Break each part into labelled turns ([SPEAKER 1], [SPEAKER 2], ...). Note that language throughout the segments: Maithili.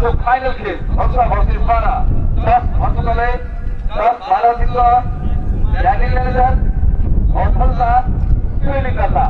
[SPEAKER 1] आजको फाइनल खेल भलसा भर्सेस बारा। 10 भलसाले 10 12 जित्छ ड्यानियल म्यानेजर, भलसा ट्रेनिङ गर्दा।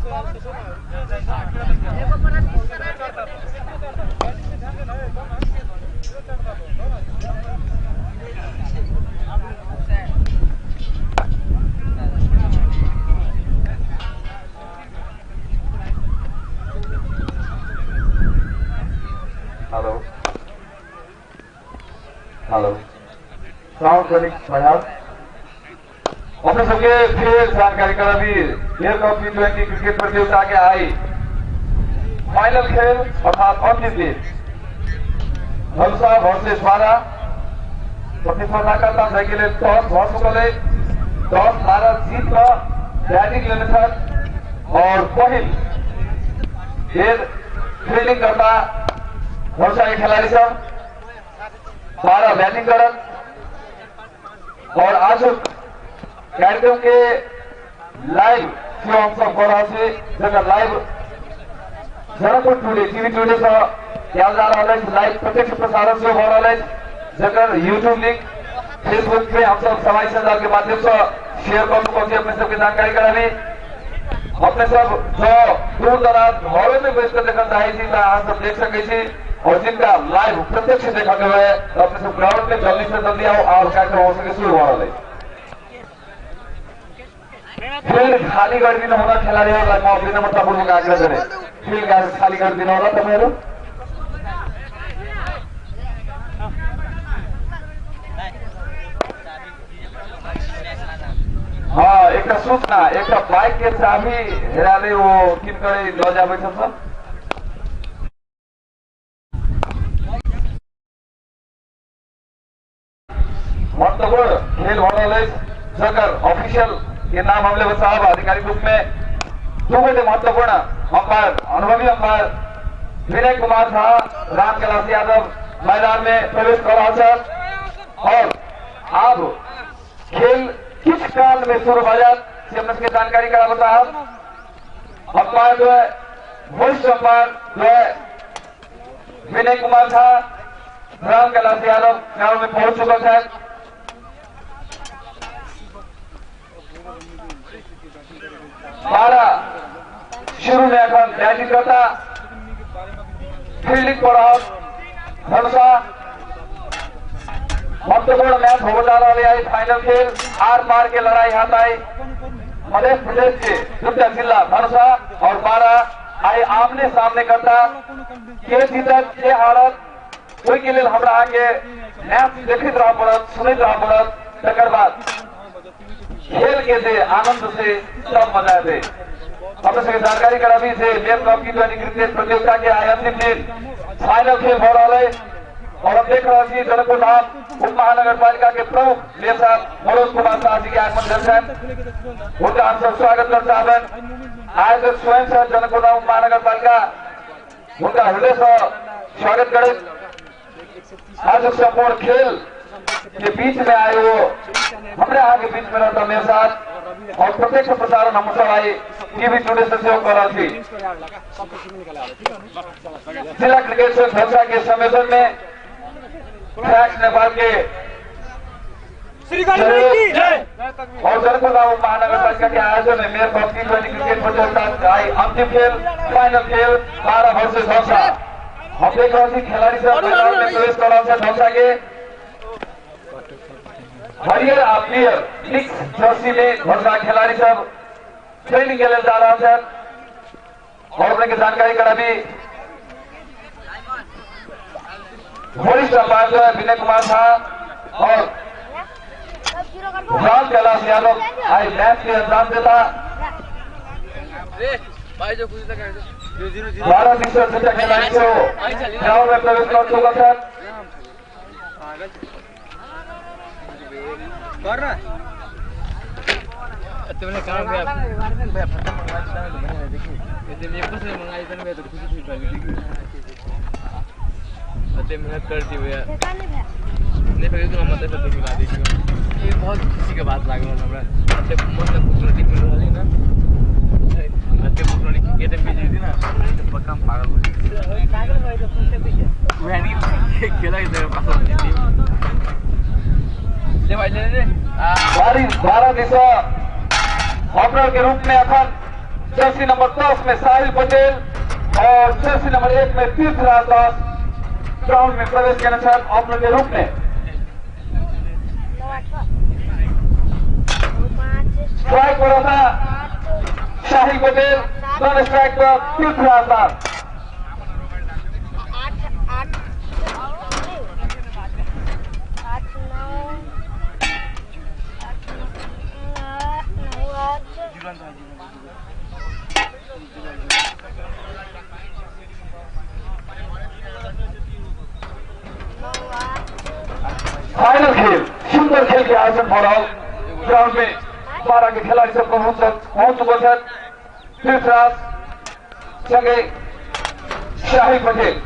[SPEAKER 1] हेलो हेलो साउंड कनी बढ़ाओ। अपने सबके फिर जानकारी कराबी मेयर कप टी20 क्रिकेट प्रतियोगिता के आई फाइनल खेल अर्थात अंतिम दिन धनुषा वर्सेस बारा प्रतिस्पर्धा करता जायके लेल टॉस भऽ चुकल अछि। टॉस बारा जीत कऽ बैटिंग लेने छथि और पहिल बेर फील्डिंग करता धनुषा के खिलाड़ी सब बारह बैटिंग करत और आज कार्यक्रम के लाइव सेहो हम सब कऽ रहल छी, जकर live Janakpur today TV today सँ कयल जा रहल अछि। लाइव प्रत्यक्ष प्रसारण सेहो भऽ रहल अछि, जकर यूट्यूब लिंक फेसबुक पे हम सब समाज संचार के माध्यम से शेयर कऽ चुकल छी। अपने सबके जानकारी कराबी, अपने सब जो दूर दराज घरों में बैस कऽ देखल चाहै छी तऽ अहाँ सब देख सकै छी और जिनका लाइव प्रत्यक्ष देखऽ के हुए तो अपने सब ग्राउंड में जल्दी से जल्दी आओ और कार्यक्रम हो सके शुरू भऽ रहल अछि। फिल्ड खाली गरिदिनु होला खेलाडीहरूलाई म विनम्रतापूर्वक आग्रह गरेँ, फिल्ड खाली गरिदिनु होला तपाईँहरू। हाँ, एकटा सूचना, एकटा बाइक के चाबी हेराले ओ किनकरे लऽ जाबै छथि। महत्वपूर्ण खेल भऽ रहल अछि, जकर ऑफिशियल के नाम हम लेबऽ चाहब आधिकारिक रूप में दू गोटे महत्वपूर्ण अंपायर, अनुभवी अंपायर विनय कुमार झा, राम कैलाश यादव मैदान में प्रवेश कऽ रहल छथि और आब खेल किछु काल में शुरू भऽ जायत से अपने सबके जानकारी कराबऽ चाहब। अंपायर जो है वरिष्ठ अंपायर जो है विनय कुमार झा, राम कैलाश यादव ग्राउंड में पहुंच चुकल छथि। बारह शुरू में एखन बैटिंग करता, फील्डिंग पर रहल धनुषा। महत्वपूर्ण मैच होबऽ जा रहल है फाइनल खेल, आर पार के लड़ाई हाथ आई मध्य प्रदेश के दूटा जिला धनुषा और बारह आई आमने सामने करता, के जीतत के हारत ओहि के लेल हमरा अहाँके मैच देखैत रहऽ पड़त, सुनैत रहऽ पड़त, तकर बाद खेल के जे आनंद से सब मजा एतै। अपने सबके जानकारी कराबी जे मेयर कप टी20 क्रिकेट प्रतियोगिता के आइ अंतिम दिन फाइनल खेल भऽ रहल अछि और हम देख रहल छी जनकपुर धाम उप महानगर पालिका के प्रमुख मेयर साहब मनोज कुमार शाह जी के आगमन भेल छनि, हुनका हम सब स्वागत कर चाहबनि। आयोजक स्वयं सर जनकपुर धाम उप महानगर पालिका हुनका हृदय से स्वागत करैत आज सम्पूर्ण खेल के बीच में आए वो हमरे अहाँ के बीच में रहता मेयर साहब और प्रत्यक्ष प्रसारण हम सब आई टीवी टुडे से सेहो कऽ रहल छी। जिला क्रिकेट संघ धनुषा के संयोजन में फ्लैक्स नेपाल के और जनकपुर धाम महानगर पालिका के आयोजन में मेयर कप टी20 क्रिकेट प्रतियोगिता आई अंतिम खेल फाइनल खेल बारह वर्सेस धनुषा। हम देख रहल छी खिलाड़ी सब मैदान में प्रवेश कऽ रहल छथि। धनुषा के हरियर आ पियर मिक्स जर्सी में धनुषा खिलाड़ी सब ट्रेनिंग के लेल जा रहल छथि और अपने के जानकारी कराबी वरिष्ठ अंपायर जो है विनय कुमार झा और राम कैलाश यादव आई मैच के अंजाम देता। 12 दूटा खिलाड़ी सेहो ग्राउंड में प्रवेश कर चुकल छथि।
[SPEAKER 2] तुमने काम किया भैया, फटा मंगवा दिया देखी, ऐसे मैं कुछ नहीं मंगाई तने मैं तो खुशी खुशी डाली अते मेहनत करती भैया नहीं फिर तो हम मत तो मिला देखियो। ये बहुत खुशी के बात लागल हमरा, अते मन से खुश रहती मिल रहली ना, अते खुश रहली क्रिकेट में बीजी थी ना तो पक्का हम पागल हो जाते,
[SPEAKER 3] पागल हो तो खुश पीछे
[SPEAKER 2] वह नहीं खेला इधर पास हो ले भाई ले ले।
[SPEAKER 1] बारह दिशा ओपनर के रूप में अखन जर्सी नंबर 10 में साहिल पटेल और जर्सी नंबर 1 में तीर्थराज दास ग्राउंड में प्रवेश करने छथि ओपनर के रूप में। स्ट्राइक पर रहता साहिल पटेल, नॉन स्ट्राइक पर तीर्थराज दास।
[SPEAKER 3] 8 9 8
[SPEAKER 1] फाइनल खेल सुंदर खेल के आयोजन भ रहल ग्राउंड में 12 के खिलाड़ी सब पहुंच चुकल छथि। तीर्थराज संगे साहिल पटेल।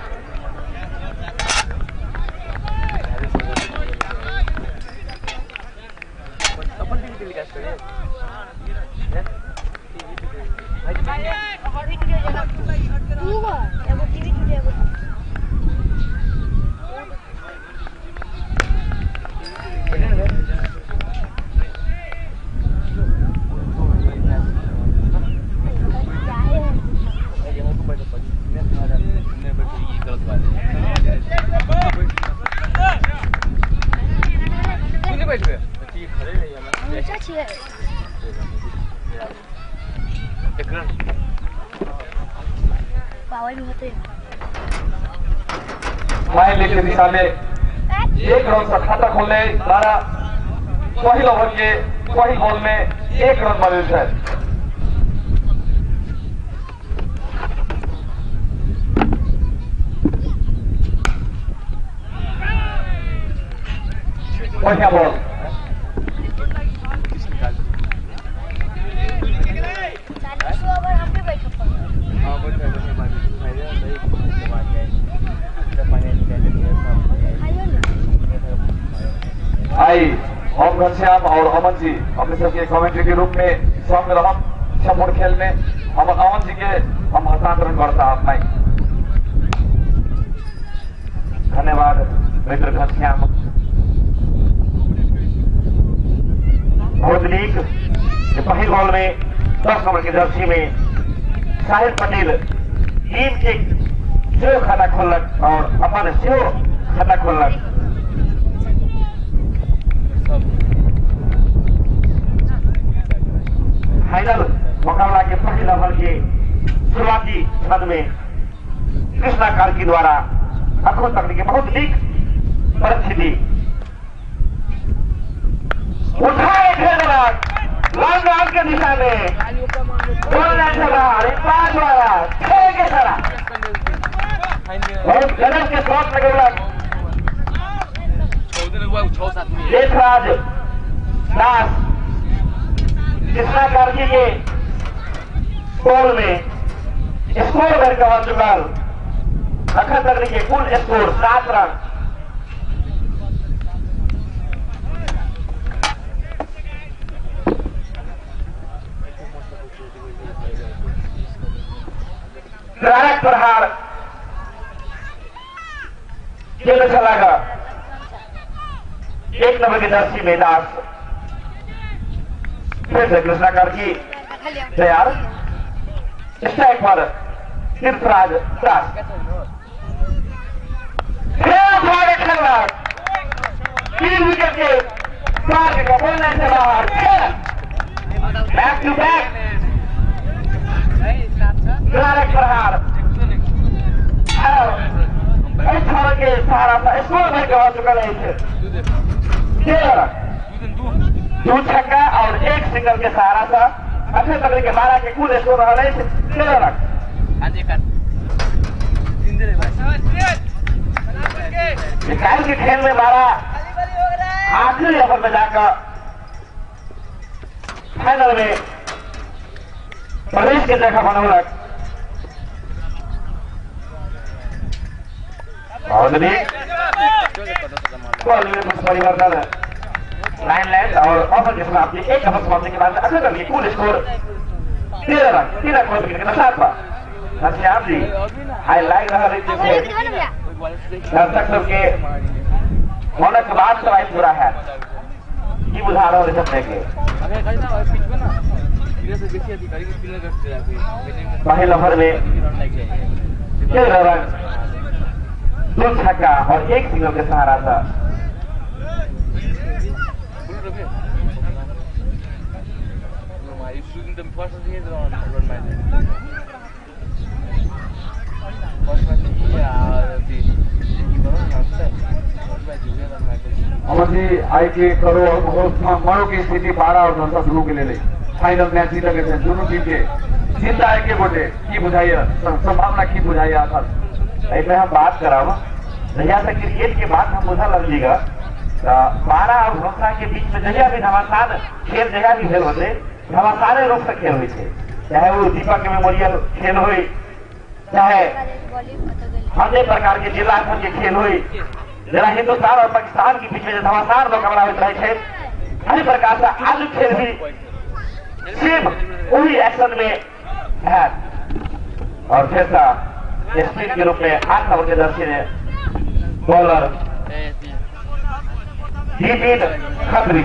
[SPEAKER 1] फाइनल के दिशा में 1 रन से खाता खोलने 12 पहिल ओभर के पहिल बॉल में 1 रन बनेल छथि। बढ़िया बॉल आई हम घनश्याम और अमन जी अपने सबके कमेंट्री के रूप में संग रहम सम्पूर्ण खेल में। हम अमन जी के हम हस्तांतरण करता आप। धन्यवाद मित्र घनश्याम।
[SPEAKER 4] बहुत नीक पहिल बॉल में 10 नंबर के जर्सी में साहिल पटेल टीम के सेहो खाता खोलक और अपन सेहो खाता खोलक। फाइनल मुकाबला के पहिल ओवर के शुरुआती क्षण में कृष्णा कार्की द्वारा अखन तक के बहुत नीक परिस्थिति उठाए खेलक लॉन्ग ऑन के दिशा में द्वारा छह के सारा बहुत गजब के शॉट लगौलक जेठराज दास कृष्णा कार्की के बॉल में स्कोर भर हो चुकल। अखन तक के कुल स्कोर 7 रन। प्रारक प्रहार खेल चलागा 1 नंबर के जर्सी में दास फिर से कृष्णा कार्की तैयार। स्ट्राइक पर तीर्थराज दास फिर खेलना 3 विकेट के पार का बोलने से बाहर बैक टू बैक प्रारक प्रहार के सहारा स्कोर भर के हो चुकल है। 2 छक्का और 1 सिंगल के सहारा से अखन तक के 12 के कुल स्कोर रहल अछि 13 रन। काल्हि के खेल में 12 आखिरी ओवर में जाकर फाइनल में प्रवेश के जगह बनौलक। बॉल में कुछ परिवर्तन लाइन लैंड और ओवर के समाप्ति 1 ओवर समाप्ति के बाद अखन तक कुल स्कोर 13 रन 13 गोल विकेट के साथ पर घनश्याम जी हाई लाइक रहा है दर्शक सबके होने के बाद सवाई पूरा है की बुझा रहा है सब देखे। पहले ओवर में 13 रन, 2 छक्का और 1 सिंगल के सहारा था।
[SPEAKER 1] अमर जी आई के करो मरो की स्थिति 12 और धनसा दोनों के लिए फाइनल मैच जीत गए दोनों टीम के चिंता है के गोटे की बुझाइए संभावना की बुझाइए आखिर
[SPEAKER 4] एहिमे हम बात करब जहिया से क्रिकेट के बात हम बुझल लगलीगा 12 और धनसा के बीच में जहिया भी घमासान खेल जहिया भी भेल होते घमासाने रूप से खेल होइ छै, चाहे वो दीपक मेमोरियल खेल हो, चाहे अन्य प्रकार के जिला स्तर के खेल हो, जेना हिंदुस्तान और पाकिस्तान के बीच में घमासान मुकाबला होइत रहे छै, एहि प्रकार से आज खेल भी सेम वही एक्शन में है। और फिर स्पिन के रूप में 8 नंबर के जर्सी ने बॉलर विपिन खत्री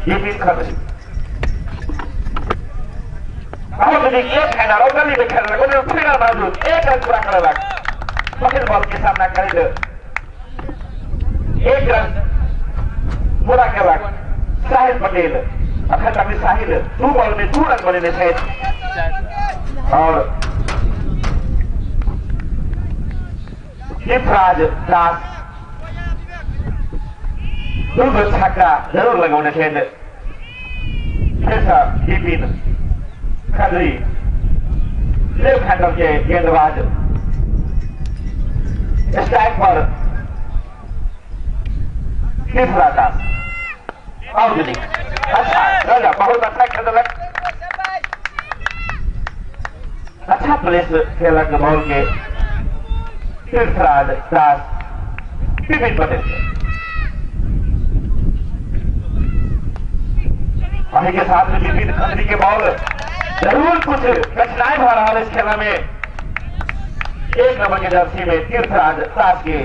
[SPEAKER 4] विपिन खत्री बहुत नीक एक हैडर और गली में खेललक, फिगर बावजूद 1 रन पूरा करेलक। पहिल बॉल के सामना करैत 1 रन पूरा केलक साहिल पटेल। अखन तक साहिल 2 बॉल में 2 रन बनेने छथि और तीर्थराज दास 2 छक्का जरूर लगौने छथि। फेर विपिन खत्री लेफ्ट हैंडर के गेंदबाज स्ट्राइक पर तीर्थराज दास और अच्छा राजा बहुत अच्छा खेलक, अच्छा प्लेस खेलक बॉल के तीर्थराज दास विपिन पटेल। वहीं के साथ में विपिन खत्री के बॉल जरूर कुछ कठिनाई भर रहा है इस खेल में। 1 नंबर के जर्सी में तीर्थराज दास के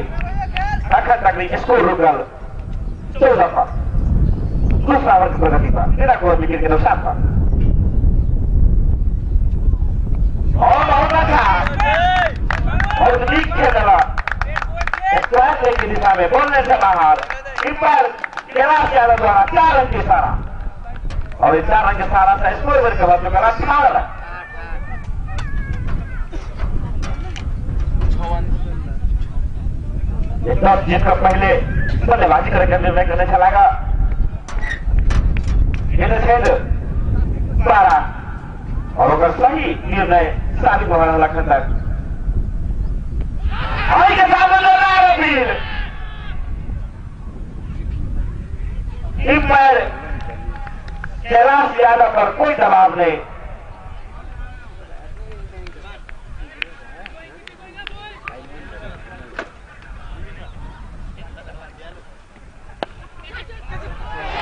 [SPEAKER 4] अखन तक स्कोर रुकल 14 पर, दूसरा ओवर की प्रगति पर 13 ओवर विकेट के नुकसान पर। और बहुत अच्छा बहुत नीक खेल स्क्वायर लेग की दिशा में बोलने से बाहर अंपायर कैलाश यादव द्वारा 4 रन के इशारा और 4 रन के सहारा से स्कोर पर कवर चुका 18 रन। टॉस जीतकर पहले बल्लेबाजी करने निर्णय करने चलागा 12 और अगर सही निर्णय साबित हो रहा अखन तक। अंपायर कैलाश यादव पर कोई दबाव नहीं।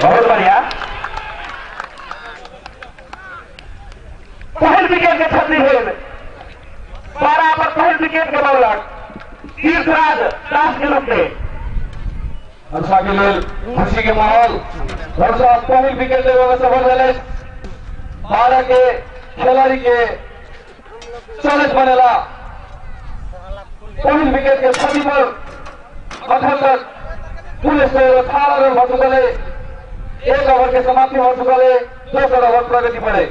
[SPEAKER 4] बहुत बढ़िया पहल विकेट के क्षति भेल 12 पर पहल विकेट के बॉलर तीर्थराज दास के रूप में।
[SPEAKER 1] हर्षा के लेल खुशी के माहौल, हर्षा पहिल विकेट लेवे में सफल भेल 12 के खिलाड़ी के चैलेंज बनेला। पहिल विकेट के क्षति पर अखन तक कुल स्कोर 18 रन भ चुकल है। 1 ओवर के समाप्ति हो चुकल है, दोसर ओवर प्रगति पर है।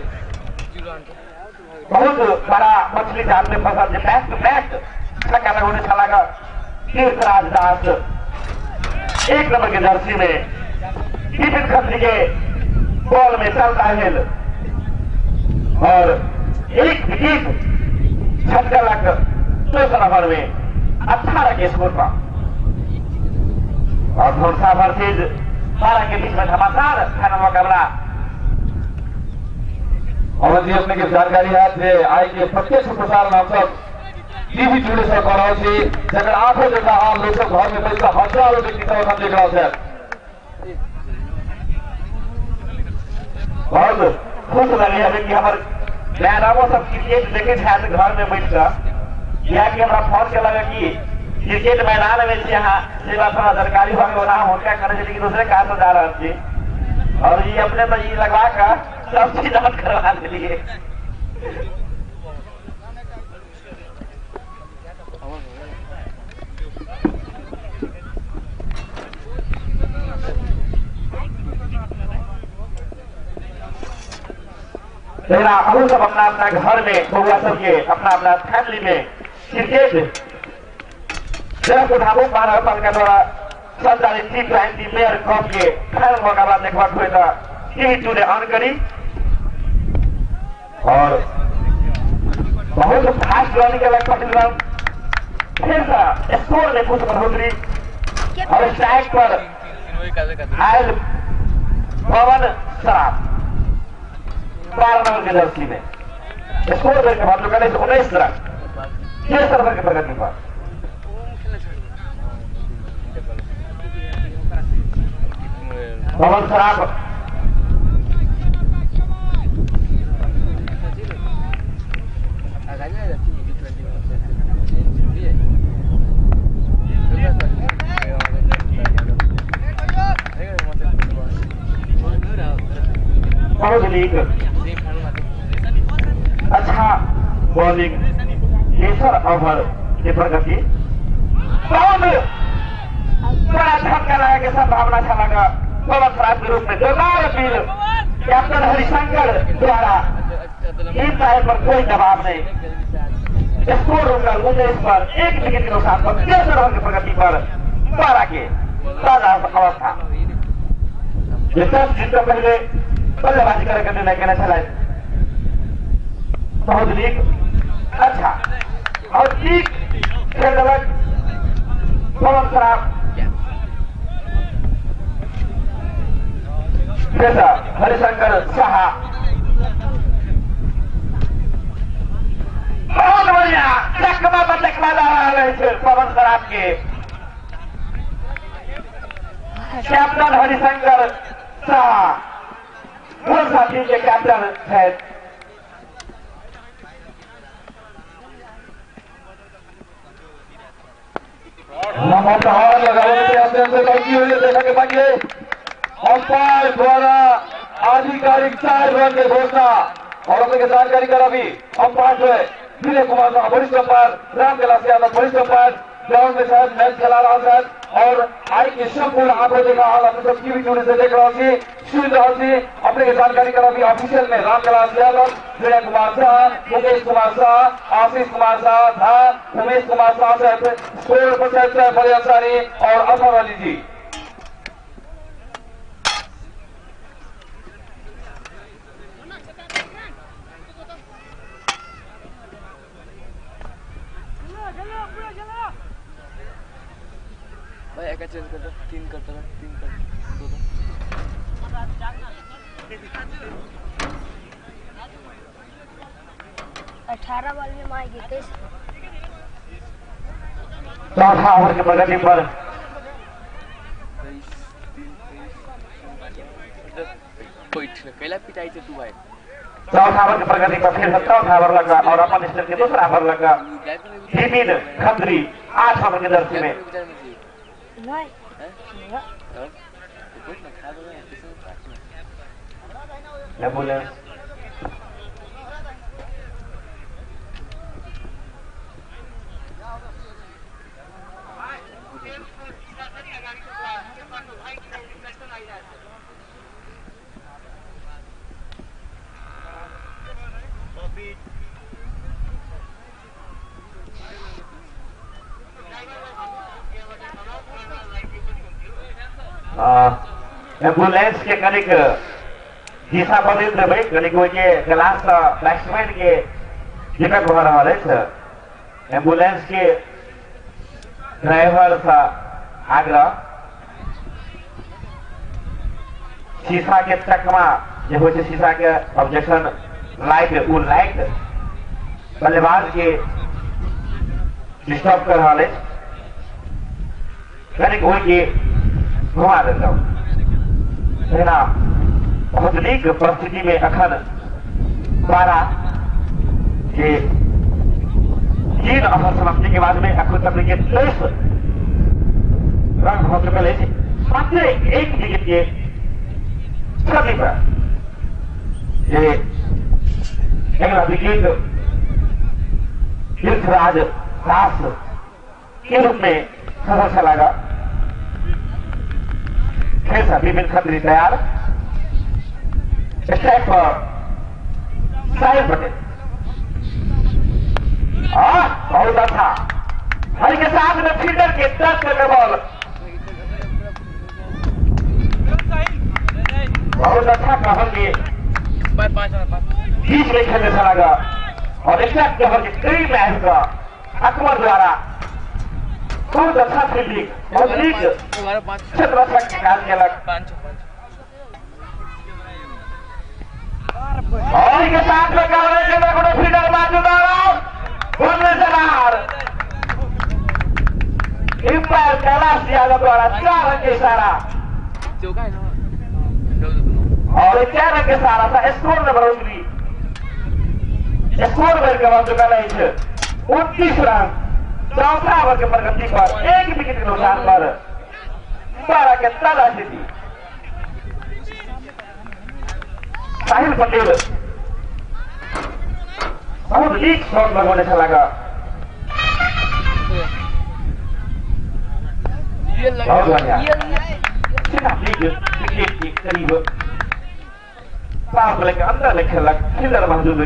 [SPEAKER 4] बहुत बड़ा मछली जाल में फंसल बैक टू बैक छक्का लगौने छलागा तीर्थराज दास 1 नंबर के जर्सी में विपिन खत्री के बॉल में चलता हिल और 1 विकेट छक्का दोसर ओवर में 18 के स्कोर पर। और धौसा वर्सेज 12 के बीच में घमासान फाइनल मुकाबला।
[SPEAKER 1] अमर जी अपने के जानकारी है जे आई के प्रत्यक्ष प्रसारण हम सब टीवी जुड़े से कर रहल छी, जकर आंखों देखा आम लोग सब घर में बैठ के हजारों व्यक्ति सब हम देख रहल छै।
[SPEAKER 4] बहुत खुश लगे हमें कि हमर मैडमो सब क्रिकेट देखे छथि घर में बैठ के, कियाकि हमरा फोन केलक कि क्रिकेट मैदान में छी अहाँ, से बात हमरा जानकारी भऽ गेल, ओना हम हुनका कहने छलियै कि दोसरे काज से जा रहल छी। और ये अपने तो ये लगवा का सब चीज ऑन करवा लिए। अहू सब अपना अपना घर में बउआ सबके अपना अपना फैमिली में क्रिकेट जनकपुर धाम महानगरपालिका द्वारा संचालित T20 mayor cup के फाइनल मुकाबला देखबाक हुए तो टीवी 2 ने ऑन करी और बहुत फास्ट रन केलक 25 रन, फिर से स्कोर में कुछ बढ़ोतरी और स्ट्राइक पर आयल पवन सराफ 12 नंबर के जर्सी में स्कोर करके बाद 19 रन 6 रन के प्रगति पर। पवन सराफ बहुत लीग अच्छा बॉलिंग तेसर ओवर के प्रगति बहुत बड़ा झटका लगा के संभावना छला पवन सराफ के रूप में जोरदार अपील कैप्टन हरिशंकर द्वारा। टीम साइड पर कोई दबाव नहीं, स्कोर रुकल 19 पर 1 विकेट के नुकसान पर 13 रन की प्रगति पर 12 के ताजा अवस्था। जीत पहले बल्लेबाजी करे के निर्णय केने छलै बहुत नीक अच्छा और ठीक खेल देलक पवन सराफ। हरिशंकर साहा बहुत बढ़िया चकमा पर चकमा ला रहा है पवन सराफ के कैप्टन हरिशंकर साहा मूल साथी के कैप्टन है।
[SPEAKER 1] देखा के बाकी अंपायर द्वारा आधिकारिक 4 रन के घोषणा और अपने के जानकारी करा भी अंपायर जो है विनय कुमार साहब वरिष्ठ अंपायर, राम कैलाश यादव वरिष्ठ अंपायर ग्राउंड में शायद मैच खेला रहा शायद और आई के संपूर्ण आंकड़े देखा हाल अपने सब टीवी टूरी से देख रहा छी सुन रहा छी। अपने के जानकारी करा भी ऑफिशियल में राम कैलाश यादव, विनय कुमार शाह, मुकेश कुमार शाह, आशीष कुमार शाह झा, उमेश कुमार शाह साहब, स्कोर पर साहब फरियाद अंसारी और अजहर अली जी।
[SPEAKER 2] भाई एक चेंज कर दो, 3 कर दो, 3 कर दो, 2
[SPEAKER 3] 18 बॉल में मार 21।
[SPEAKER 4] चौथा ओवर के प्रगति पर
[SPEAKER 2] 23 पिटाई से तू भाई।
[SPEAKER 4] चौथा ओवर के प्रगति पर फिर चौथा ओवर लगा और अपन स्टेट के दूसरा ओवर लगा विपिन खत्री 8 ओवर के जर्सी में।
[SPEAKER 3] नहीं
[SPEAKER 4] एम्बुलेंस एम्बुलेंस के कनिक दिशा बदलि देबै, कनिक ओहिके क्लास बैट्समैन के दिक्कत भऽ रहल अछि। एम्बुलेंस के ड्राइवर से आग्रह शीशा के चकमा जे होइ छै, शीशा के ऑब्जेक्शन लाइट, ओ लाइट बल्लेबाज के डिस्टर्ब कर रहल अछि, कनिक ओहिके घुमा देलहुँ। तहिना बहुत नीक परिस्थिति में अखन 12 के 3 ओवर समाप्ति के बाद में अखन तक के 23 रन हो चुकल अछि, मात्र 1 विकेट के सभी पर ये अगला विकेट तीर्थराज दास के रूप में सदस्य लगा। खेल सा विपिन खत्री तैयार। स्ट्राइक पर साहिल पटेल। बहुत अच्छा, हरि के साथ में फील्डर के टच करके बॉल। बहुत अच्छा कहेंगे, बीच में खेलने से लगा और स्ट्राइक कवर के करीब मैच का अकबर द्वारा बहुत अच्छा फील्डिंग, बहुत नीक क्षेत्ररक्षक के काज केलक। और के साथ में कोनो फील्डर मौजूद से बाहर। एम्पायर कैलाश यादव द्वारा 4 रन के इशारा और 4 रन के इशारा था। स्कोर में बढ़ोतरी, स्कोर बढ़कर बन चुका है 29 रन। चौथा ओवर के प्रगति पर 1 विकेट के नुकसान पर 12 के ताजा स्थिति। साहिल पटेल बहुत नीक शॉट लगौने से लगा। बहुत बढ़िया, विकेट के करीब पावर प्ले के अंदर ले खेलक। फील्डर मौजूद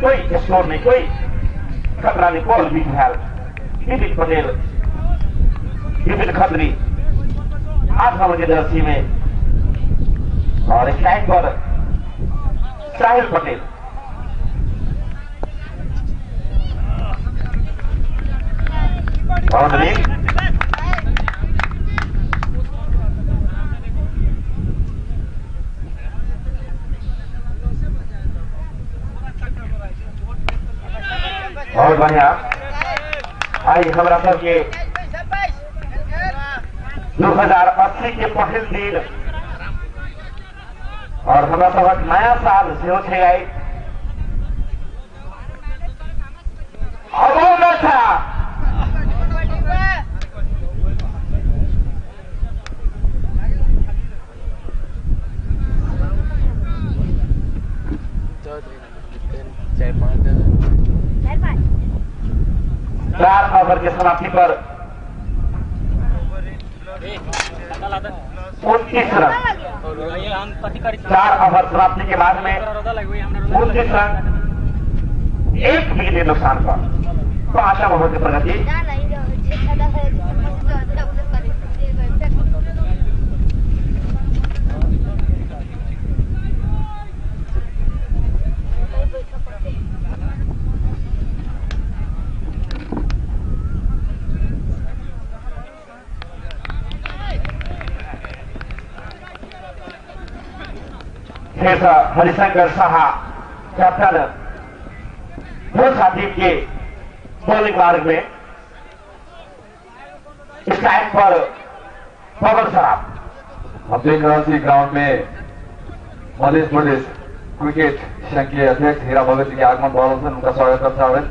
[SPEAKER 4] कोई स्कोर नहीं, कोई खतरा नहीं। बॉल बीच भेल। विपिन पटेल, विपिन खत्री 8 नंबर के जर्सी में और स्ट्राइक पर साहिल पटेल। बहुत नीक, बहुत बढ़िया। आई हमरा सबके 2080 के पहिल दिन और हमरा सबक नया साल सेहो छै आई। बहुत अच्छा, चार ओवर के समाप्ति पर 29 रन। 4 ओवर समाप्ति के बाद में 29 रन, 1 विकेट के नुकसान पर 5वां ओवर की प्रगति। हरिशंकर साहा कैप्टन भोसा टीम के बॉलिंग मार्ग में स्ट्राइक पर पवन सराफ।
[SPEAKER 1] हम देख रहे हैं ग्राउंड में मध्य प्रदेश क्रिकेट संघ के अध्यक्ष हीरा भगत जी के आगमन भऽ रहल छनि, उनका स्वागत कर चाहबै।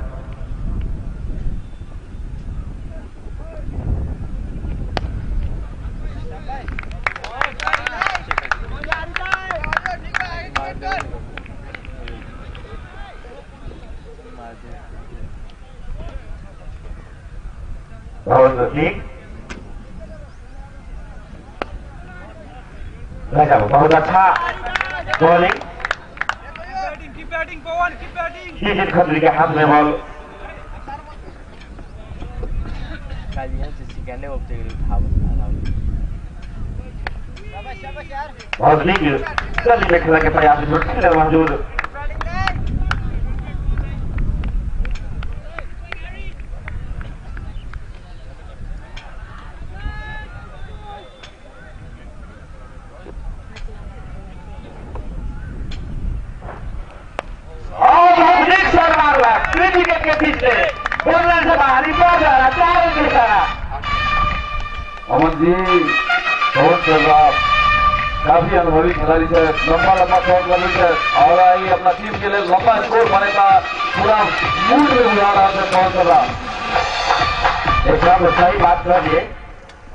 [SPEAKER 4] बहुत नीक, बहुत अच्छा बॉलिंग। खत्री के हाथ में बॉल। बहुत नीक गली में खेलने के प्रयास मौजूद।
[SPEAKER 1] अमन जी बहुत काफी अनुभवी खिलाड़ी है, लंबा लंबा शॉट लगै छै और आई अपना टीम के लिए लंबा स्कोर बनेता पूरा मूड में उड़ा रहा है पवन सर्राफ।
[SPEAKER 4] एकदम सही बात कहलिए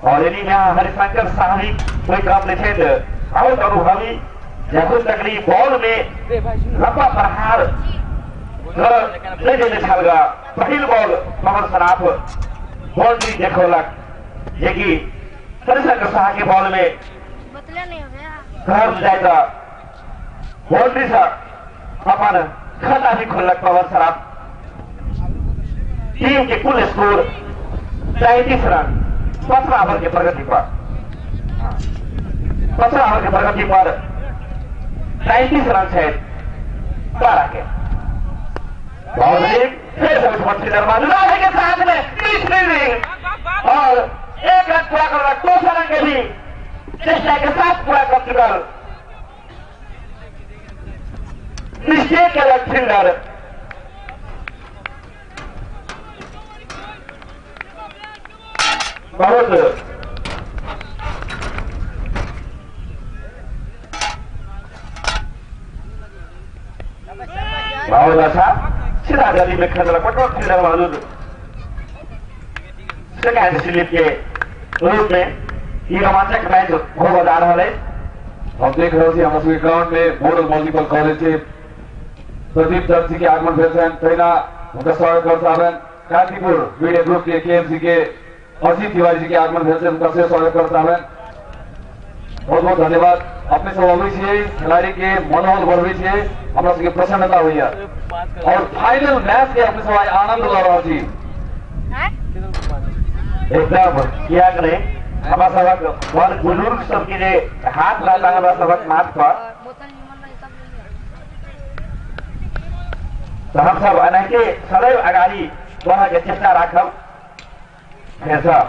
[SPEAKER 4] और यानी में हरिशंकर साही कोई कम नहीं थे, बहुत अनुभवी जखन तकली बॉल में लंबा प्रहार नहीं देने छल गा। पहिल बॉल पवन सराफ बाउंड्री देखौलक जेकि हरिशंकर शाह के बॉल में घर जाए बाउंड्री से अपन खाता भी खोलक पवन सराफ। टीम के कुल स्कोर 33 रन 15 ओवर के प्रगति पर 15 ओवर के प्रगति पर 33 रन है 12 के। फिर के साथ में और एक रन पूरा कर दूसरा रन के भी चेष्टा के साथ पूरा कर चुकल मिस्टेक केलक फील्डर। बहुत बहुत अच्छा सीधा गली में खेल पटवा फील्डर मौजूद सेकेंड स्लिप के रूप में ये रोमांचक मैच हो जा रहा है।
[SPEAKER 1] हम देख रहे छी हमरा सबके ग्राउंड में मॉडल मल्टीपल कॉलेज के प्रदीप दत्त जी के आगमन भेल छनि, तहिना हुनका स्वागत कर चाहबनि। कांतिपुर मीडिया ग्रुप के केएमसी के अजीत तिवारी जी के आगमन भेल छनि, हुनका सेहो स्वागत कर चाहबनि। बहुत बहुत धन्यवाद। अपने सब अबै छियै, खिलाड़ी के मनोबल बढ़बै छियै, हमरा सबके प्रसन्नता होइया और फाइनल मैच के अपने सब आइ आनंद लऽ रहल छी।
[SPEAKER 4] एकदम किया करे हमरा सबक बड़ बुजुर्ग सबके जे हाथ रहता हमरा सबक माथ पर तो हम सब एनाहिते सदैव अगाड़ी बढ़े के चेष्टा राखब। फेरसँ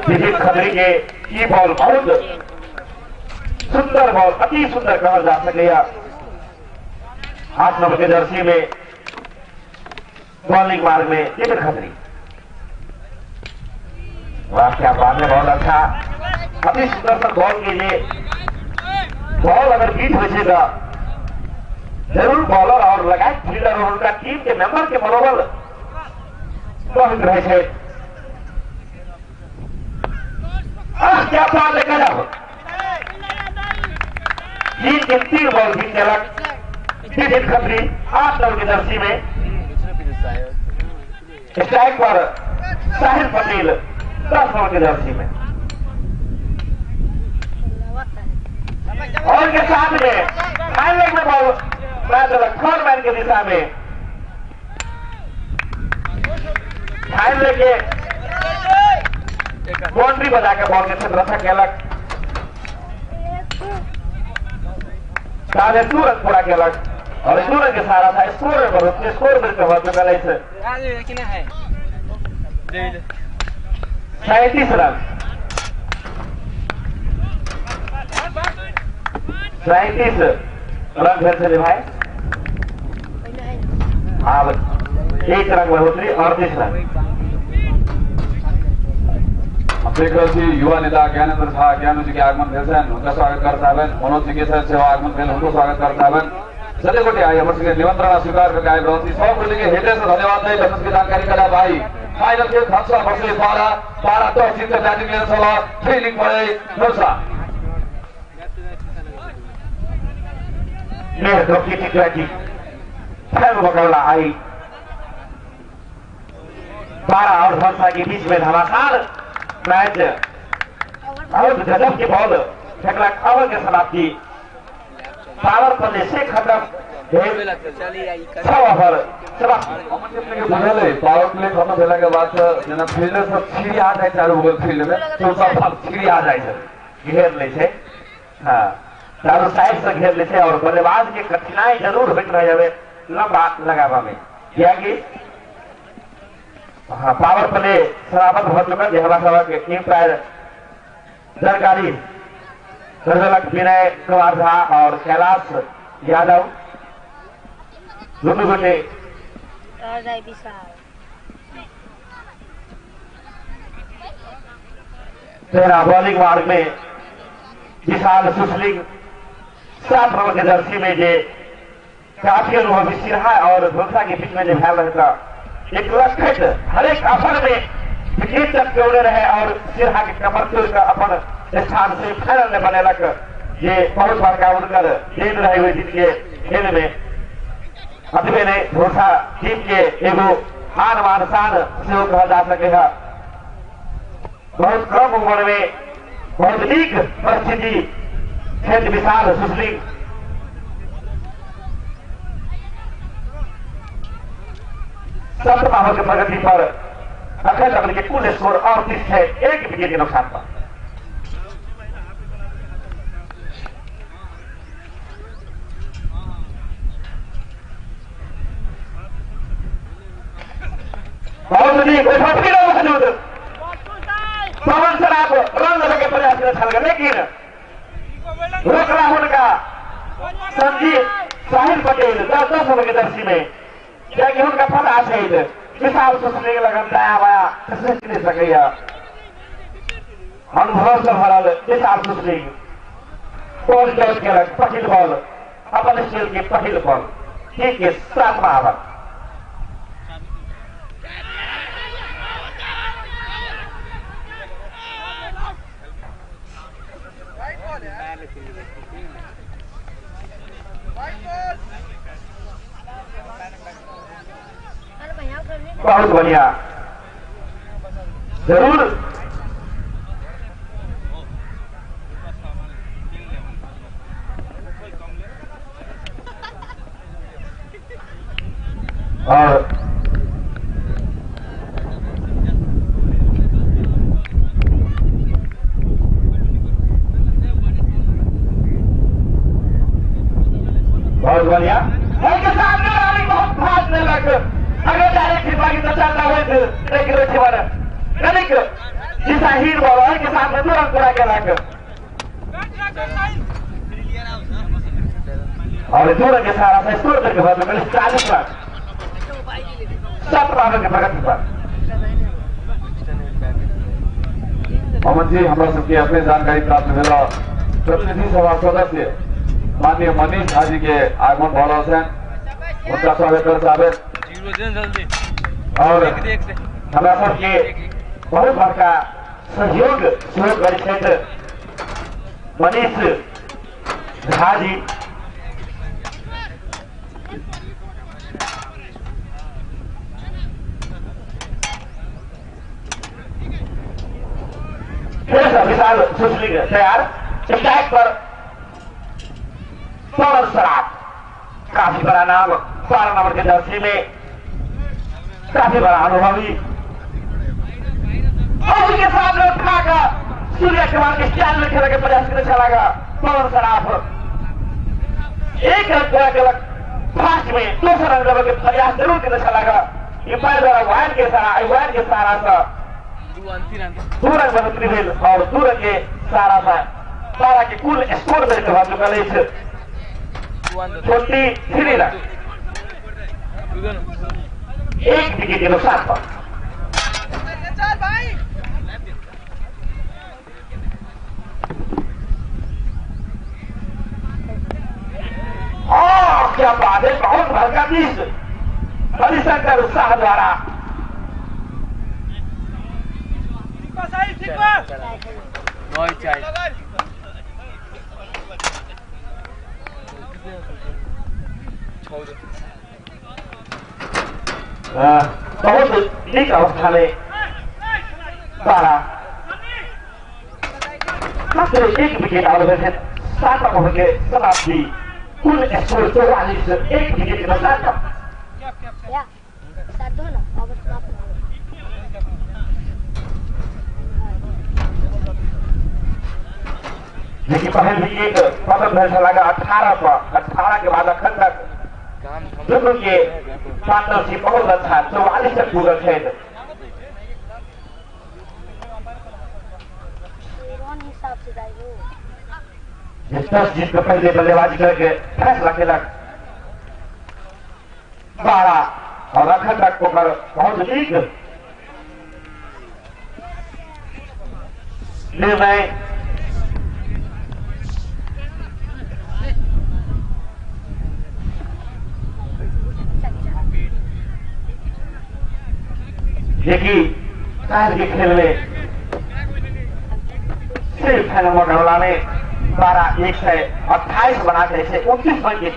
[SPEAKER 4] दिलीप खत्री के ई बॉल बहुत सुंदर बॉल, अति सुंदर कहल जा सकैया। 8 नंबर के जर्सी में बॉलिंग मार्ग में दिलीप खत्री। वाह क्या बात है, बहुत अच्छा अति सुंदर सा बॉल के लिए बॉल अगर बीट हो तो जरूर बॉलर और लगाए फील्डर और उनका टीम के मेंबर के मनोबल बढ़ैत रहे छै। क्या बात है, गजब। टीम के 3 बॉल बीत देलक दिलीप खत्री 8 नंबर के जर्सी में। स्ट्राइक पर साहिल पटेल 10 नंबर के जर्सी में और के साथ में फाइनल में बॉल मार देलक थर्ड मैन के दिशा में। फाइनल के बाउंड्री बजा के बॉल के क्षेत्र केलक, साढ़े 2 रन पूरा केलक और 2 रन के सहारा था स्कोर में बढ़ोतरी, स्कोर में हो चुकल अछि 37 रन। 37 रन भेल छलै भाई, आब 1 रन बढ़ोतरी 38 रन।
[SPEAKER 1] हम देख रहल छी युवा नेता ज्ञानेन्द्र झा ज्ञानू जी के आगमन भेल छनि, हुनका स्वागत कर चाहबनि। मनोज जी के सेहो आगमन भेल, हुनको स्वागत कर चाहबनि। जते गोटे आइ हमर सबके निमंत्रण स्वीकार करके आबि रहल छी सब गोटे के हृदय से धन्यवाद दैत अपना सबके जानकारी करा भाई। फाइनल खेल धनसा वर्सेस बारा, बारा टॉस जीत के बैटिंग लेने छल, फील्डिंग पड़े धनसा।
[SPEAKER 4] मेहर ट्रॉफी टी20 फाइनल मुकाबला आई 12 और धनसा के बीच में घमासान मैच। बहुत गजब के बॉल फेंकलक ओवर के समाप्ति पावर प्ले से खत्म भेल 6 ओवर समाप्ति।
[SPEAKER 1] बुझल है पावर प्ले खत्म भेला के बाद जेना फील्डर सब छिड़िया जाय चारू बगल फील्ड में, तो सब छिड़िया जाय छै,
[SPEAKER 4] घेर लै छै। हाँ, चारू साइड से घेर लै छै और बल्लेबाज के कठिनाई जरूर होइत रह जावे लंबा लगाबा में, कियाकि हाँ पावर प्ले समाप्त हो चुकल जे हमरा सबक एम्पायर जानकारी करलक विनय कुमार झा और कैलाश यादव दुनू गोटे तेरा बॉलिंग मार्ग में विशाल सुसलिंग 7 नंबर के जर्सी में जे काफी अनुभवी सिन्हा और धोखा के बीच में जो भेल रहता एक लक्षित हरेक ओवर में विकेट तक दौड़े रहे और सिन्हा के कमर तोड़ कर अपन स्थान से फाइनल में बनेलक, ये बहुत बड़का उनकर then रहे हुए दिन के खेल में। अतबे ने धोसा टीम के एगो हार मान शान सेहो कहल जा सके है। बहुत कम उम्र में बहुत नीक परिस्थिति खेल विशाल सुशली सप्तम ओवर के प्रगति पर अखन तक के कुल स्कोर 38 है, 1 विकेट के नुकसान पर। बहुत नीक मौजूद पवन सराफ रन लेवे के प्रयास करे छल, लेकिन रोकला हुनका संजीव साहिल पटेल 10 ओवर के दर्शी में, कियाकि हुनका पता छै विशाल सुसने लगन दाया बाया खसि नहीं सकैया। अनुभव से भरल विशाल सुसनी बॉल कैच केलक, पहिल बॉल अपन खेल के पहिल बॉल ठीक है 7वां ओवर। बहुत बढ़िया, जरूर और बहुत बढ़िया बहुत फास्ट लग अगर डायरेक्ट की तो चलता हुए कनिक दिशाहीन बॉल के साथ में तुरंत पूरा केलक और दू रन के सहारा से स्कोर करके बाद में 40 रन 7 ओवर के प्रगति पर।
[SPEAKER 1] अमन जी, हमरा सबके अपने जानकारी प्राप्त भेल प्रतिनिधि सभा सदस्य माननीय मनीष झा जी के आगमन भऽ रहल छनि, हुनका स्वागत कर चाहबै। और हमरा सबके बहुत बड़का सहयोग सेहो करै छथि मनीष झा जी। फिर से विशाल सुशली तैयार स्ट्राइक पर पवन सराफ, काफी बड़ा नाम, 12 नंबर के जर्सी में काफी बड़ा अनुभवी, और उनके सामने उठाकर सूर्य कुमार के स्टैंड में खेलने के प्रयास करने चला गया पवन सराफ। 1 रन पूरा केलक फास्ट में, दोसर रन लेवे के प्रयास जरूर करने चला गया। ये पैर द्वारा वाइड के सहारा से 2 रन बढ़ोतरी भेल और 2 रन के सहारा से 12 के कुल स्कोर भेल भऽ चुकल अछि 23 रन, 1 विकेट के नुकसान पर। क्या बात है, बहुत भड़का बीस हरिशंकर उत्साह द्वारा। बहुत नीक अवस्था में 12 मात्र 1 विकेट और 7 ओवर के समाप्ति, कुल स्कोर 44, 1 विकेट के नुकसान पर। लेकिन पहले भी एक पतन भेल लगा 18 पर, 18 के बाद अखन तक दोनों के पार्टनरशिप बहुत अच्छा 44 तक पूरा है। दस जीत के पहले बल्लेबाजी करके फैसला केलक 12 और अखन तक ओकर बहुत नीक निर्णय। जेकि काल्हि के खेल में
[SPEAKER 4] सेमीफाइनल मुकाबला में 12 128 बनाकर 129 रन के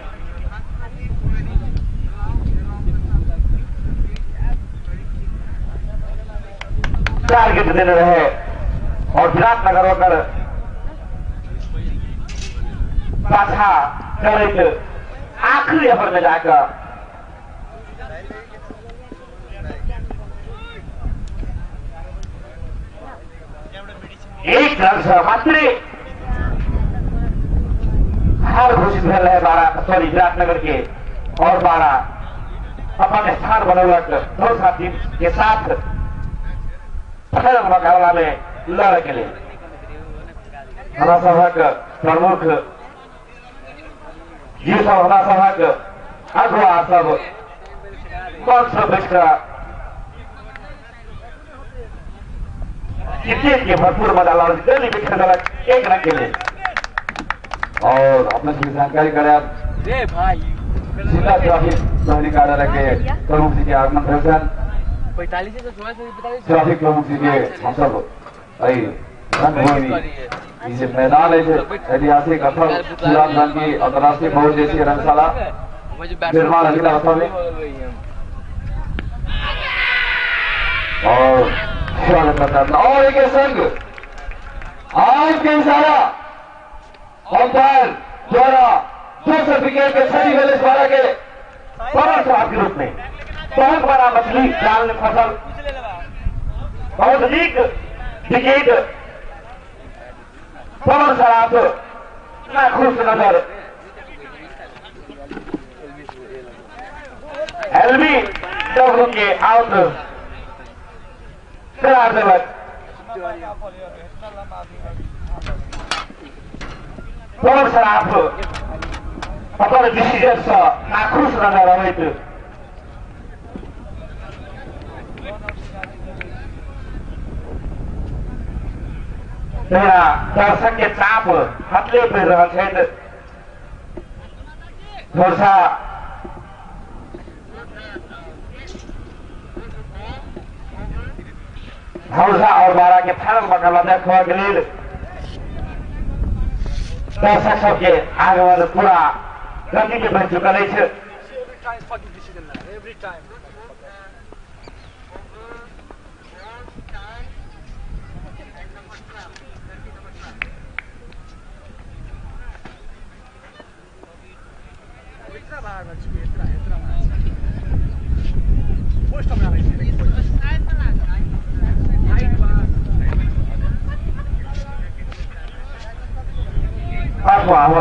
[SPEAKER 4] टारगेट देने रहे और विराटनगर होकर पाछा करैत आखिरी ओवर में जाकर एक रन से मात्र हार घोषित भेल रहे 12 विराटनगर के और 12 अपन स्थान बनौलक दोसरा टीम के साथ फाइनल मुकाबला में लड़े के लिए। हमरा सभक प्रमुख जी सब हमरा सभक अगुआ सब मंच पर बैठ कऽ क्रिकेट के भरपूर मजा लऽ डेली बिखर देलक 1 रन के लिए।
[SPEAKER 1] और अपने से जानकारी करायब जिला ट्रैफिक शहरी कार्यालय के प्रमुख जी के आगमन भेल छनि। ट्रैफिक प्रमुख जी के हम सब एहि रंगभूमि ई जे मैदान अछि ऐतिहासिक स्थल श्रीराम जानकी अंतर्राष्ट्रीय बहुउद्देशीय रंगशाला निर्माण अगिला अवस्था में और स्वागत करता। और एक संग आज के इशारा अंपायर द्वारा दोसर विकेट के छड़ी भेल 12 के
[SPEAKER 4] पवन साहब के रूप में बहुत बड़ा मछली जाल में फसल बहुत नीक विकेट पवन सराफ नाखुश नजर एलबी डब्ल्यू के आउट करार देलक। पवन सराफ अपन डिसीजन से नाखुश नजर अबैत दर्शक के चाप हटले पड़ि रहल छथि। धौरसा धौरसा और 12 के फाइनल मुकाबला देखबाक लेल दर्शक सबके आगमन पूरा गति में बनि चुकल अछि।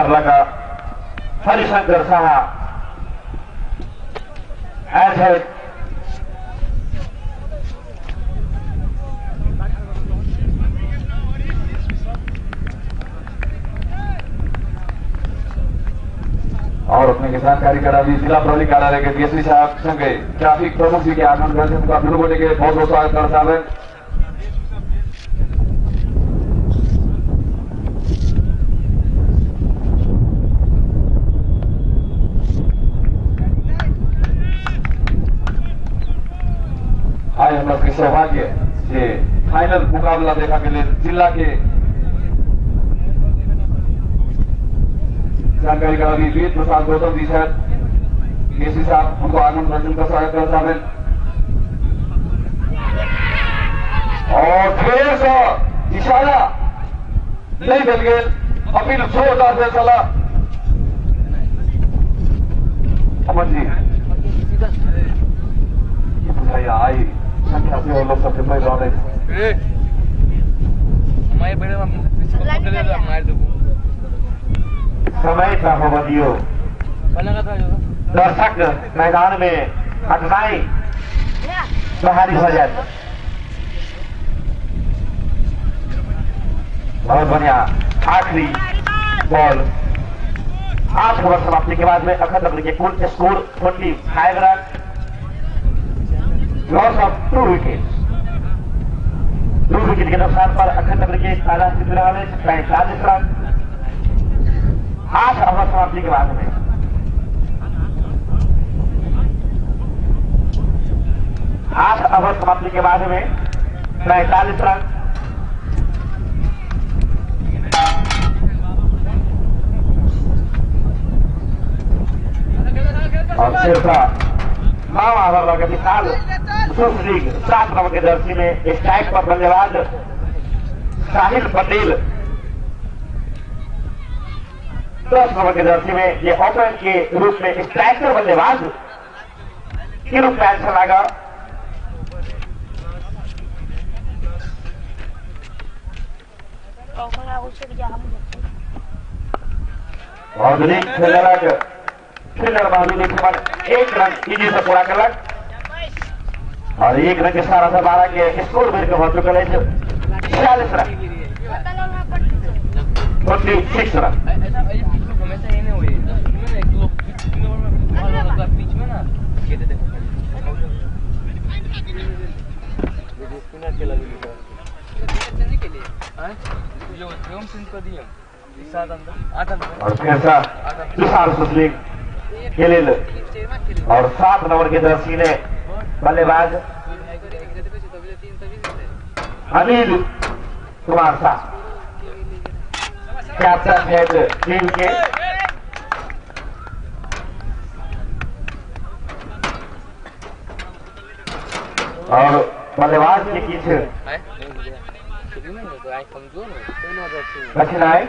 [SPEAKER 4] लगा हरिशंकर शाह आयल छथि।
[SPEAKER 1] और अपने के जानकारी करा दी जिला प्रहरी कार्यालय के डीएसपी साहब संगे ट्रैफिक प्रमुख जी के आगमन भेल हुनका दुनू गोटे के बहुत बहुत स्वागत करऽ चाहबै। आइ हमरा सबके सौभाग्य जे फाइनल मुकाबला देखा के लेल जिला के जानकारी करा दी वेद प्रसाद गौतम जी साहब डीएसपी साहब उनको आगमन दर्शन का स्वागत करऽ चाहबै। और फेर से इशारा नहीं भेल गेल अपील जोरदार भेल छल। अमन जी बुझाइया आई संख्या से लोग सबके बढ़ि रहल अछि।
[SPEAKER 4] समय का होबऽ दियौ। दर्शक मैदान में हटनाइ भारी भऽ जायत। बहुत बढ़िया आखिरी बॉल 8 ओवर समाप्ति के बाद में अखन तक के कुल score 45 run loss of 2 wicket. 2 wicket के नुकसान पर अखन तक के ताजा स्थिति रहल अछि 45 रन 8 ओवर समाप्ति के बाद में। आठ ओवर समाप्ति के बाद में 45 रन। फिर 9 ओवर लगे विशाल लीग 7 नंबर के जर्सी में स्ट्राइक पर बल्लेबाज साहिल पटेल 10 नंबर के जर्सी में ये ओपनर के रूप में स्ट्राइकर बल्लेबाज के रूप में अच्छा लगा। फील्डर बहादुर 1 रन इजी से पूरा कलक और 1 रन के सारा से 12 के स्कोर बढ़ के हो चुकल है 46 रन 46 रन।
[SPEAKER 2] हमेशा ये नहीं हुई बीच में ना
[SPEAKER 4] और फिर विशाल सुसलिंग के लेल और 7 नंबर के जर्सी ने बल्लेबाज अनिल कुमार शाह कैप्टन है टीम के। और बल्लेबाज के पीछे कठिनाई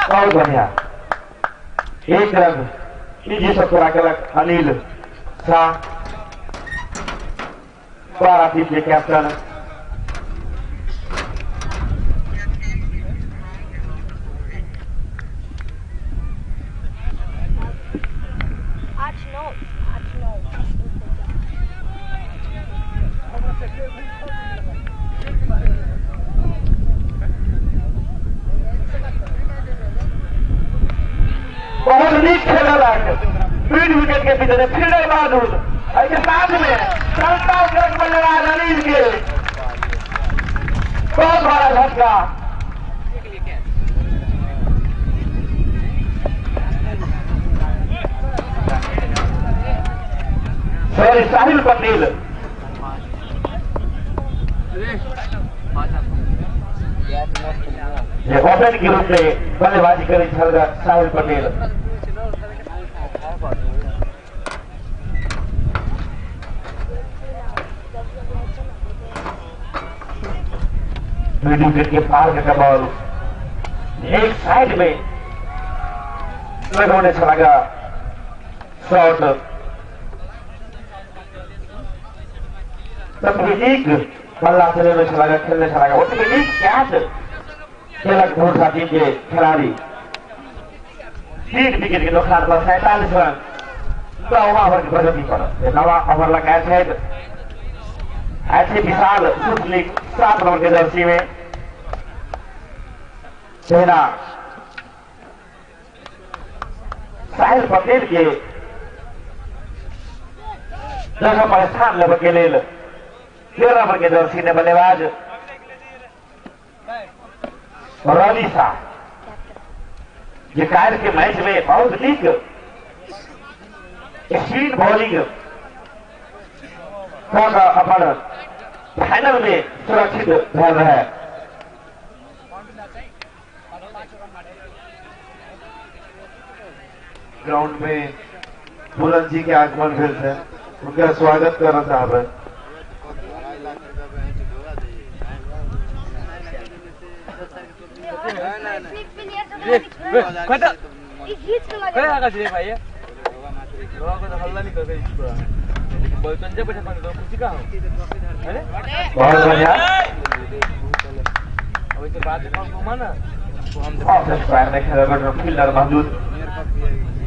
[SPEAKER 4] बहुत बढ़िया 1 रन इजी से पूरा कलक अनिल शाह 12 टीम के कैप्टन। बहुत नीक खेललक 3 विकेट के पीछे फील्डर बहादुर के साथ में चलता बल्लेबाज अनिल के बहुत बड़ा झटका। सॉरी साहिल पटेल ये ओपन के रूप में बल्लेबाजी करे साहिल पटेल। विकेट के पार का बॉल एक साइड में लगोने चला गया शॉट तब एक बल्ला खेलने में चला गया खेलने चला गया उसमें एक कैच खेलक भोरसा टीम के खिलाड़ी 3 विकेट के नुकसान पर 47 रन 9 ओवर की प्रगति पर 9 ओवर लगाए थे ऐसे विशाल लीग 7 नंबर के जर्सी में सेना साहिल पटेल के जगह पर स्थान लेने के लिए 13 नंबर के जर्सी ने बल्लेबाज रवि शाह ये कायल के मैच में बहुत नीक स्पीड बॉलिंग अपन फाइनल में सुरक्षित भेल रहे।
[SPEAKER 1] ग्राउंड में पूरन जी के आगमन भेल है, उनका स्वागत करना चाहबे।
[SPEAKER 4] बहुत बढ़िया फील्डर मौजूद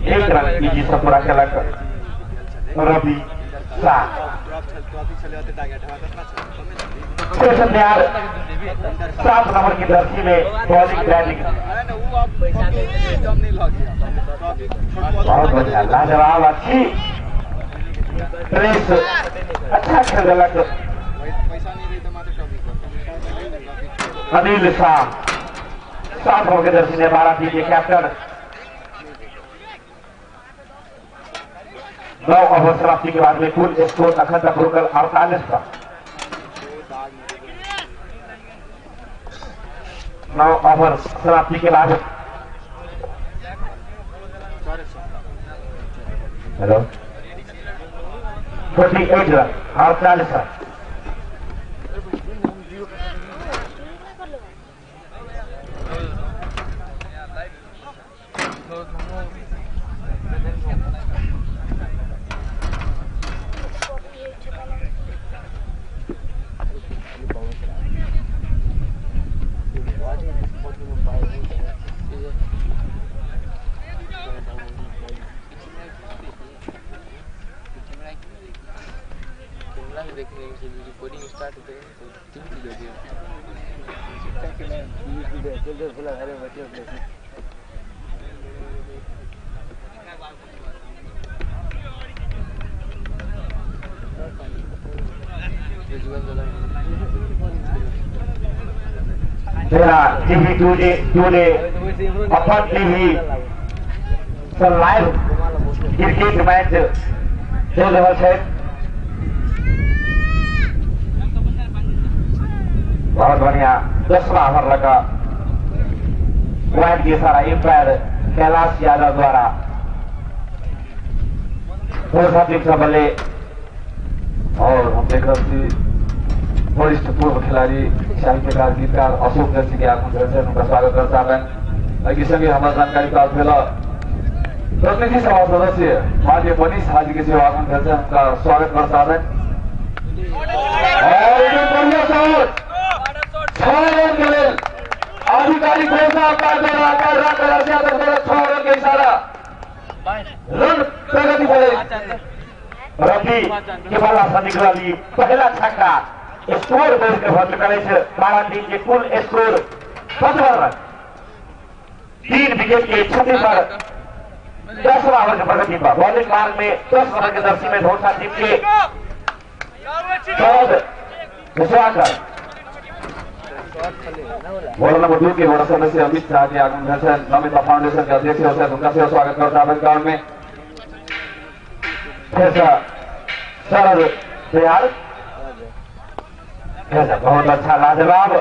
[SPEAKER 4] 1 रन इजी से पूरा केलक रवि शाह। 7 नंबर की जर्सी में बॉलिंग बैटिंग बहुत बढ़िया लाजवाब अच्छी प्रेस अच्छा खेल देलक अनिल शाह 7 नंबर के जर्सी ने 12 टीम के कैप्टन। 9 ओवर समाप्ति के बाद में कुल स्कोर अखन तक रुकल 48 का। 9 ओवर समाप्ति के बाद। Hello 48 run 48 run.
[SPEAKER 2] Recording start होते हैं तो तीन किलो दिया
[SPEAKER 4] टीवी टू ने अपन टीवी लाइव क्रिकेट मैच चल रहा है। बहुत बढ़िया 10वां ओवर लगा पॉइंट के सारा एम्पायर कैलाश यादव द्वारा बल्ले।
[SPEAKER 1] और हम देख रहे वरिष्ठ पूर्व खिलाड़ी साहित्यकार गीतकार अशोक जी के आगमन भेल छनि, हुनका स्वागत कर चाहबनि। एहि संगे हमरा जानकारी प्राप्त भेल प्रतिनिधि सभा सदस्य माननीय मनीष झा जी के सेहो आगमन भेल छनि, हुनका स्वागत कर चाहबनि। और बढ़िया शॉट 6 रन के लेल आधिकारिक घोषणा द्वारा 6 रन के इशारा, रन प्रगति भेल।
[SPEAKER 4] रवि के बल्ला से निकलल पहला छक्का स्कोर बोर्ड के भर चुकल अछि। 12 टीम के कुल स्कोर 17 रन, 3 विकेट के क्षति पर 10वां ओवर के प्रगति पर। बॉलिंग मार्ग में 10 ओवर के दर्शी में धौसा टीम के 14
[SPEAKER 1] वार्ड नंबर 2 के वार्ड सदस्य अमित झा के आगमन भेल छनि, नमिता फाउंडेशन के अध्यक्ष छथि, हुनका सेहो स्वागत कर चाहबनि। ग्राउंड में
[SPEAKER 4] फिर से शरद तैयार, बहुत अच्छा लाजवाब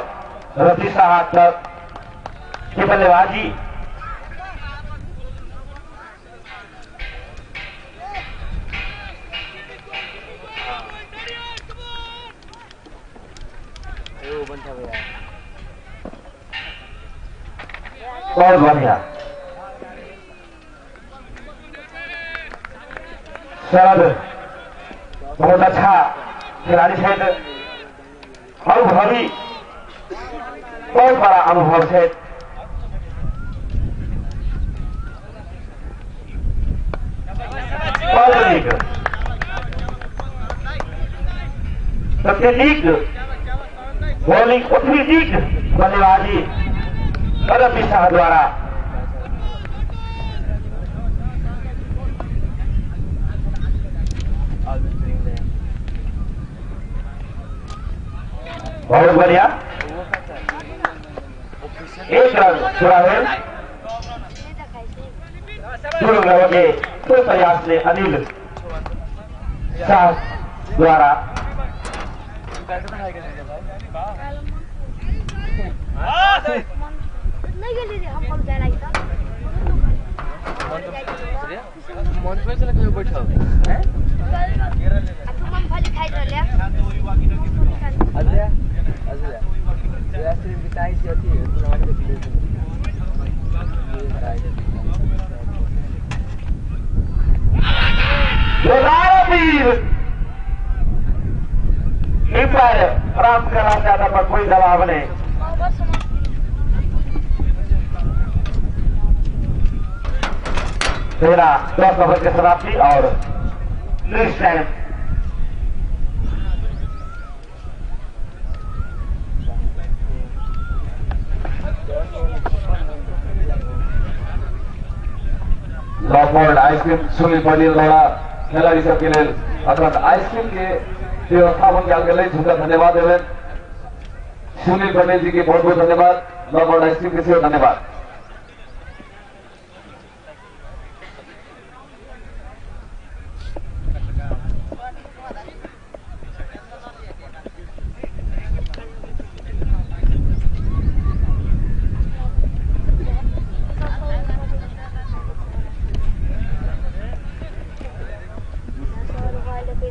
[SPEAKER 4] रवि साहा की बल्लेबाजी। बहुत बढ़िया शरद बहुत अच्छा खिलाड़ी छथि, अनुभवी, बहुत बड़ा अनुभव है। बहुत नीक, सबसे नीक बॉलिंग, उतनी नीक बल्लेबाजी रवि शाह द्वारा। बहुत बढ़िया, 1 रन पूरा भेल। 2 रन के तो प्रयास में अनिल शाह द्वारा। राम कैलाश यादव पर कोई दबाव नहीं। तेरह 10 ओवर की समाप्ति और नेक्स्ट टाइम
[SPEAKER 1] लॉकवर्ड आइसक्रीम सुनील पटेल द्वारा खिलाड़ी सबके लेल अर्थात आइसक्रीम के व्यवस्थापन कयल गेल अछि, हुनका धन्यवाद देबनि। सुनील पटेल जी के बहुत बहुत धन्यवाद, लॉकवर्ड आइसक्रीम के सेहो धन्यवाद।
[SPEAKER 4] तेरा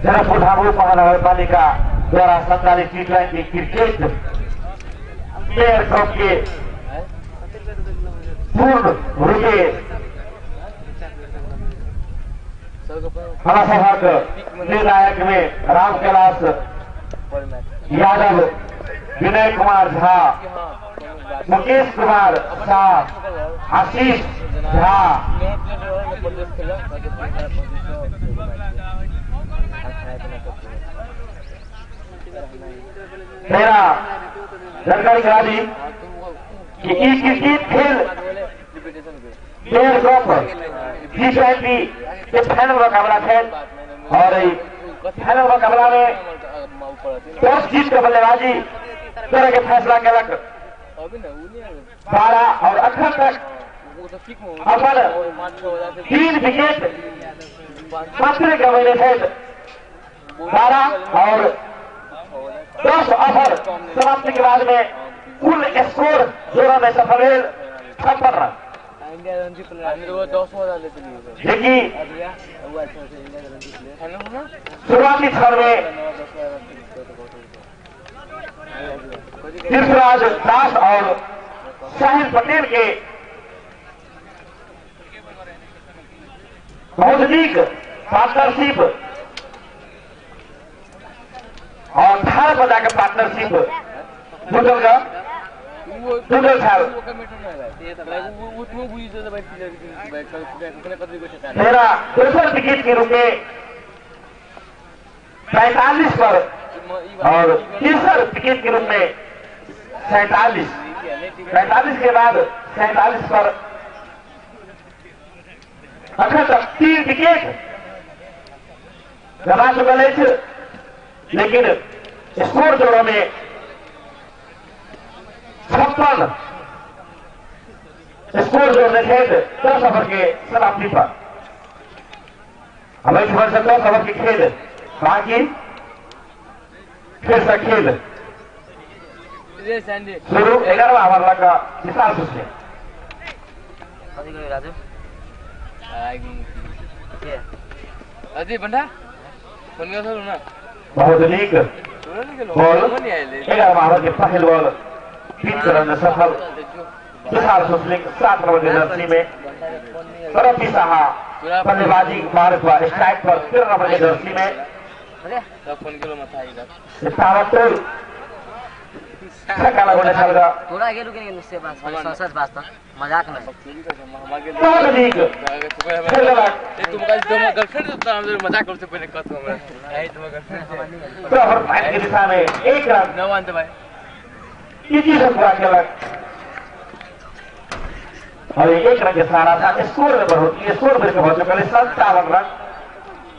[SPEAKER 4] जनकपुरधाम उपमहानगरपालिका द्वारा संचालित टी20 क्रिकेट प्लेयर कप के पूर्ण रूपे हमारा निर्णायक में राम कैलाश यादव, विनय कुमार झा, मुकेश कुमार शाह, आशीष झा, मेरा जानकारी करा दी कि ई क्रिकेट खेल प्लेयर कप टी20 के फाइनल मुकाबला खेल और फाइनल मुकाबला में टॉस जीत के बल्लेबाजी करे के फैसला केलक 12 और अखन तक अपन 3 विकेट मात्र गंवेने थे। 12 और 10 ओवर समाप्ति के बाद में कुल स्कोर जोड़ा में सफल भेल 56 रन। जेकि शुरुआती क्षण में तीर्थराज दास और साहिल पटेल के बहुत नीक पार्टनरशिप और 18 बजा के पार्टनरशिप टूटल छल। मेरा दोसर विकेट के रूप में 45 पर और तीसर विकेट के रूप में 47 के बाद 47 पर अखन तक 3 विकेट गमा चुकल अछि, लेकिन स्कोर जोड़ो में 56 स्कोर जोड़ने थे 10 ओवर के समाप्ति पर। अब इस वर्ष 10 ओवर के खेल बाकी, फिर से खेल शुरू 11वां ओवर लग विशाल सुश्री। बहुत नीक बॉल, 11वां ओवर के पहल बॉल 3 रन सफल विशाल सुश्री 7 नंबर की जर्सी में। रफी साहा बल्लेबाजी मार्ग पर स्ट्राइक पर 13 नंबर की जर्सी में।
[SPEAKER 5] मजाक नहीं।
[SPEAKER 4] एक रन और एक रन के सहारा था स्कोर में बढ़ोतरी, स्कोर में हो चुका है 57 रन।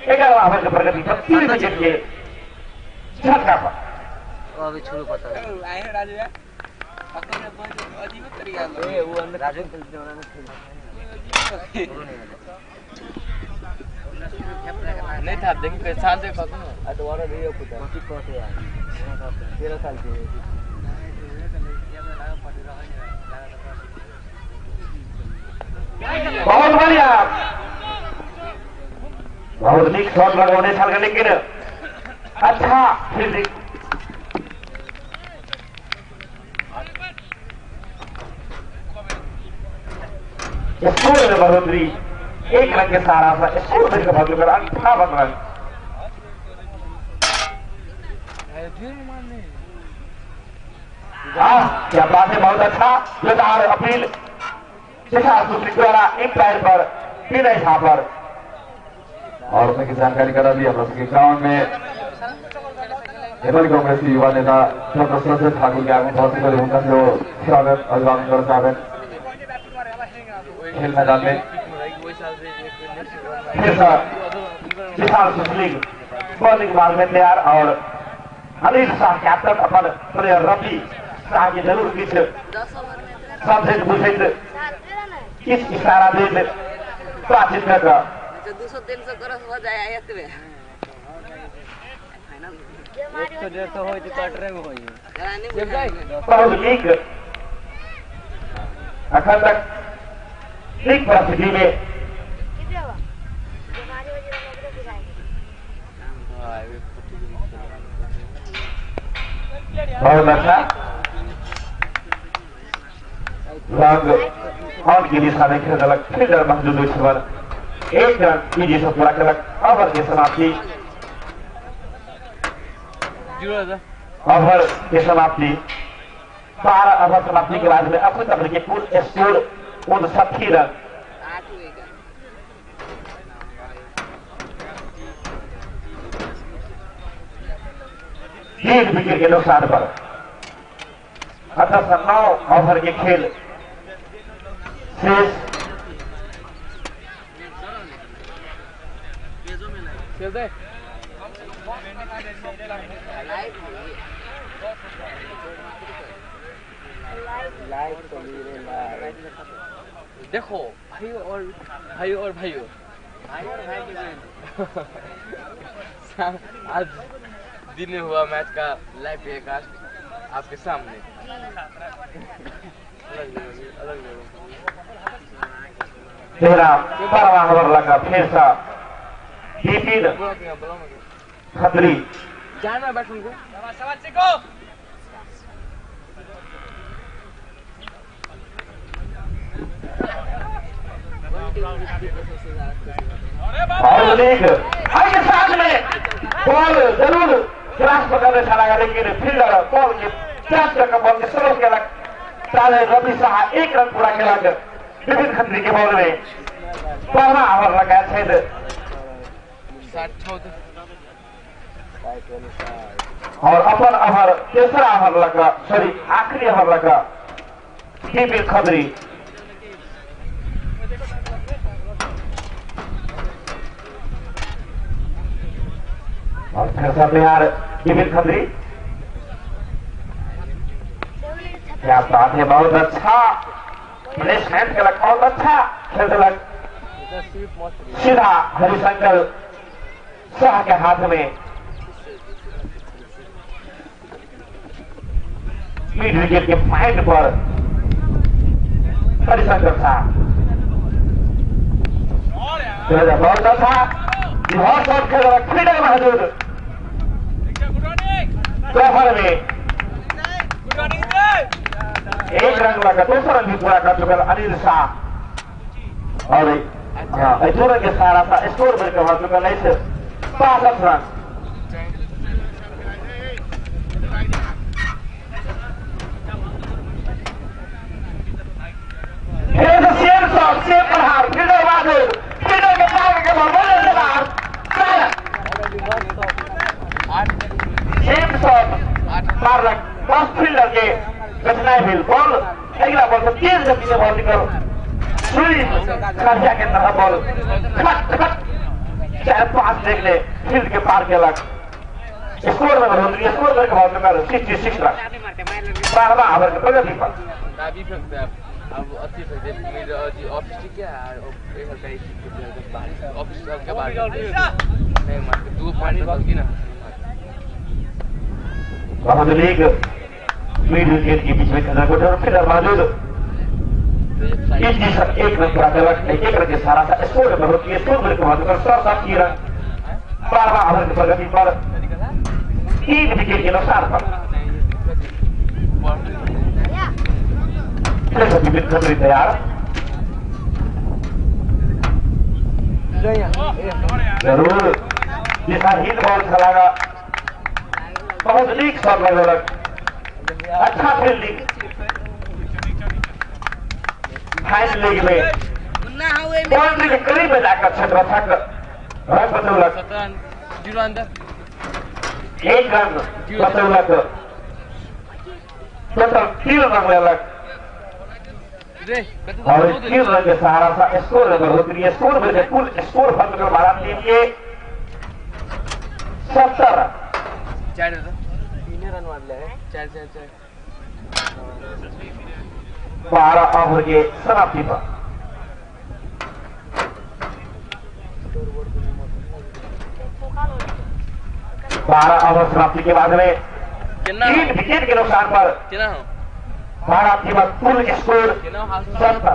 [SPEAKER 4] 11 ओवर की प्रगति पर 3 विकेट के झटका पर।
[SPEAKER 5] अभी शुरू पता है राजू
[SPEAKER 2] नहीं था देखिए साल देखा दोबारा नहीं होता 13 साल के।
[SPEAKER 4] बहुत बढ़िया, बहुत नीक शॉट लगौने छल, लेकिन अच्छा फील्डिंग। स्कोर में बढ़ोतरी 1 रन के सहारा था, स्कोर में 58 रन। क्या बात है, बहुत अच्छा जोरदार अपील द्वारा एम्पायर पर विनय झा पर।
[SPEAKER 1] और उसने की जानकारी करा दी अपना सबके ग्राउंड में नेपाली कांग्रेस के युवा नेता डॉक्टर संजय ठाकुर के आगमन बहुत पहले उनका जो स्वागत अभिवादन कर चाहते खेल मैदान में।
[SPEAKER 4] फिर सर विशाल सुसलिंग बॉलिंग मार्ग में तैयार और अनिल शाह कैप्टन अपन प्लेयर रवि शाह के जरूर किछु समझैत बुझैत किछु इशारा दैत बातचीत कऽ कऽ
[SPEAKER 5] 200-300 क्रॉस हो जाए एतबे।
[SPEAKER 2] 100-150 होय त कटरे में होय।
[SPEAKER 4] बहुत नीक अखन तक ठीक परिस्थिति में बहुत अच्छा लॉन्ग ऑन की दिशा में खेल देलक। फील्डर मौजूद इस पर 1 रन तेजी से पूरा केलक। ओवर के समाप्ति, ओवर के समाप्ति 12 ओवर समाप्ति के बाद में अब तक के कुल स्कोर 59 रन। तीन विकेट के नुकसान पर अतः 9 ओवर के खेल शेष।
[SPEAKER 2] देखो भाइयों और भाइयों और भाइयों, आज दिन में हुआ मैच का लाइव टेलीकास्ट आपके सामने। अलग
[SPEAKER 4] तेरा 12वां ओवर लगा फिर सा विपिन खत्री
[SPEAKER 2] जाना बैठ उनको
[SPEAKER 4] और एक के साथ में बॉल जरूर क्रॉस पकड़ने चला गया, लेकिन फील्डर बॉल के चार का बॉल के सर्व केलक। चाहे रवि शाह 1 रन पूरा केलक विपिन खत्री के बॉल में। 12वां ओवर लगा छथि और अपन ओवर तेसरा ओवर लगा, सॉरी आखिरी ओवर लगा विपिन खत्री। और फिर से तैयार विपिन खत्री। क्या बात है, बहुत अच्छा प्लेसमेंट केलक, बहुत अच्छा खेल देलक। सीधा हरिशंकर शाह के हाथ में मिड विकेट के पॉइंट पर हरिशंकर शाह। बहुत अच्छा बहुत शॉट खेल रहा फील्डर मौजूद कवर में 1 रन लगा, 2 रन भी पूरा कर चुका अनिल शाह। और 2 रन के सहारा था स्कोर बढ़कर हो चुका 62 रन। फिर सेम शॉट सेम प्रहार, फील्डर मौजूद, फील्डर के पार के बॉल से बाहर। सेम शॉट मारलक बस फील्डर के कठिनाई भेल। बॉल अगिला बॉल से तेज गति से बॉल निकल सुई खड़िया के तरह बॉल खट खट 4-5 देखले फील्ड के पार केलक। स्कोर में बढ़ोतरी, स्कोर करके बॉल निकल 66 रन। 12वां ओवर के प्रगति पर
[SPEAKER 2] दाबी फेंकते हैं अब अति फेंकते मेरे ऑफिस ठीक है एक हल्का ही ऑफिस के बाहर नहीं मारते 2 पॉइंट की ना।
[SPEAKER 4] बहुत लीग मिड विकेट के बीच में खड़ा और फिर मौजूद 1 रन पूरा केलक। 1 रन के सहारा था स्कोर में बढ़ोतरी, स्कोर बढ़कर हो चुका 67 रन। 12वां ओवर की प्रगति पर 3 विकेट के नुकसान पर विपिन खत्री तैयार। जरूर दिशाहीन बॉल चलागा, बहुत लीक शॉट लगेलक, अच्छा फील्डिंग फाइन लीग में बाउंड्री के करीब में जाकर क्षेत्ररक्षक रन बचौलक। 1 रन बचौलक, टोटल 3 रन लेलक और 3 रन के सहारा सा स्कोर में बढ़ोतरी, स्कोर में कुल स्कोर बंद कर भारत टीम के 70 रन।
[SPEAKER 2] 4 रन मारले हैं 4 4 4
[SPEAKER 4] 12 ओवर के समाप्ति पर 12 ओवर समाप्ति के बाद में 3 विकेट के नुकसान पर 12 टीम कुल स्कोर 70।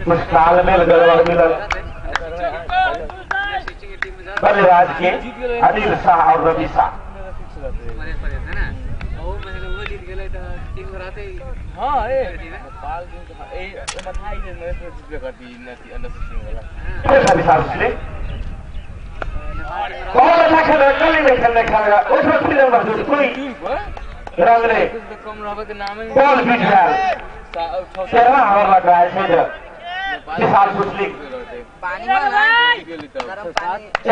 [SPEAKER 4] कुछ तालमेल गड़बड़ मिलल बल्लेबाज के अनिल शाह और रवि शाह। बहुत अच्छा खेल रहा, गली में खेलने खेल रहा, उसमें फिर मजदूर कोई रंग ने बॉल बीच गया। तेरहवा ओवर लग रहा है विशाल सुसली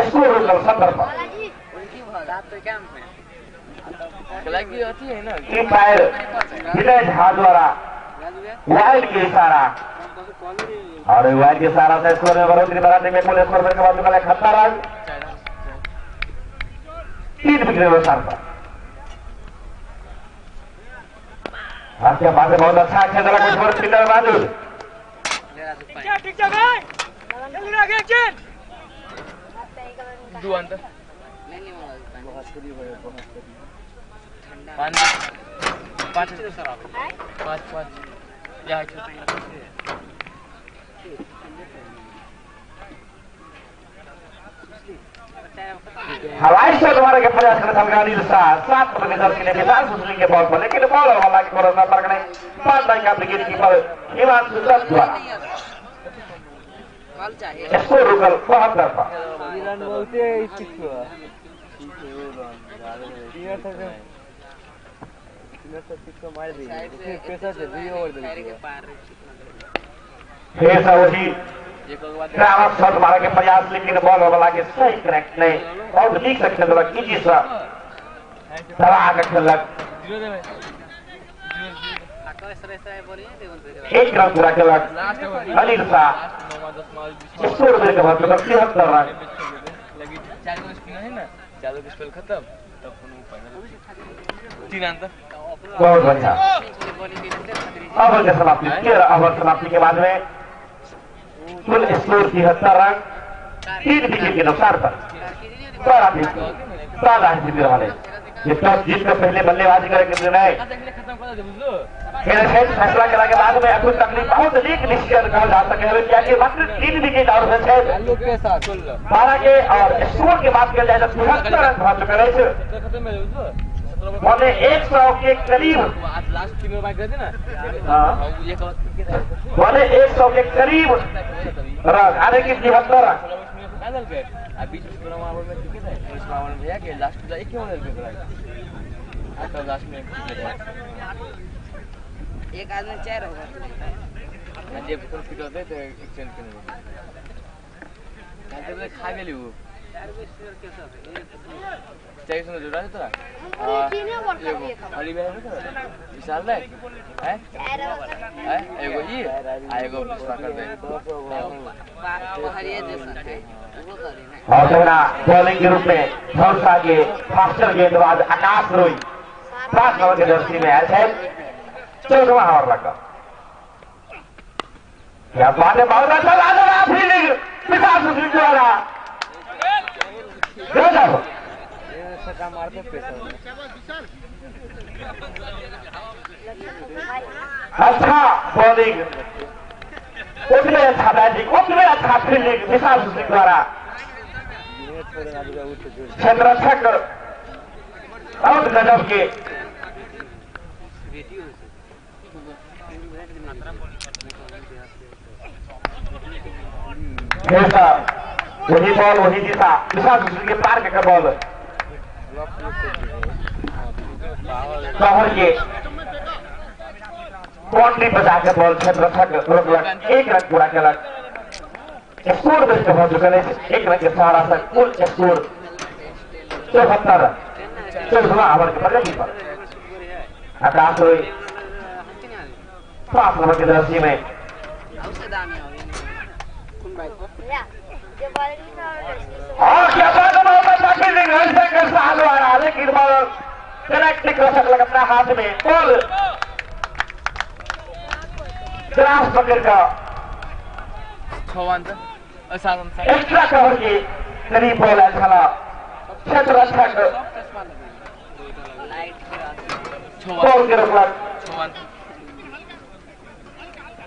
[SPEAKER 4] स्कोर 70 पर। विनय झा द्वारा वाइड के इशारा और वाइड के इशारा से स्कोर में बढ़ोतरी बढ़ाने में कुल स्कोर के बाद निकला 71 रन, 3 विकेट नुकसान पर। आपके पास बहुत अच्छा खेल रहा कुछ और फील्डर बहादुर। हवाई शॉट मारे के प्रयास कर अनिल शाह 7 रन के विशाल सुसली के बॉल पर, लेकिन बॉल वाला के कोरोना पर नहीं 5 रन का विकेट कीपर हिमांशु दत्त द्वारा स्कोर रुकल 72 पर। फिर से वही शॉट मारे के प्रयास, लेकिन बॉल वाला के सही कनेक्ट नहीं, बहुत नीक से खेललक, इजी से दबा के खेललक। 1 रन पूरा खेलक अनिल शाह। स्कोर के बाद 73 रन। बहुत बढ़िया ओवर के समाप्ति, 13 ओवर समाप्ति के बाद में कुल स्कोर 73 रन, 3 विकेट के नुकसान पर। 12 जीत रहा है। ये टॉस जीत कर पहले बल्लेबाजी करे के निर्णय फैसला करा के बाद में अभी तकलीफ बहुत लीक डिसीजन कहल जा सके है, क्या मात्र 3 विकेट और है 12 के और स्कोर के बात कल जाए तो 73 रन भर चुके हैं, माने 100 के करीब, माने 100 के करीब रन, आने की 73 रन।
[SPEAKER 5] एक आदमी 4 होगा
[SPEAKER 4] और बॉलिंग के रूप में धौसा के फास्टर गेंदबाज आकाश रोई 5 नंबर के जर्सी में आए थे, 14वां ओवर लगा। क्या बात है, बहुत अच्छा फील्डिंग विकास द्वारा। अच्छा बॉलिंग, उतने अच्छा बैटिंग, उतने अच्छा फील्डिंग विशाल सुशील द्वारा। क्षेत्ररक्षक बहुत गजब के वही बॉल वही दिशा विशाल सुशील के पार का बॉल शहर के बाउंड्री बचा के बॉल क्षेत्ररक्षक रोकलक, 1 रन पूरा केलक। स्कोर बेच हो चुकल अछि 1 रन के सहारा से कुल स्कोर 74 रन। 14वां ओवर के प्रगति पर आकाश रोई 5 नंबर के जर्सी में
[SPEAKER 5] और दामी हो कौन बाइक पर
[SPEAKER 3] जो बॉलिंग में
[SPEAKER 4] और क्या बात है, बहुत अच्छा फील्डिंग हरिशंकर शाह द्वारा, लेकिन बॉल कनेक्ट नहीं कर सकल अपना हाथ में, बॉल ग्रास पकड़ का एक्स्ट्रा कवर के करीब बॉल आयल छला। क्षेत्र रक्षक बॉल के रोकलक।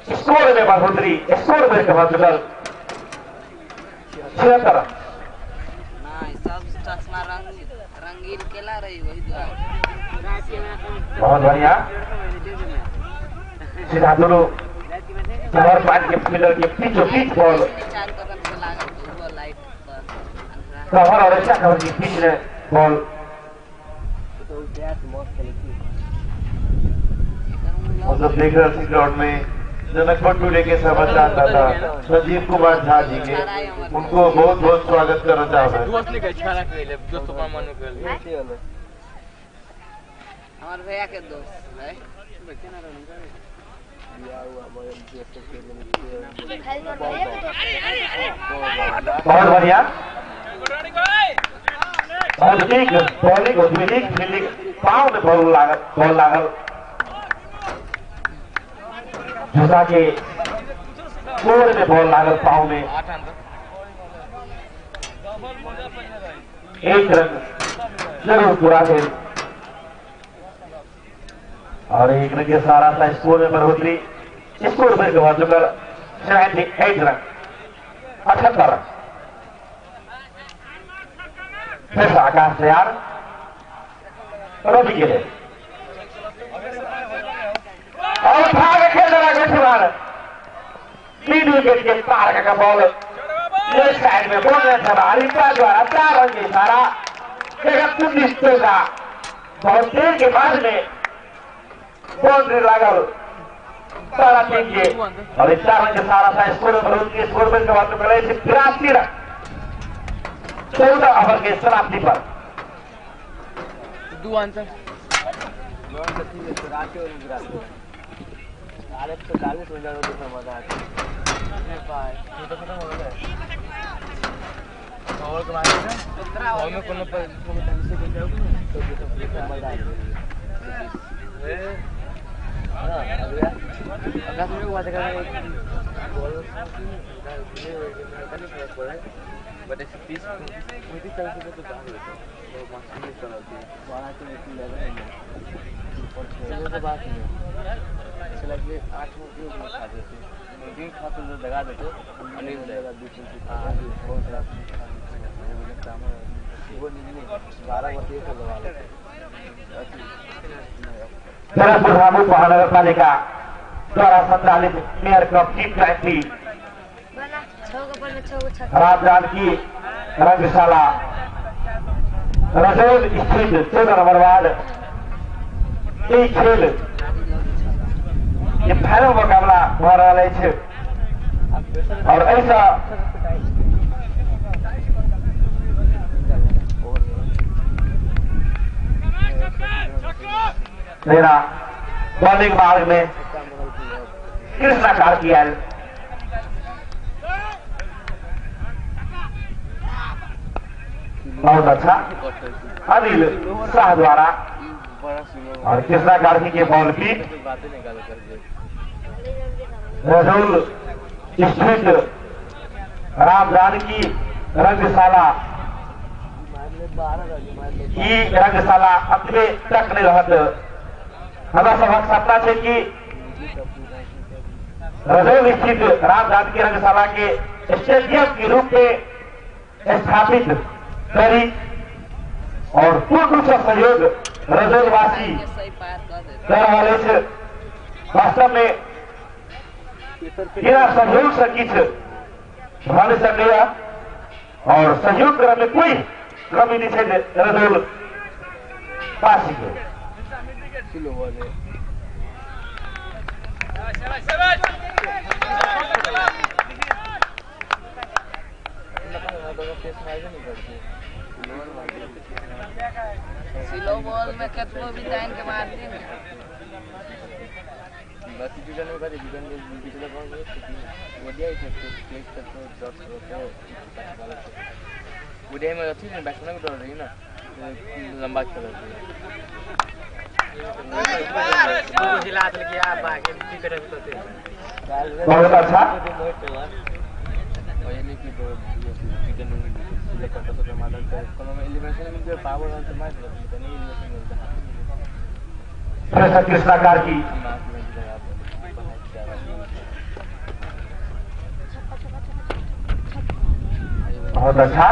[SPEAKER 4] स्कोर में बढ़ोतरी, स्कोर में बढ़ोतरी 76।
[SPEAKER 5] सब चश्मा रंग रंगीन केला रही वही
[SPEAKER 4] बहुत बढ़िया सीधा दोनों कवर पाँच के फील्डर के बीचों बीच बॉल कवर और एक्स्ट्रा कवर के बीच में बॉल।
[SPEAKER 1] मतलब देख रहे थे ग्राउंड में जनकपुर टुडे के संवाददाता संजीव कुमार झा जी के, उनको बहुत बहुत स्वागत करना चाहते हैं।
[SPEAKER 5] हमारे भैया के दोस्त है।
[SPEAKER 4] बहुत बढ़िया, बहुत नीक बॉलिंग, नीक फील्डिंग, पाँव में बॉल लागल, बॉल लागल जूता के कोर में बॉल लागल पाँव में। एक रन जरूर पूरा भेल और एक रन के सारा सा स्कोर में बढ़ोतरी, स्कोर में गवा चुकल 78 रन, 78 रन। फिर आकाश तैयार रवि के लिए और भाग खेल रहा है। 3 विकेट के पार का बॉल लेफ्ट साइड में बॉल रिपा द्वारा 4 रन के इशारा का बहुत देर के बाद में बाउंड्री लागल सारा टीम के और 4 रन के सारा सा स्कोर में स्कोर में 83 रन 14 ओवर के समाप्ति पर।
[SPEAKER 2] बट ऐसे 30-35 40 रुपये तो दाम लेते हैं, तो बात नहीं है। 8 खा देते दिन खाते लगा देते 12 बजे लगा लेते।
[SPEAKER 4] जनकपुर महानगर पालिका द्वारा संचालित mayor cup T20 Ram Janaki रंगशाला रजौल स्थित 14 नंबर वार्ड ई खेल ये फाइनल मुकाबला भ रहल अछि और ऐसा मेरा बॉलिंग मार्ग में कृष्णा कार्की आयल। बहुत अच्छा अनिल शाह द्वारा और कृष्णा कार्की के बॉल की रजौल स्थित राम जानकी रंगशाला ई रंगशाला अपने तक नहीं रहत। हमरा सबक सपना है कि रजौल स्थित राम जानकी रंगशाला के स्टेडियम के रूप में स्थापित करी और पूर्ण रूप से सहयोग रजौलवासी कर रहा है। वास्तव में बिना सहयोग से किछु भऽ नहि सकैया और सहयोग करय में कोई कमी नहीं है रजौल वासी के।
[SPEAKER 5] स्लो बॉल में कितनो भी टाइम के मारती है।
[SPEAKER 2] लंबा खेल
[SPEAKER 4] बहुत अच्छा। कृष्णा कार्की बहुत अच्छा।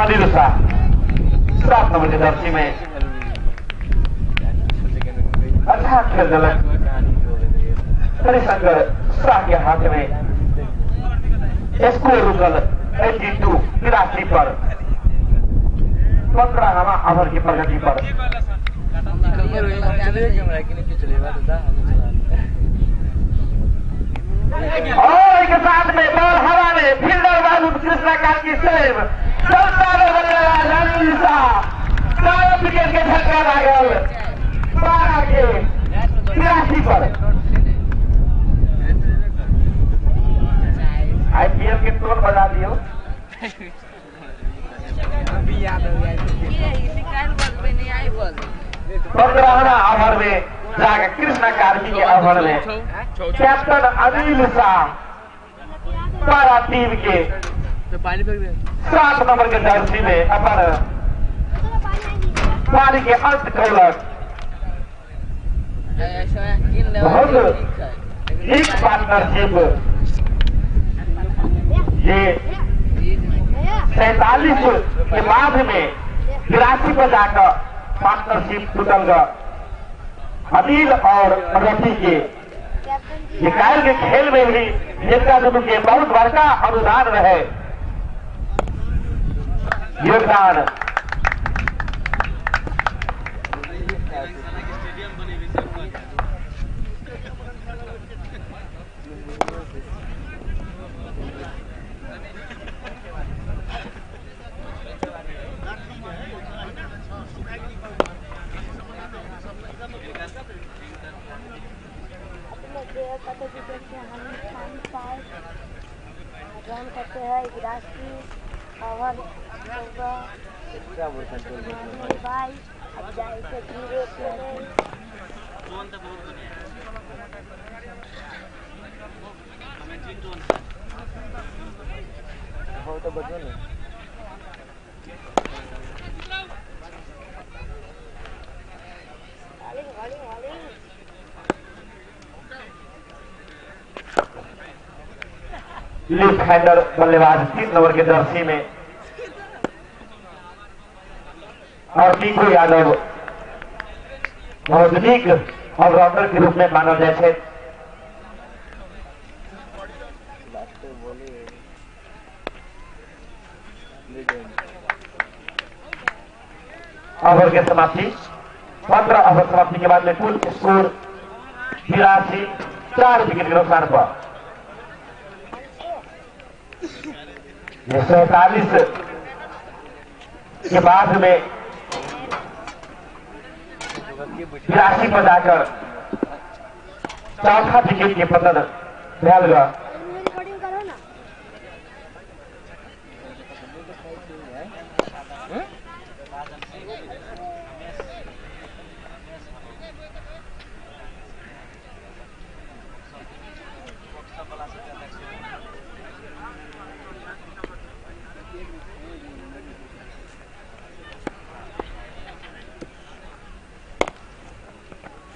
[SPEAKER 4] अनिल शाह 7 नंबर के जर्सी में अच्छा खेल दिलक। हरिशंकर शाह के हाथ में स्कोर रुकल 82 83 पर 15वां ओवर की प्रगति पर। और के साथ में बॉल हवा में फील्डर बाबू कृष्णा कार्की सेव चलता अनिल शाह 4 विकेट के झटका लागल 12 के 83 पर। आईपीएल के टोन बजा दियो। 15वां ओवर में जाकर कृष्णा कार्की के ओवर में कैप्टन अनिल शाह 12 टीम के 7 नंबर के जर्सी में अपन पारी के अंत कौलक। बहुत एक पार्टनरशिप ये 47 के बाद में 83 पर जाकर पार्टनरशिप टूटल अनिल और रफी के। ये कायल के खेल में भी जिनका दोनों के बहुत बड़का अनुदान रहे योगदान।
[SPEAKER 3] रन करते हैं 81 ओवर 22 0।
[SPEAKER 4] लेफ्ट हैंडर बल्लेबाज 3 नंबर के जर्सी में और टीकू यादव बहुत नीक ऑलराउंडर के रूप में मानल जाए छै। ओवर के समाप्ति 15 ओवर समाप्ति के बाद में कुल स्कोर 83, 4 विकेट के नुकसान पर। 47 के बाद में 83 पर जाकर चौथा विकेट के पतन भेल गया।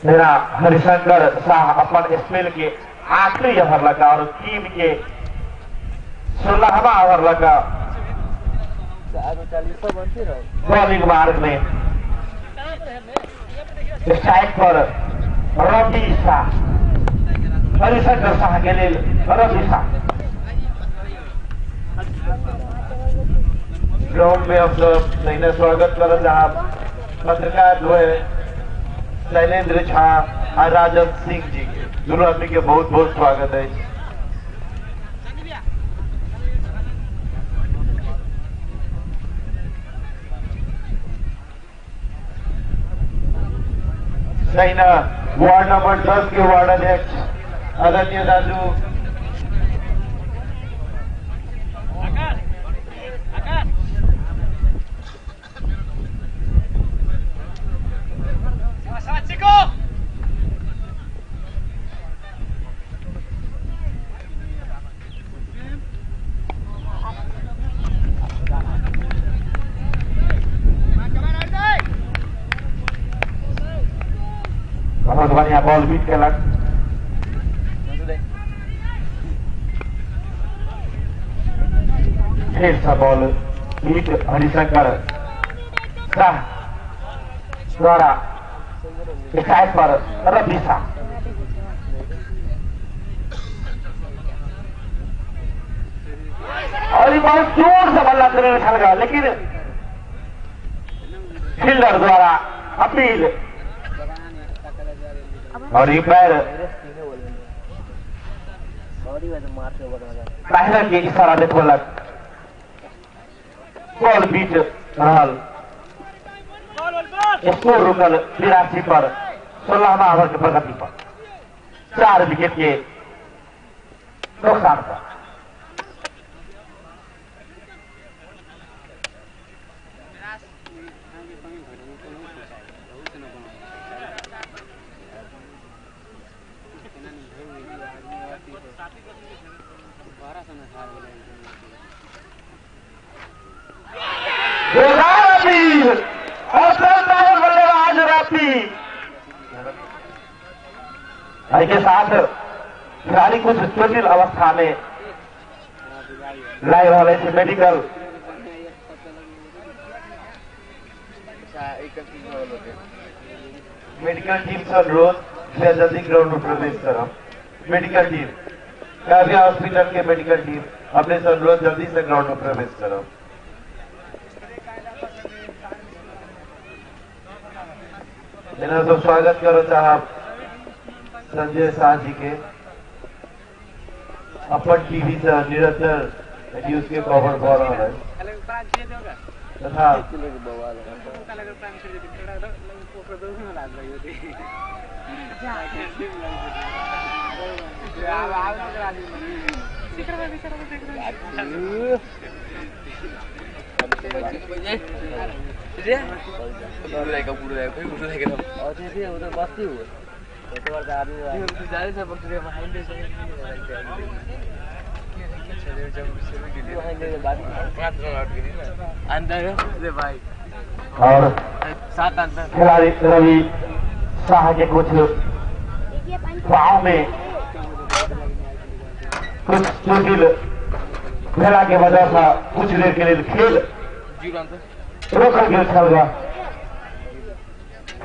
[SPEAKER 4] मेरा हरिशंकर शाह अपन स्पेल के आखिरी ओवर लगा और टीम के 16वां ओवर लगा बॉलिंग मार्ग में स्ट्राइक पर रवि शाह, हरिशंकर शाह के लिए रवि शाह।
[SPEAKER 1] ग्राउंड में अब नैना स्वागत कर जहाँ पत्रकार हुए शैलेंद्र झा और राजन सिंह जी के दोनों आदमी के बहुत बहुत स्वागत है। सहीना
[SPEAKER 4] वार्ड नंबर 10 के वार्ड अध्यक्ष आदरणीय दाजू बहुत बढ़िया बॉल बीट केलक। फिर से बॉल बीट हरिशंकर शाह द्वारा स्ट्राइक पर रवि शाह। और ये बहुत जोर से बल्ला चलने छल गया, लेकिन फील्डर द्वारा अपील और अंपायर पहले के इशारा देखौलक। बॉल बीच रहल, स्कोर रुकल 83 पर 16वां ओवर के प्रगति पर 4 विकेट के नुकसान पर। बल्लेबाज रफी के साथ खिलाड़ी कुछ चोटिल अवस्था में लाइ रहल अछि मेडिकल
[SPEAKER 1] मेडिकल टीम से अनुरोध से जल्दी ग्राउंड में प्रवेश करब। मेडिकल टीम काव्या हॉस्पिटल के मेडिकल टीम अपने से अनुरोध जल्दी से ग्राउंड में प्रवेश करब। एना सब स्वागत करो चाहब संजय शाह जी के अपन टीवी से निरंतर न्यूज के कवर भऽ रहल है तथा
[SPEAKER 4] और खिलाड़ी रवि शाह के कुछ पाँव में कुछ चोटिल भेला के वजह से कुछ देर के लिए खेल रोकल गेल छल।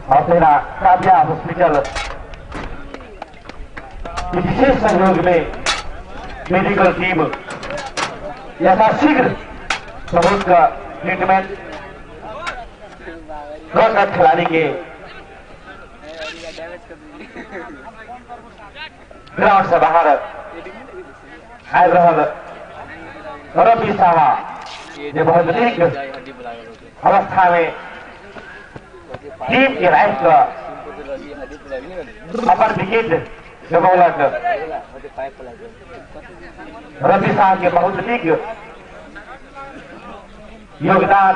[SPEAKER 4] और तेरा काव्या हॉस्पिटल विशेष सहयोग में मेडिकल टीम यथाशीघ्र पहुंच का ट्रीटमेंट कर खिलाड़ी के ग्राउंड से बाहर आबि रहल रवि शाह जे बहुत नीक अवस्था में टीम के राइट अपन विकेट गमौलक। रवि शाह के बहुत नीक योगदान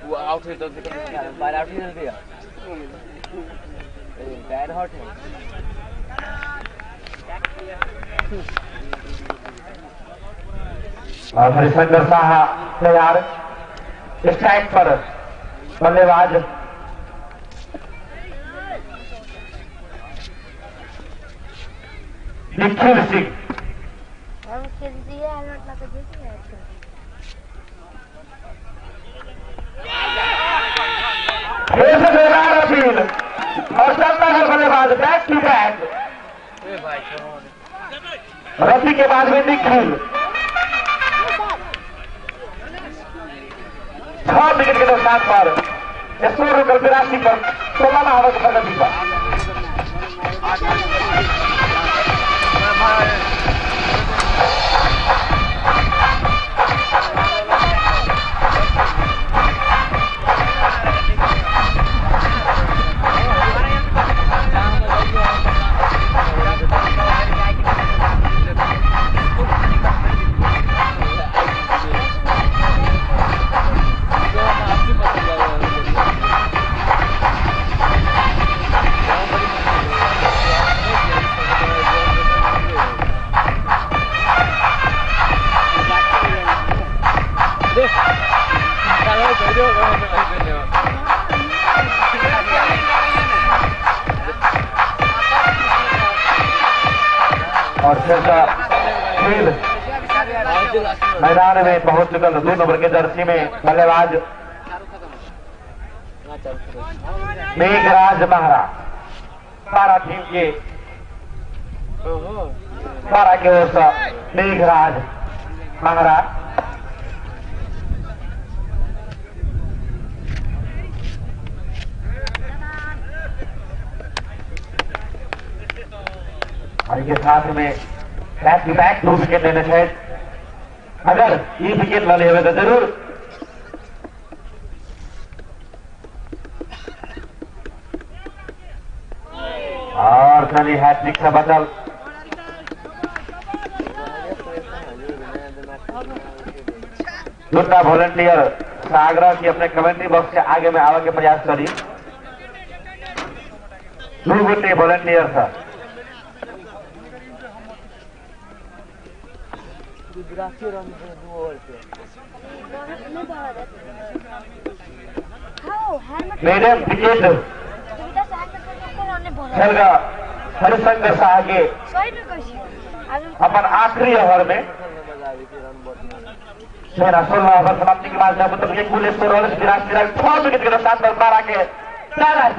[SPEAKER 2] वो आउट है तो बाहर आउट ही दिया पैर हॉट है।
[SPEAKER 4] और हरिशंकर शाह तैयार स्ट्राइक पर बल्लेबाज निखिल सिंह।
[SPEAKER 3] हम खेल दिए हेलमेट लगा दीजिए।
[SPEAKER 4] फिर से जोरदार अपील और चलता है बल्लेबाज बैक टू बैक। रफी के बाद में निखिल 6 विकेट के नुकसान पर स्कोर रुकल 82 पर 16 ओवर की प्रगति पर। और फिर का खेल मैदान में पहुंच चुकल 2 नंबर के जर्सी में बल्लेबाज मेघराज महरा 12 टीम के 12 के ओर से मेघराज महरा। और के साथ में बैक टू बैक 2 विकेट लेने थे। अगर ये विकेट न ले तो जरूर और चली हैट्रिक से बदल दूसरा वॉलंटियर से आग्रह की अपने कमेंट्री बॉक्स के आगे में आवे के प्रयास करी। 2 गोटे वॉलंटियर था मैडम विकेट हरिशंकर शाह के अपन आखिरी ओवर में 16 ओवर समाप्ति के बाद कुल स्कोर 6 विकेट के नुकसान पर 12 के 4।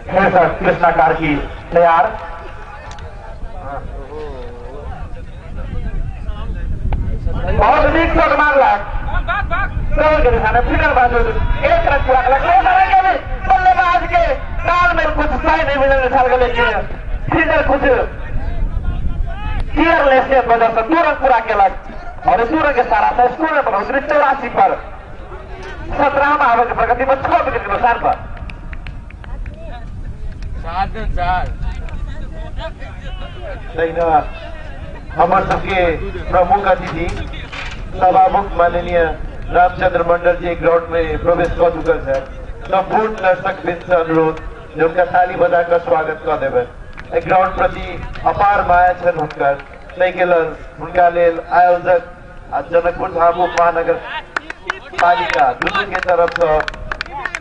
[SPEAKER 4] फिर सर कृष्णा कार्की तैयार। बहुत नीक शॉट मारलक फिर 1 रन पूरा बल्लेबाज के काल में कुछ सही नहीं मिलल लेकिन फिर कुछ केयरलेस के वजह से 2 रन पूरा केलक और 2 रन के सारा स्कोर में पहुंचल 84 पर 17 ओवर के प्रगति पर 6 विकेट के नुकसान पर
[SPEAKER 2] 7-4।
[SPEAKER 6] हमर सबके प्रमुख अतिथि सभामुख माननीय रामचंद्र मंडल जी ग्राउंड में प्रवेश कऽ चुकल छथि। संपूर्ण दर्शक वृंद से अनुरोध जे हुनका ताली बजा कऽ स्वागत कऽ देबनि। एहि ग्राउंड प्रति अपार माया छनि हुनकर, ताहिके लेल हुनका लेल आयोजक आ जनकपुर धाम उप महानगर पालिका दुनू के तरफ से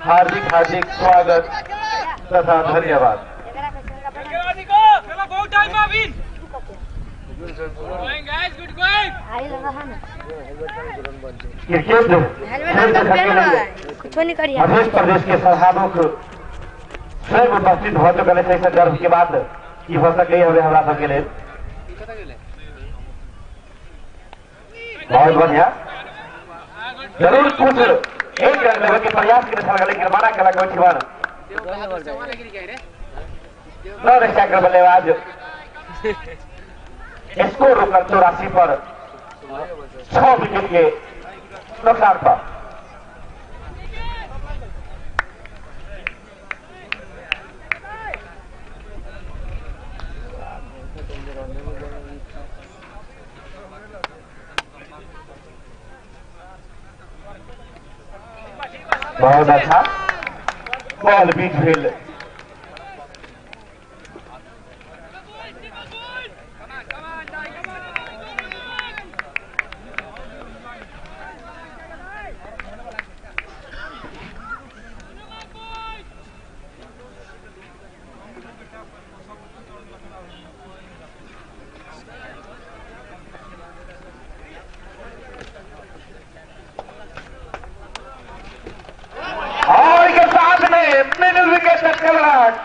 [SPEAKER 6] हार्दिक हार्दिक स्वागत तथा धन्यवाद।
[SPEAKER 4] क्रिकेट मध्य प्रदेश के सभामुख स्वयं उपस्थित हो चुकल है। गर्व के बात की हो सके हमें हमरा सबके लेल बहुत बढ़िया। जरूर कुछ 1 रन लेवे के प्रयास के लेकिन मारा केलक बल्लेबाज स्कोर रोकल 84 पर 6 विकेट के नुकसान पर। बहुत अच्छा बॉल बीच भेल।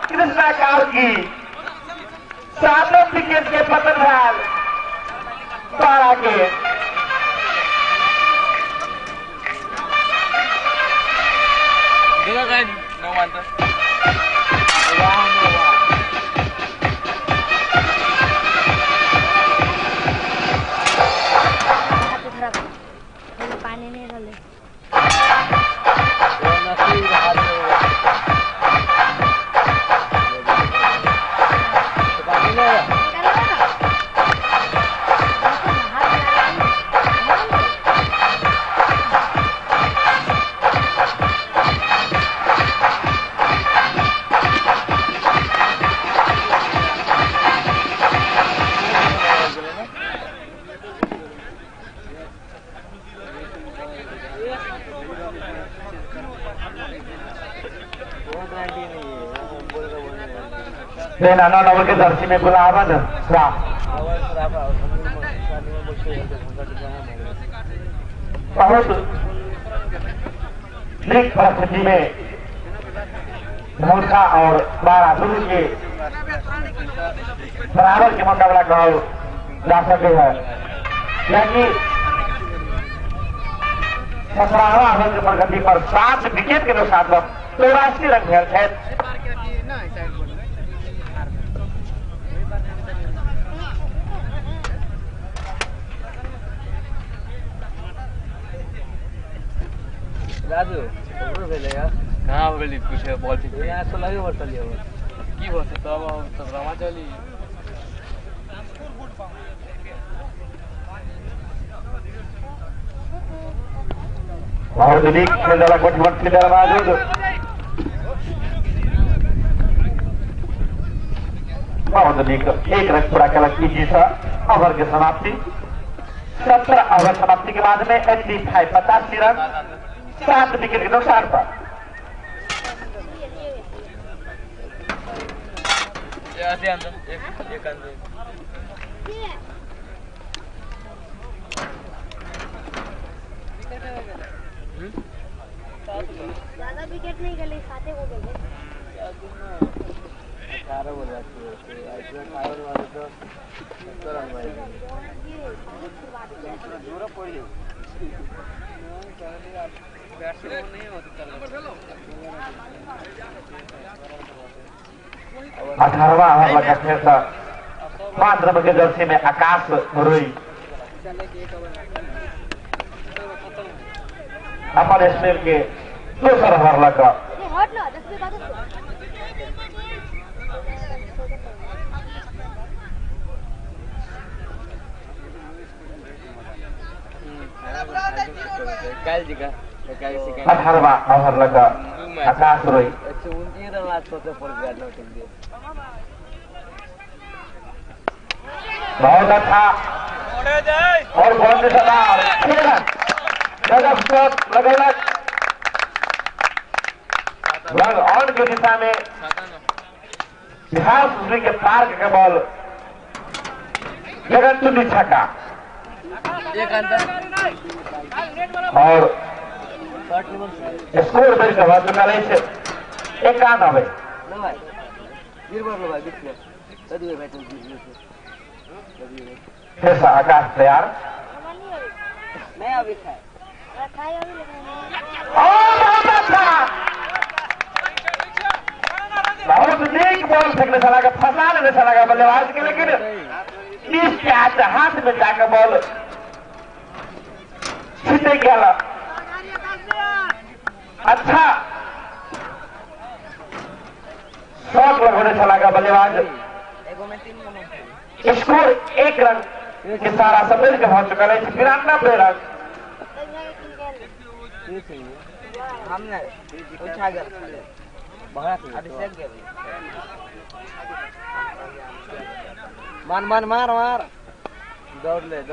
[SPEAKER 4] कृष्णा कार्की 7 विकेट के पतन भेल 12 के।
[SPEAKER 3] पानी नहीं रहे।
[SPEAKER 4] 9 नंबर के जर्सी में गुलाबन शाह। बहुत नीक परिस्थिति में धौसा और 12 दोनों के बराबर के मुकाबला कहल जा सके है, यानी 17वां ओवर के प्रगति पर 7 विकेट के नुकसान पर 84 रन भेल छथि।
[SPEAKER 2] राजू कहाँ भेली पूछे बॉल ठीक यहाँ 16 ओवर चली की भऽ तब तब रमा चली।
[SPEAKER 4] बहुत नीक खेल देलक फील्डर मौजूद। बहुत नीक 1 रन पूरा केलक इजी सँ। ओवर के समाप्ति 17 ओवर समाप्ति के बाद में 85 85 रन 7 विकेट के नुकसान पर।
[SPEAKER 3] ज्यादा विकेट नहीं गले, साते हो गए।
[SPEAKER 2] 18 बोल जाती है 18 वाले तो 70 रन भाई जोरा पड़ी है।
[SPEAKER 4] अठारहवां ओवर लगा खेल था 5 नंबर के जर्सी में आकाश रुई अपन स्पेल के दोसर ओवर लगा। अठारहवां ओवर लगा आकाश रोई। बहुत अच्छा और बहुत गजब शॉट लगेलक रन ऑन के दिशा में बिहार सुश्री के पार्क के बॉल जगन छक्का और स्कोर बढ़ि कऽ भऽ चुकल अछि 91। फिर से आकाश तैयार और बहुत अच्छा बहुत नीक बॉल फेंकने छलाह, फंसा लेने छलाह बल्लेबाज के, लेकिन इस कैच हाथ में जाकर बॉल छीटे गेल। अच्छा शॉट लगौने छलाह बल्लेबाज। स्कोर 1 रन के सारा समेट के भऽ चुकल अछि 93 रन।
[SPEAKER 2] मान मान मार मार दौड़ ले
[SPEAKER 4] 1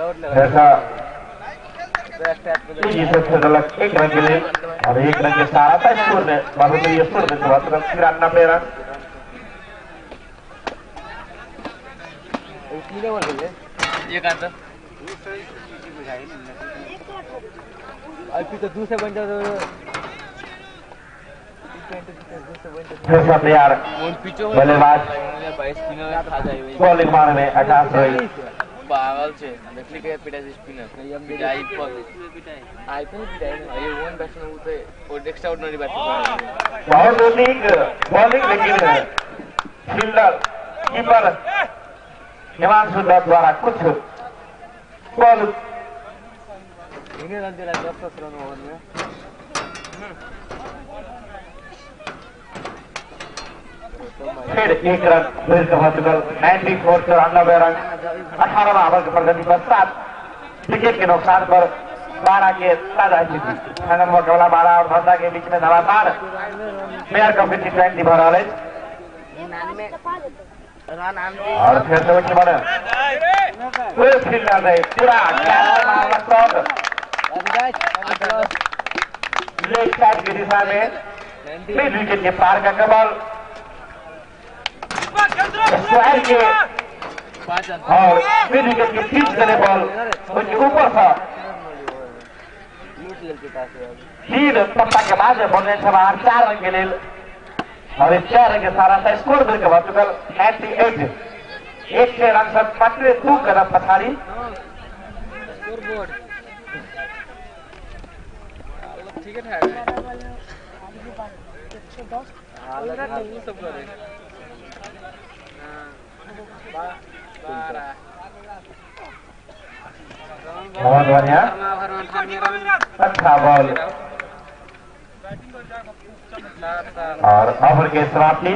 [SPEAKER 4] रन के लिए और 1 रन के सारा था स्कोर में बढ़ोतरी स्कोर में 93 रन। फिर से तैयार बल्लेबाज बॉलिंग मारने आकाश रोई।
[SPEAKER 2] पागल छे देखली के पिटाई स्पिनर पिटाई पर आईपीएल पिटाई ये वन बैट्समैन उते और एक्स्ट्राऑर्डिनरी बैट्समैन।
[SPEAKER 4] बहुत नीक बॉलिंग, लेकिन फील्डर कीपर हिमांशु दत्त द्वारा कुछ बॉल
[SPEAKER 2] इन्हें रन दिला 10 रन ओवर में।
[SPEAKER 4] फिर 1 रन फिर हो चुकल 94 94 रन। 18वां ओवर के प्रगति पर 7 विकेट के नुकसान पर 12 के ताजा स्थिति। फाइनल मुकाबला 12 और धंधा के बीच में लगातार मेयर कप T20 भऽ रहल अछि और फिर से उठि बड़ पूरे फील्डर रहे पूरा शॉट लेग साइड की दिशा में 3 विकेट के पार का बॉल स्क्वायर के और मिड विकेट के बीच देने बॉल उनके ऊपर था। 3 पत्ता के बाद बनने से बाहर 4 रन के लिए और इस 4 रन के सारा सा स्कोर मिलकर भऽ चुकल 98। 100 रन से मात्र 2 कदम पछाड़ी।
[SPEAKER 2] ठीक है
[SPEAKER 4] बहुत बढ़िया अच्छा बॉल और ओवर के समाप्ति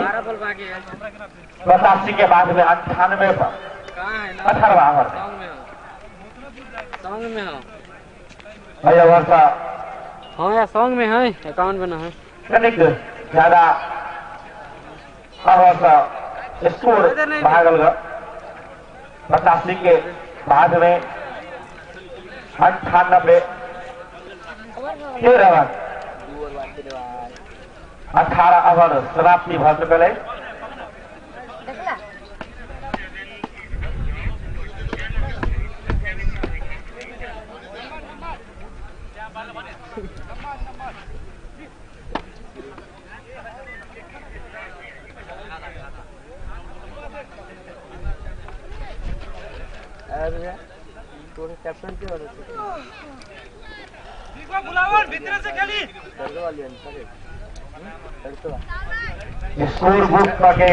[SPEAKER 4] 85 के बाद में 98 पर 18वां ओवर
[SPEAKER 2] में
[SPEAKER 4] भैया वर्षा।
[SPEAKER 2] हाँ यार सॉन्ग में है अकाउंट में ना है
[SPEAKER 4] कनिक ज्यादा स्कोर भागल 85 के बाद में 98 13 रन 18 ओवर समाप्ति भ चुकल है।
[SPEAKER 2] कैप्टन के वाले
[SPEAKER 4] स्कोर बुक के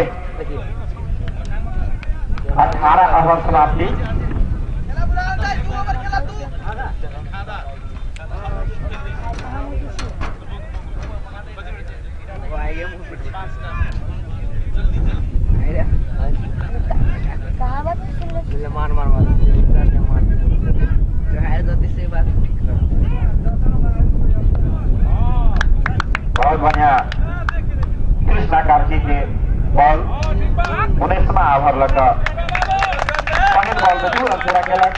[SPEAKER 4] 18 ओवर समाप्ति।
[SPEAKER 2] मार मार मार
[SPEAKER 4] बहुत बढ़िया कृष्णा कार्की के बॉल 19वां ओवर लग पहिल बॉल में 2 रन पूरा केलक।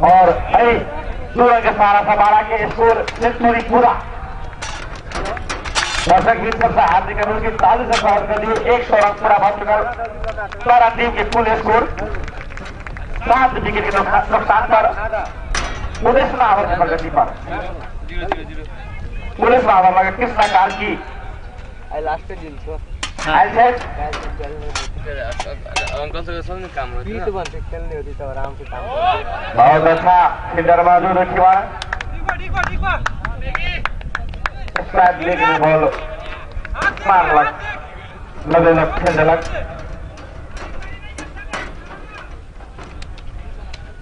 [SPEAKER 4] और 2 रन के सहारा से 12 के स्कोर सेंचुरी पूरा। दर्शक बीच सबसे हार्दिक अभिनंदन की ताली से स्वागत कर दिए। 100 रन पूरा भर चुका 12 टीम के कुल स्कोर 7 विकेट के नुकसान पर 19वां ओवर की प्रगति पर 19वां ओवर लगा कृष्णा कार्की। बहुत अच्छा फील्डर मौजूद रखिवा लेग में बॉल मारलक लगेलक खेलक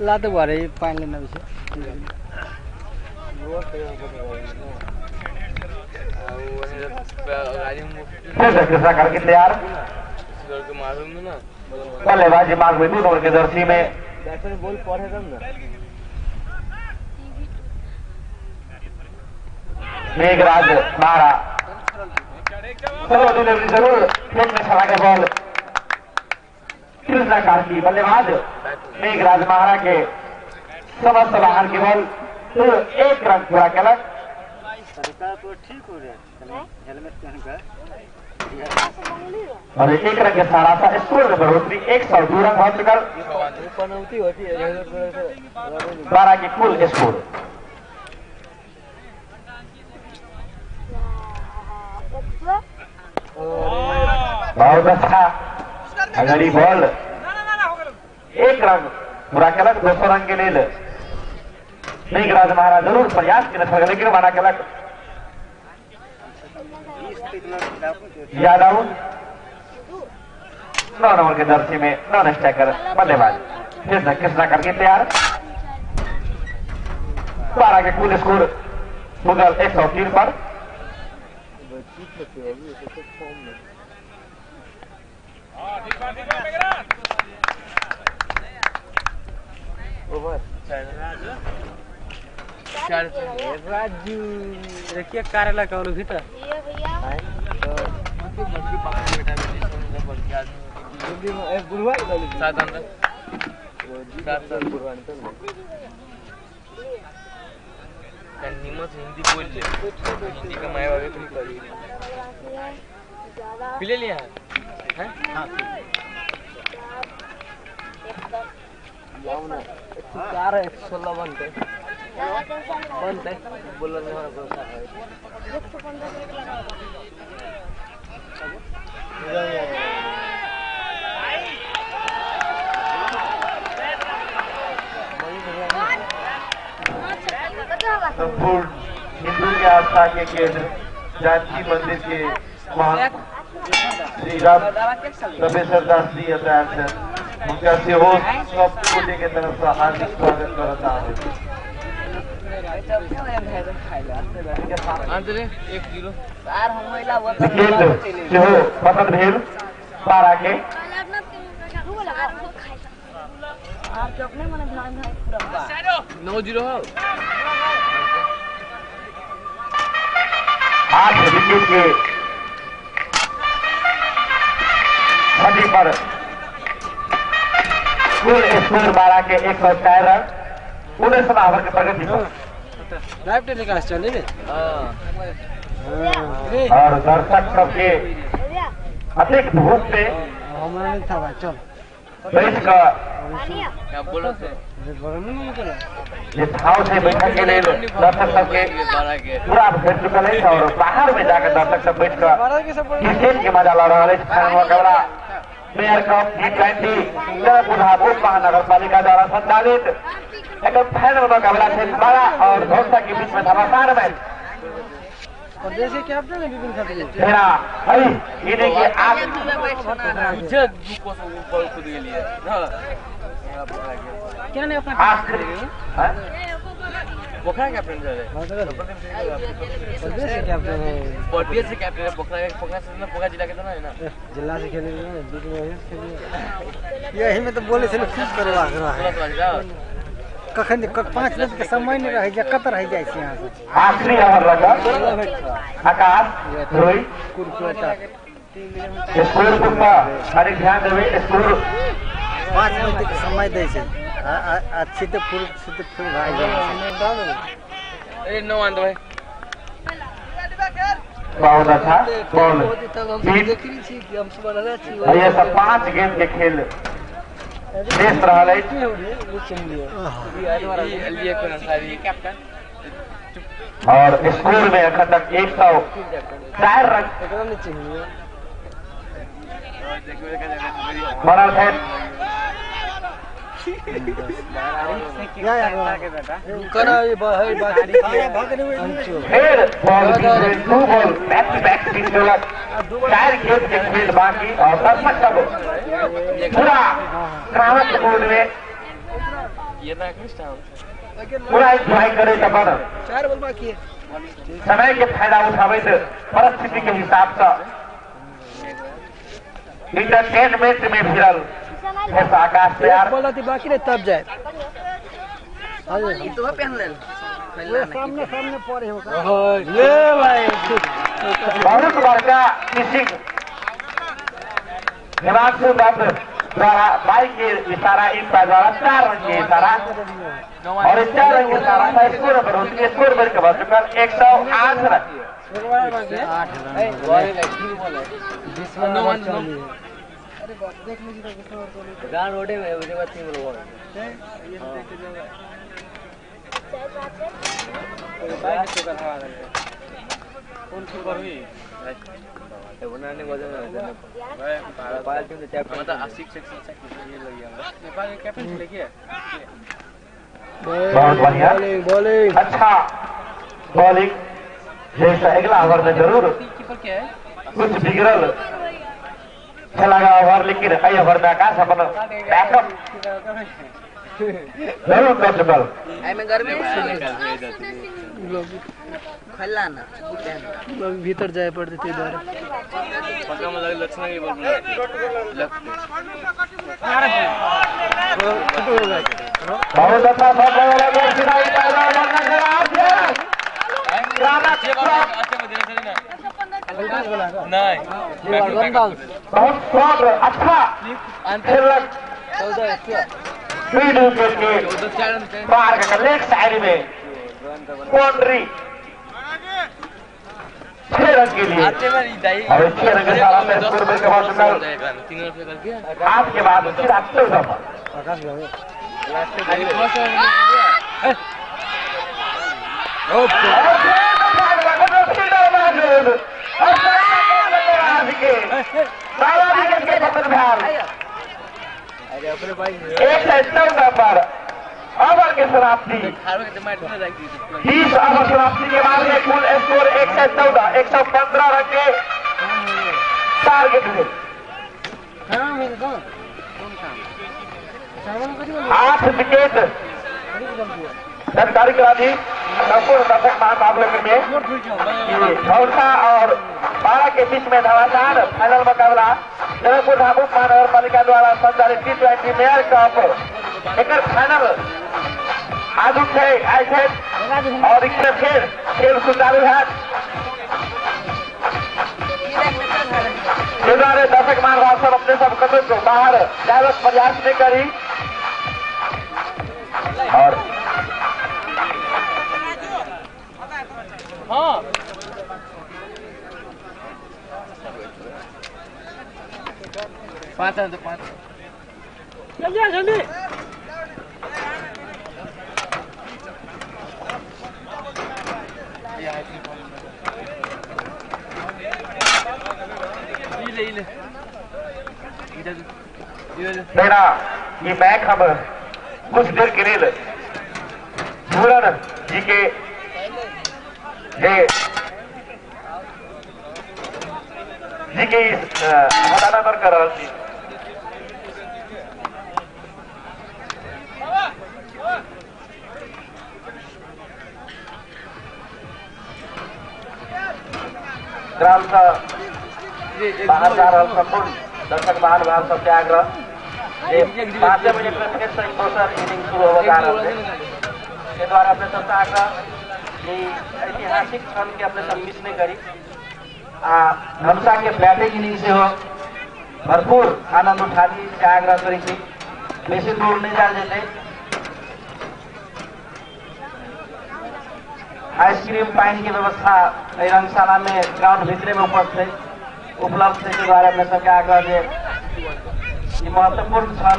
[SPEAKER 7] लाते भरे पानी लेना विषय
[SPEAKER 4] कृष्णा करके तैयार बल्लेबाजी मार्ग में 2 नंबर के जर्सी में
[SPEAKER 2] बॉल पढ़े ना
[SPEAKER 4] मेघराज मारा डिलीवरी जरूर फेंकने छला के बॉल कृष्णा कार्की बल्लेबाज मेघराज महारा के समस्त बाहर के बॉल 1 रन पूरा केलक। और 1 रन के सहारा सा स्कोर में बढ़ोतरी 102 रन हो चुकल 12 के कुल स्कोर। बहुत अच्छा अगली बॉल 1 रन पूरा केलक 200 रन के लिए मेघराज महाराज जरूर प्रयास केने छल लेकिन माना केलक यादव 9 नंबर के जर्सी में नॉन स्ट्राइकर बल्लेबाज फिर से कृष्णा करके तैयार 12 के कुल स्कोर मुगल 103 पर।
[SPEAKER 7] राजू देखिए करेला का भीतर
[SPEAKER 2] सात अंदर 7 साल पुरानी। निमन से हिंदी बोल ले, हिंदी का my बाबे नहीं करी। पी ले लिया है? हां
[SPEAKER 7] चार है 16 बनते बनते बोलने वाला भरोसा है।
[SPEAKER 3] 115
[SPEAKER 6] संपूर्ण हिंदू के आस्था के केंद्र जानकी मंदिर के महंत श्री राम रमेश्वर दास जी अतः उनका सेहो सब गोटे के तरफ से हार्दिक स्वागत करता है। सेहो पतन भेल 12 के
[SPEAKER 2] 9-0 हो।
[SPEAKER 4] 8 विकेट के क्षति पर कुल स्कोर 12 के 104 रन 19 ओवर के प्रगति पर।
[SPEAKER 7] लाइव टेलीकास्ट चले रे
[SPEAKER 4] और दर्शक सबके अतिरिक्त भूख पे
[SPEAKER 7] हमारा था भाई चल
[SPEAKER 4] बैठ का
[SPEAKER 2] क्या बोलो से
[SPEAKER 4] ये ठाव से बैठक के लिए दर्शक सबके पूरा भेट चुकल है और बाहर में जाकर दर्शक सब बैठ कर क्रिकेट के मजा ला रहा है। मुकाबला मेयर कप T20 Janakpurdham उप महानगर पालिका द्वारा संचालित एक फाइनल मुकाबला है 12 और धौसा के बीच में घमासान मैच।
[SPEAKER 7] प्रदेश के कैप्टन है विपिन खत्री।
[SPEAKER 4] ये देखिए आप
[SPEAKER 2] मुझे दू को ऊपर कूद गेलिए
[SPEAKER 7] क्या नहीं अपना
[SPEAKER 2] पोखरा कैप्टन है।
[SPEAKER 7] प्रदेश के कैप्टन है,
[SPEAKER 2] प्रदेश के कैप्टन है पोखरा, पोखरा से ना पोखरा जिला के तो ना है ना
[SPEAKER 7] जिला से खेले ना बीच में खेले यही में तो बोले से खुश करवा है। कखन 5 मिनट के समय नहीं रह जा कत रह जाय छै यहां से।
[SPEAKER 4] आखिरी ओवर लगा आकाश रोहित
[SPEAKER 7] कुरकुटा
[SPEAKER 4] स्कोर पर अरे ध्यान देवे स्कोर
[SPEAKER 7] 5 मिनट के समय दै छै अच्छी तो फुल से फुल भाई जाय छै।
[SPEAKER 2] अरे 9 आन दो भाई
[SPEAKER 4] बहुत अच्छा बॉल
[SPEAKER 7] देखली छी कि हम सब बनल छी।
[SPEAKER 4] ये सब 5 गेंद के खेल देश रहा है। और स्कोर में अखन तक 104 रन बनल है। फिर ball 2 ball back to back 4 गेंद के खेल बाकी और दर्शक सब पूरा क्रामक मोड में पूरा एंजॉय करे
[SPEAKER 7] 4 बॉल बाकी है।
[SPEAKER 4] समय के फायदा उठाबैत परिस्थिति के हिसाब से इंटरटेनमेंट में भिड़ल आकाश तैयार
[SPEAKER 7] बॉल बाकी रहे तब जाए
[SPEAKER 5] तो पहन ले
[SPEAKER 7] सामने सामने पड़े हो ले भाई।
[SPEAKER 4] बहुत बड़का मिसिंग हिमांशु दत्त द्वारा बाइक के इशारा इनका द्वारा 4 रन के इशारा और 4 रन के इशारा का स्कोर पर होती है। स्कोर पर के बाद 108 रन
[SPEAKER 2] रोडे में मुझे बात नहीं बोलो कौन की करवी बनाने वजन भाई मतलब 80 ये लग गया नेपाल के कैप्टन से लेके
[SPEAKER 4] बहुत बढ़िया बॉलिंग अच्छा बॉलिंग जैसा अगला ओवर में जरूर
[SPEAKER 2] कीपर क्या है
[SPEAKER 4] कुछ बिगड़ल चला गया ओवर, लेकिन कई ओवर में आकाश अपन बैकअप जरूर कर चुकल।
[SPEAKER 5] एमे गर्मी खुला ना
[SPEAKER 7] भीतर जाए पड़ते थे इधर
[SPEAKER 2] पक्का मतलब लक्षण के बोल
[SPEAKER 4] बहुत अच्छा शॉट लगा सीधा
[SPEAKER 2] नहीं
[SPEAKER 4] बहुत शॉट अच्छा फील्ड विकेट के पार का लेग साइड में बाउंड्री 6 रन के लिए और 6 रन के साथ में स्कोर के बाद 8 के बाद फिर 14 पर। एक 14 पर ओवर की समाप्ति। 20 ओवर समाप्ति के बाद में कुल स्कोर 114, 115 रन के टारगेट थे। 8 विकेट जानकारी करा दी संपूर्ण दर्शक महाबाबुल में धौलसा और 12 के बीच में धमासान फाइनल मुकाबला जनकपुर धाम उप महानगर पालिका द्वारा संचालित T20 mayor cup एक फाइनल आज आए थे और इसमें फिर खेल सुचारू है। दर्शक महानुभाव सब अपने सब कदम को बाहर जाने प्रयास नहीं करी और
[SPEAKER 2] हाँ 5 तो 5 जल्दी जल्दी
[SPEAKER 4] मेरा ये मैच हम कुछ देर के लिए झूलन जी के जी के हदानादर कर रहल छी। ग्राम से बाहर जा रहा संपूर्ण दर्शक महानुभाव सबके आग्रह 5 मिनट में फिर से दोसर इनिंग शुरू होगा जा रहा है। द्वारा अपने सबसे आग्रह ऐतिहासिक क्षण के अपने सब मिस नहीं करी आ धनुषा के बैटिंग इनिंग से हो भरपूर आनंद उठा दी से आग्रह करी छी। बेसी दूर नहीं जा जेते। आइसक्रीम पानी के व्यवस्था रंगशाला में ग्राउंड भीतरे में उपलब्ध है द्वारा अपने सबके आग्रह जे महत्वपूर्ण क्षण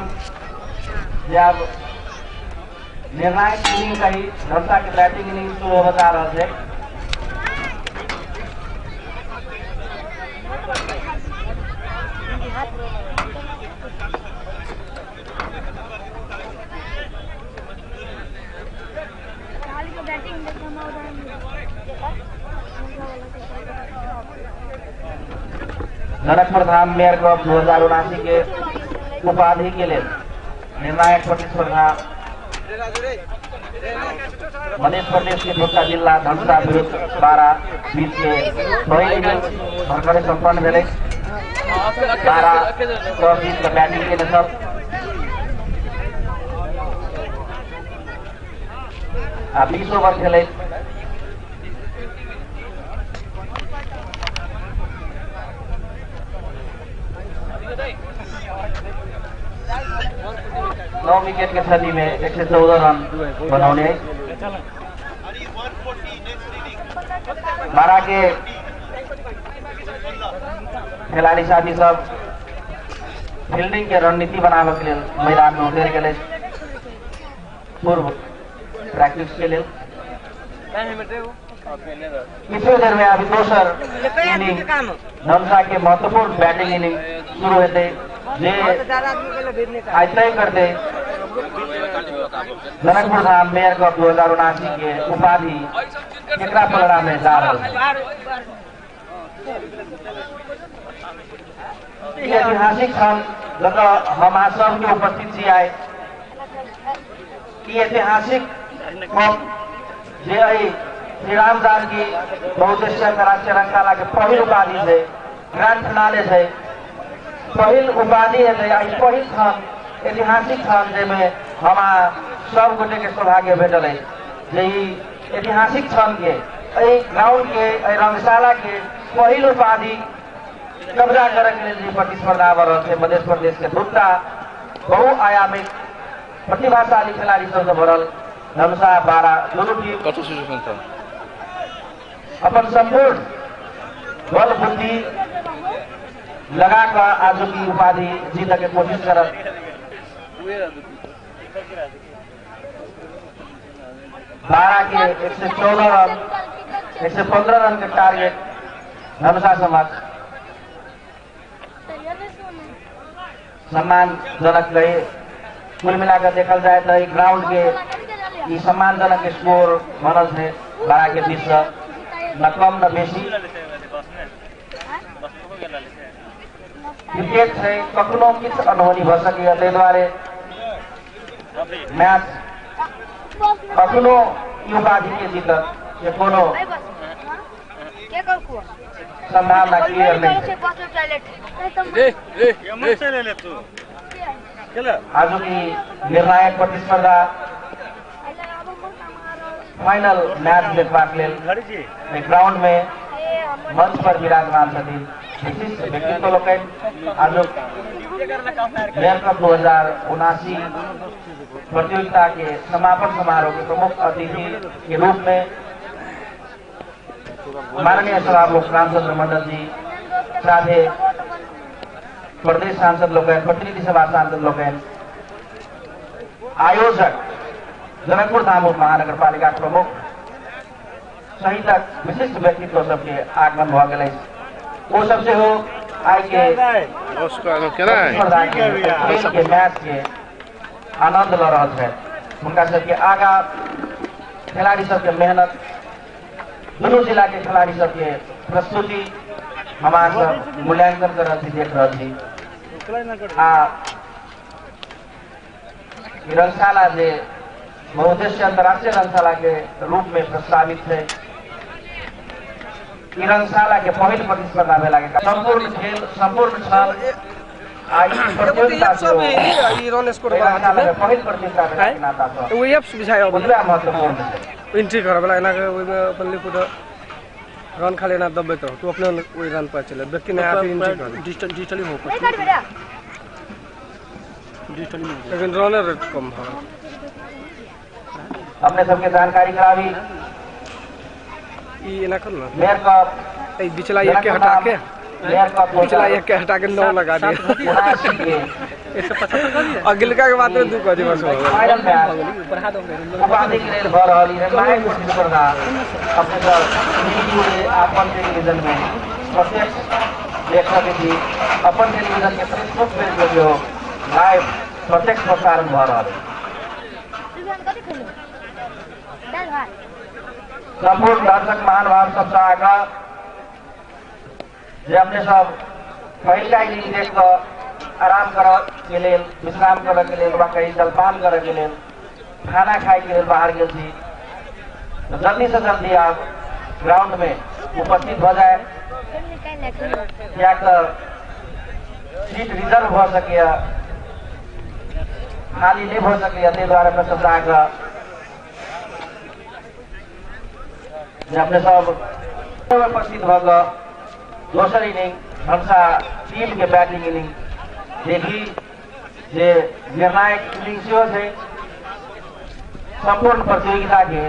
[SPEAKER 4] जे आब निर्णायक इनिंग कही धनुषा के बैटिंग इनिंग शुरू होगा जा रहा है। जनकपुर धाम मेयर कप 2079 के उपाधि के लिए निर्णायक प्रतिस्पर्धा मध्य प्रदेश के छोटा जिला धनुषा विरुद्ध 12 बीच में पहिल इनिंग भर्खरै सम्पन्न भेलै। 12 बीच में बैटिंग केने सब आ 20 ओवर खेलै नौ विकेट के क्षति में 114 रन बनाउने 12 के खिलाड़ी साथी सब फील्डिंग के रणनीति बनावे के लिए मैदान में उतर गए पूर्व प्रैक्टिस के लिए। किछु देर में अभी दोसर इनिंग धनुषा के महत्वपूर्ण बैटिंग इनिंग शुरू हेतै जे आइ तय करते जनकपुर धाम मेयर कप 2079 के उपाधि केकरा पलड़ा में जा रहा है। ऐतिहासिक क्षण जतऽ हम अहाँ सबके उपस्थित छी आइ ई ऐतिहासिक कप जे एहि श्रीराम जानकी बहुद्देशीय अंतर्राष्ट्रीय रंगशाला के पहिल उपाधि छै, ग्रांड फिनाले छै, पहिल उपाधि हेतै। आ ई पहिल क्षण ऐतिहासिक क्षण जाहिमे हम सब गोटे के सौभाग्य भेटल अछि जे ई ऐतिहासिक क्षण के एहि ग्राउंड के एहि रंगशाला के पहिल उपाधि कब्जा करे के लेल प्रतिस्पर्धा भऽ रहल छै। मध्य प्रदेश के दूटा बहुआयामिक प्रतिभाशाली खिलाड़ी सबसँ भरल धनुषा 12 दोनों टीम
[SPEAKER 2] कतो सिचुएशन था
[SPEAKER 4] अपन संपूर्ण बल बुद्धि लगा कर आज की उपाधि जीत के कोशिश करत। 12 के 114 रन 115 रन के टारगेट धनुषा समक्ष सम्मानजनक रहे। कुल मिलाकर देखल जाए तो ग्राउंड के सम्मानजनक स्कोर बनल है 12 के 20, न कम न बेसी। क्रिकेट से कखनो किछु अनहोनी भ सकैए, ताहि दुआरे मैच कखनो ई उपाधि के जीतत के कोनो संभावना क्लियर नहीं है। आज की निर्णायक प्रतिस्पर्धा फाइनल मैच देखबाक लेल ग्राउंड में मंच पर विराजमान छथिन विशिष्ट व्यक्तित्व लोकनि। आज मेयर कप 2079 प्रतियोगिता के समापन समारोह के प्रमुख अतिथि के रूप में माननीय सभामुख रामचंद्र मंडल जी, साथे प्रदेश सांसद लोकनि, प्रतिनिधि सभा सांसद लोकनि, आयोजक जनकपुर धाम महानगरपालिका प्रमुख सहितक विशिष्ट व्यक्तित्व सबके आगमन भऽ गेल अछि। ओ सब सेहो आइ के के मैच के आनंद लऽ रहल छथि। हुनका सबके आगा खिलाड़ी सबके मेहनत, दुनू जिला के खिलाड़ी सबके प्रस्तुति हमार सब मूल्यांकन कर रहल छी, देख रहल छी। आ रंगशाला जे बहुद्देश्य अंतर्राष्ट्रीय रंगशाला के रूप में प्रस्तावित है, ई रंगशाला के पहिल प्रतिस्पर्धा भेला के संपूर्ण खेल संपूर्ण क्षण आ प्रतियोगिता पहिल प्रतियोगिता भेला के नाता से
[SPEAKER 8] ओ एप्स बुझाय
[SPEAKER 4] ओतबा महत्वपूर्ण छै।
[SPEAKER 8] एंट्री करे वाला एना के ओइमे अपन लिखू त रन खाली एना दबैत रहो, तू अपने ओइ रन पर चले व्यक्ति ने आके एंट्री कर
[SPEAKER 9] डिजिटली हो डिजिटली,
[SPEAKER 8] लेकिन रन रेट कम हो।
[SPEAKER 4] अपने सबके जानकारी कराबी
[SPEAKER 8] ई एना कर ना
[SPEAKER 4] मेयर कप
[SPEAKER 8] ए बिचला एक के हटा के,
[SPEAKER 4] मेयर कप
[SPEAKER 8] बिचला एक के हटा के 9 लगा दिए।
[SPEAKER 9] 175 कर दिया
[SPEAKER 8] अगिलका के बाद में 2 कर दिए बस।
[SPEAKER 4] फाइनल मैच उपाधि के लेल भऽ रहल निर्णायक प्रतिस्पर्धा अपने सब अपन टेलीविजन में प्रत्यक्ष देख सकै छी। अपन टेलीविजन के फेसबुक पेज पर जो लाइव प्रत्यक्ष प्रसारण भऽ रहल है। संपूर्ण दर्शक महानुभाव सबसँ आग्रह जे अपने सब पहिलका इनिंग देख कऽ आराम करऽ के लेल, विश्राम करऽ के लेल वा कहीं जलपान करऽ के लेल, खाना खाय के लेल बाहर गेल छी तो जल्दी से जल्दी आप ग्राउंड में उपस्थित भऽ जाए, कियाक तऽ सीट रिजर्व भऽ सकैए, खाली नहीं भऽ सकैए। ताहि दुआरे अपने सबसँ आग्रह जे अपने सब उपस्थित भऽ कऽ दोसर इनिंग धनुषा टीम के बैटिंग इनिंग देखी जे निर्णायक इनिंग सेहो छै संपूर्ण प्रतियोगिता के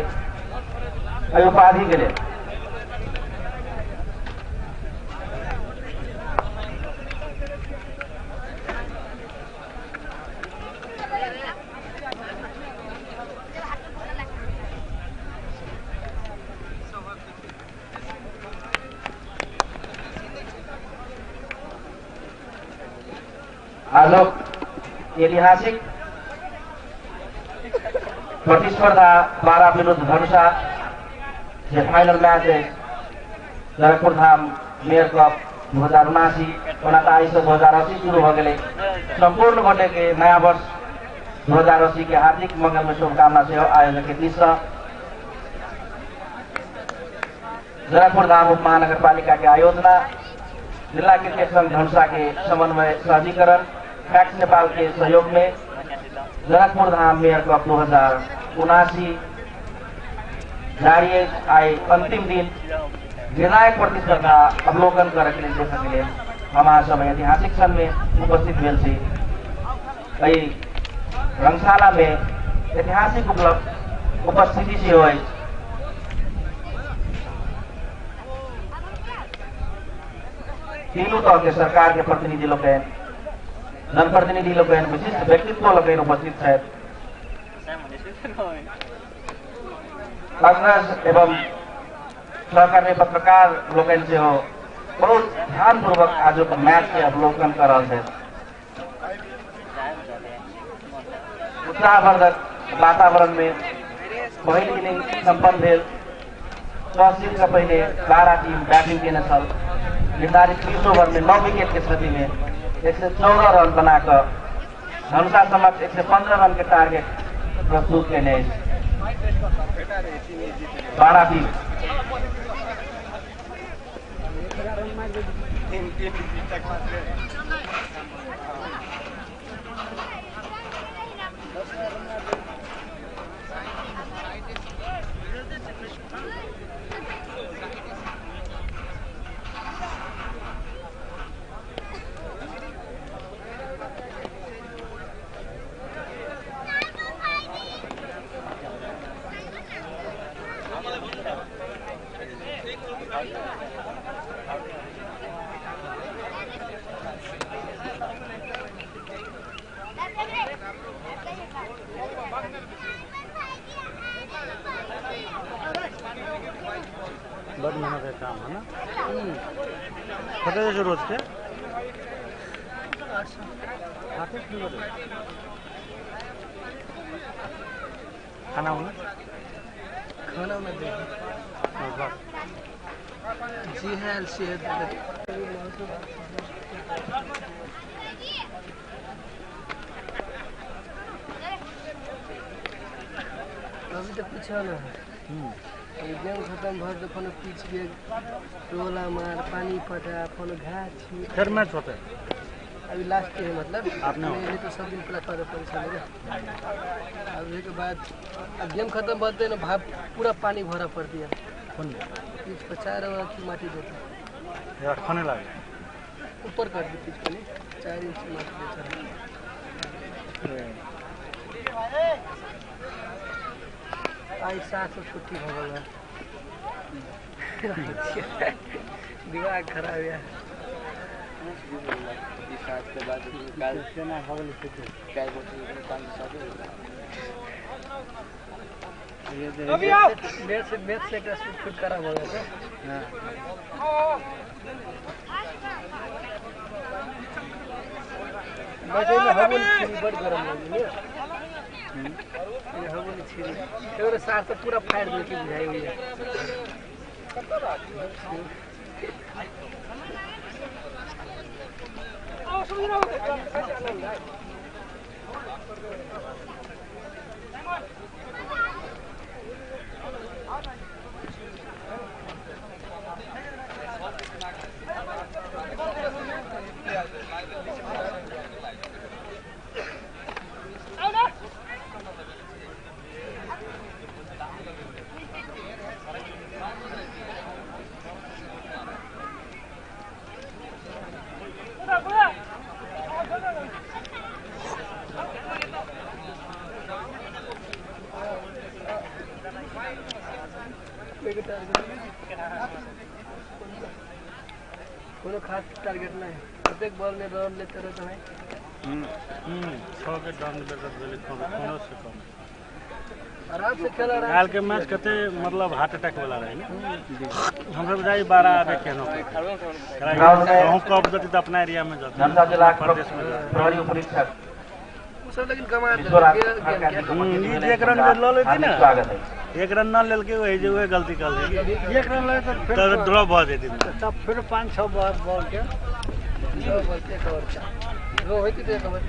[SPEAKER 4] उपाधि के लेल। आलोक ऐतिहासिक प्रतिस्पर्धा 12 विरुद्ध धनुषा जे फाइनल मैच है जनकपुर धाम मेयर कप 2079 ओना तऽ आइसँ 2080 शुरू भऽ गेलै। संपूर्ण गोटे के नया वर्ष 2080 के हार्दिक मंगलमय शुभकामना सेहो आयोजक के दिससँ। जनकपुर धाम उप महानगरपालिका के आयोजना, जिला क्रिकेट संघ धनुषा के समन्वय सहजीकरण, फैक्स नेपाल के सहयोग में जनकपुर धाम मेयर कप 2079 जारी अछि। आइ अंतिम दिन निर्णायक प्रतिस्पर्धा अवलोकन करऽ के लेल देखऽ के लेल हम अहाँ सब ऐतिहासिक क्षण में उपस्थित भेल छी। एहि रंगशाला में ऐतिहासिक उपलब्ध उपस्थिति सेहो अछि। तीनू तह के सरकार के प्रतिनिधि लोकनि, जनप्रतिनिधि लोकनि, विशिष्ट व्यक्तित्व लोकनि उपस्थित छथि। अग्रज एवं सहकर्मी पत्रकार लोकनि सेहो बहुत ध्यानपूर्वक आजुक मैच के अवलोकन कर रहल छथि। उत्साहवर्धक वातावरण में पहिल इनिंग सम्पन्न भेल। टॉस जीत के पहिले 12 टीम बैटिंग केने छल। निर्धारित 20 ओवर में 9 विकेट के क्षति में 114 रन बनाकर धनुषा समक्ष 115 रन के टारगेट प्रस्तुत केने अछि 12 टीम।
[SPEAKER 7] बड़ मेहनत के काम है ना। कते जे रोज के खाना उना
[SPEAKER 8] खाना में दे जी है एलसी है। अभी तो पीछे ना है। अभी गेम खत्म भर तो फोन पीछ के रोला मार पानी पटा फोन घास छीट
[SPEAKER 7] फिर मैच होता है।
[SPEAKER 8] अभी लास्ट के है, मतलब
[SPEAKER 7] आपने
[SPEAKER 8] नहीं तो सब दिन प्लस वाला परेशान है। अब के बाद अब गेम खत्म भरते ना भाप पूरा पानी भरा पड़ दिया पिच पर चार अथी माटी देता
[SPEAKER 7] यार खाने लगे
[SPEAKER 8] ऊपर कर दी पिच को नहीं 4 इंच माटी देता है। आई 7 छुट्टी हो गया। दिमाग खराब है। मैच से छुटकारा हो गया था। बड़ गरम लगी साथ तो पूरा फायर दे के बुझाई हुई है। कोनो खास टारगेट नहीं, प्रत्येक बॉल में रन लेते रहते हैं।
[SPEAKER 7] 6 के डाउन भेल कोनो से कम
[SPEAKER 8] आराम से खेला रहा।
[SPEAKER 7] काल के मैच कते मतलब हार्ट अटैक वाला रहे ना। हम सब जाई 12 आबे केनो कहूं कप जति त अपना एरिया में जति
[SPEAKER 4] धनुषा जिला प्रहरी उपरीक्षक
[SPEAKER 8] सब लेकिन कमा
[SPEAKER 7] एक रन ल लेती ना,
[SPEAKER 4] स्वागत है।
[SPEAKER 7] एक रन न लेलके वही जे वही गलती कर लेलके।
[SPEAKER 9] एक रन ले तो
[SPEAKER 7] फिर ड्रॉप भ जेती
[SPEAKER 9] तब फिर 5-6 बॉल के
[SPEAKER 8] 6 बॉल के कवर ड्रॉ होती तो कवर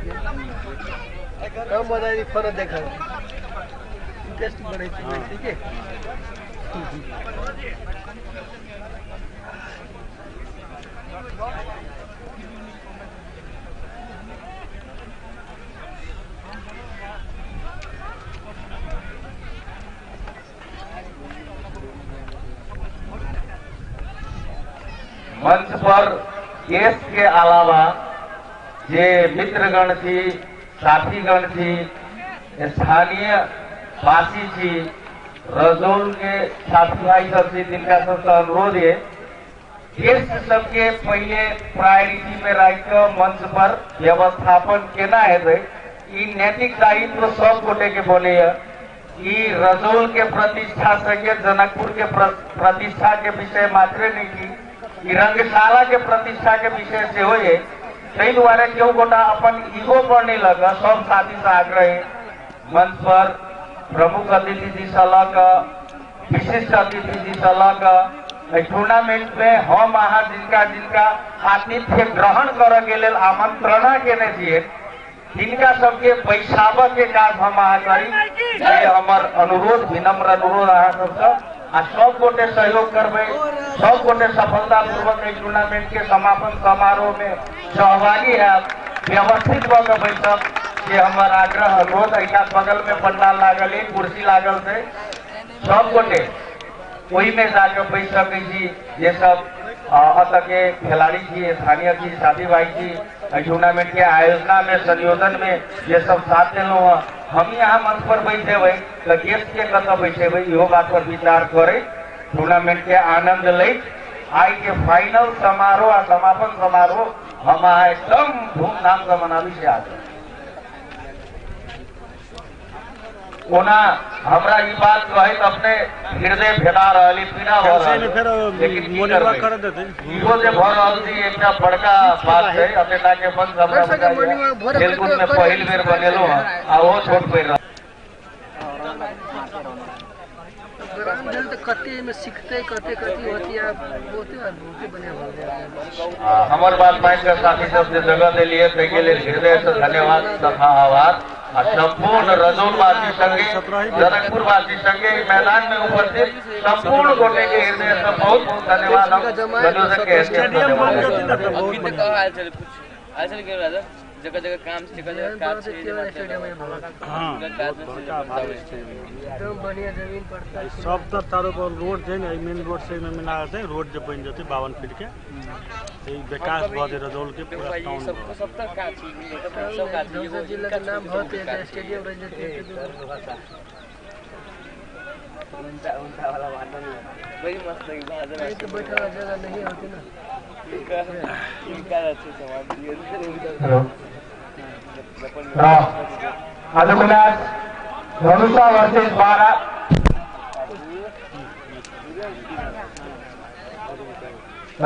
[SPEAKER 8] कम बजाई फर देखा इंटरेस्ट बढ़े ठीक है।
[SPEAKER 1] मंच पर केस के अलावा जे मित्रगण छी, साथीगण छी, स्थानीय वासी छी, रजौल के साथी भाई सबसे जिनका सबसे अनुरोध है गेस्ट सबके पहले प्रायोरिटी में राखि कऽ मंच पर व्यवस्थापन केना हेतै, ई नैतिक दायित्व सब गोटे के बनैया। ई रजौल के प्रतिष्ठा संगे जनकपुर के प्रतिष्ठा के विषय मात्रे नहीं की, ई रंगशाला के प्रतिष्ठा के विषय सेहो है। ताहि दुआरे केओ गोटा अपन ईगो पर नहीं लग, सब साथी से आग्रह है मंच पर प्रमुख अतिथि जी से लऽ कऽ विशिष्ट अतिथि जी से लऽ कऽ टूर्नामेंट में हम अहाँ जिनका जिनका आतिथ्य ग्रहण करऽ के लेल आमंत्रणा केने छियै तिनका सबके बैसाबऽ के काज हम अहाँ करी, ये हमर अनुरोध, विनम्र अनुरोध अहाँ सबसँ। आ सब गोटे सहयोग करबै, सब गोटे सफलतापूर्वक एहि टूर्नामेंट के समापन समारोह में सहभागी हैब, व्यवस्थित भऽ कऽ बैसब, ये हमर आग्रह अनुरोध। एहिठाम बगल में पंडाल लागल है, कुर्सी लागल छै, सब गोटे ओहिमे जाके बैस सकै छी। जे सब एतऽ के खिलाड़ी छी, स्थानीय छी, साथी भाई छी, एहि टूर्नामेंट के आयोजना में संयोजन में जे सब साथ देलहुँ हँ, हम यहाँ मंच पर बैठ जेबै तऽ गेस्ट के कतऽ बैठेबै, इहो बात पर विचार करै टूर्नामेंट के आनंद लैत आइ के फाइनल समारोह आ समापन समारोह हम अहाँ एकदम धूमधाम से मनाबी से आग्रह। ओना हमरा ई बात कहैत अपने हृदय भेटा रहल, पीड़ा भऽ रहल, लेकिन की करबै, इहो जे भऽ रहल छै एकटा बड़का बात छै। अपेक्षा के मंच हमरा खेलकूद में पहिल बेर बनेलहुँ हँ आ ओहो छोट पड़ि रहल। हमर बात मान कऽ साथी सब जे जगह देलियै ताहिके लेल हृदय से धन्यवाद तथा आभार। आ संपूर्ण रजौलवासी संगे जनकपुरवासी संगे मैदान में उपस्थित संपूर्ण गोटे के हृदय से बहुत बहुत धन्यवाद। हम संयोजक के
[SPEAKER 2] जगह जगह काम जगह जगह काज
[SPEAKER 8] एकदम बढ़िया जमीन पड़ता है
[SPEAKER 9] सब तर चारों पर रोड छै ने, मेन रोड से मिला छै, रोड जे बनि जेतै 52 फीट के तऽ विकास भऽ जेतै रजौल के पूरा टाउन।
[SPEAKER 2] सब तर काज सब काज
[SPEAKER 8] जिला के नाम होते स्टेडियम रह जेतै।
[SPEAKER 2] उल्टा उल्टा वाला बात नहीं बड़ी मस्त लगी बात
[SPEAKER 8] तो बैठा वाला जगह नहीं होती ना।
[SPEAKER 2] इनका अच्छे सवाल दिए।
[SPEAKER 1] हेलो आजको म्याच धनुषा वर्सेस 12 र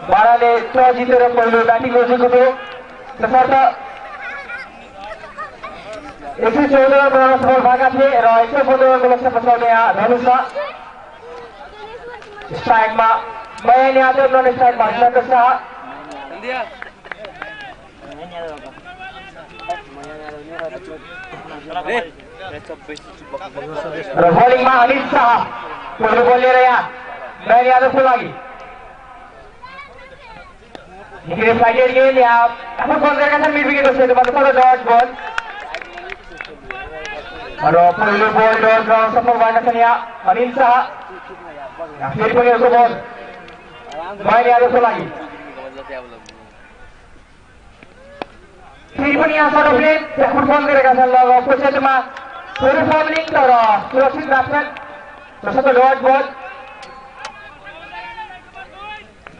[SPEAKER 1] 12ले टस जितेर पहिलो ब्याटिङ रोजेको थियो। त्यसर्थ 114 रन बनाउन सफल भएका थिए र 115 रनको लक्ष्य पछ्याउने यहाँ धनुषा। स्ट्राइकमा मयन यादव, नन स्ट्राइकमा शङ्कर शाह। र बलिङमा अनिल शाह पहिलो बल लिएर यहाँ मयन यादवको लागि निकै फ्लाइटेड गेम यहाँ आफ्नो बल गरेका छन्। मिड विकेटको क्षेत्रमा डट बल र पहिलो बल डट गर्न सफल भएका छन् यहाँ अनिल शाह। फेरि पनि अर्को बल मयन यादवको लागि, फेरि पनि यहाँ सर्ट अफ लेन ब्याकफुट बल गरेका छन्। लगभगको क्षेत्रमा थोरै फर्मिङ तर सुरक्षित ब्याट्सम्यान। तसर्थ डट बल,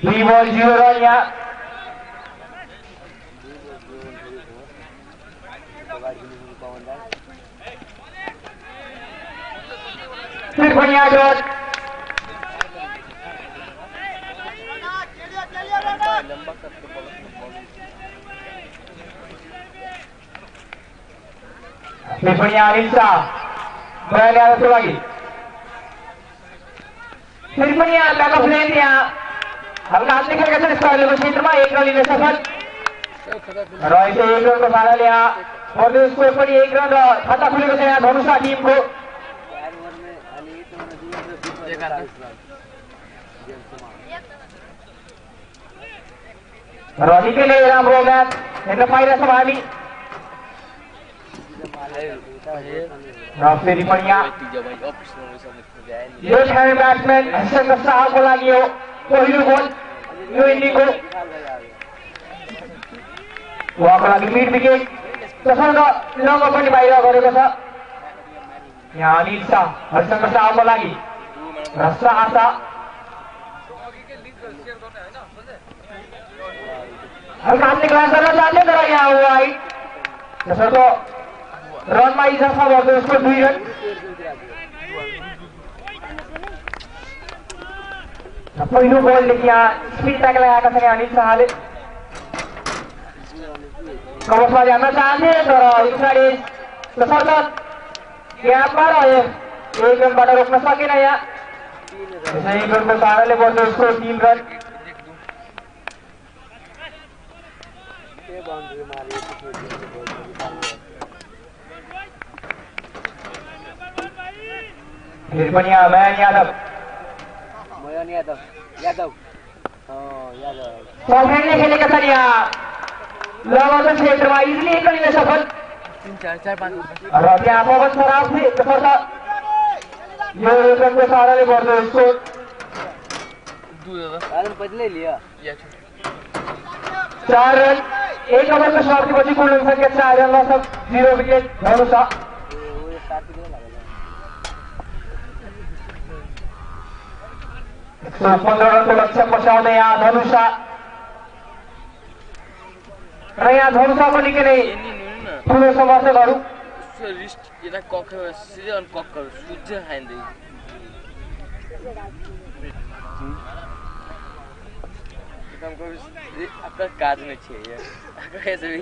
[SPEAKER 1] 2 बल 0 रन यहाँ। फेरि पनि यहाँ डट। फेरि पनि यहाँ अनिल शाह मयन यादवको लागि, फेरि पनि यहाँ ब्याक अफ लेन यहाँ हल्का हातले खेलेका छन्। स्क्वायरको क्षेत्रमा 1 रन लिन सफल र यसै 1 रनको फाइदाले यहाँ बढ्दो स्कोर पनि 1 रन र खाता खुलेको छ यहाँ धनुषा टिमको। र निकै नै राम्रो म्याच हेर्न पाइरहेछौँ हामी। र फेरि पनि यहाँ लेफ्ट ह्यान्ड ब्याट्सम्यान शङ्कर शाहको लागि यो पहिलो गोल यो इनिङको, उहाँको लागि मिड विकेट। तसर्थ लङ्गो पनि बाहिर गरेको छ।
[SPEAKER 4] यहाँ अनिल शाह हरिशंकर शाहको लागि र शाह हल्का हातले क्लास गर्न चाहन्थे तर यहाँ वाइड, त्यसर्थ रनमा इजाफा गर्दै उसको 2 रन। पहिलो बलदेखि यहाँ स्पिन ट्याकल लगाएका छन् यहाँ अनिल शाहले। कभर्समा जान चाहन्थे तर इन्साइड तसर्थ ग्यापमा रह्यो, एक रनबाट रोक्न सकेन यहाँ। यसै एक रनको सहाराले बढ्यो उसको 3 रन। फेरि पनि यहाँ मयन यादव, सफेदले खेलेका छन् यहाँ लगत क्षेत्रमा इजिली एक रन सफल र त्यहाँ पवन सराफ थिए, तसर्थ यो एक रनको सहाराले बढ्दो स्कोर 4 रन। एक ओभरको समाप्तिपछि कुल रन सङ्ख्या 4 रन, लसक 0 विकेट धनुषा। 115 रनको लक्ष्य पछ्याउँदै यहाँ धनुषा र यहाँ धनुषाको निकै नै ठुलो समर्थकहरू।
[SPEAKER 2] आपका काज नहीं चाहिए ऐसे भी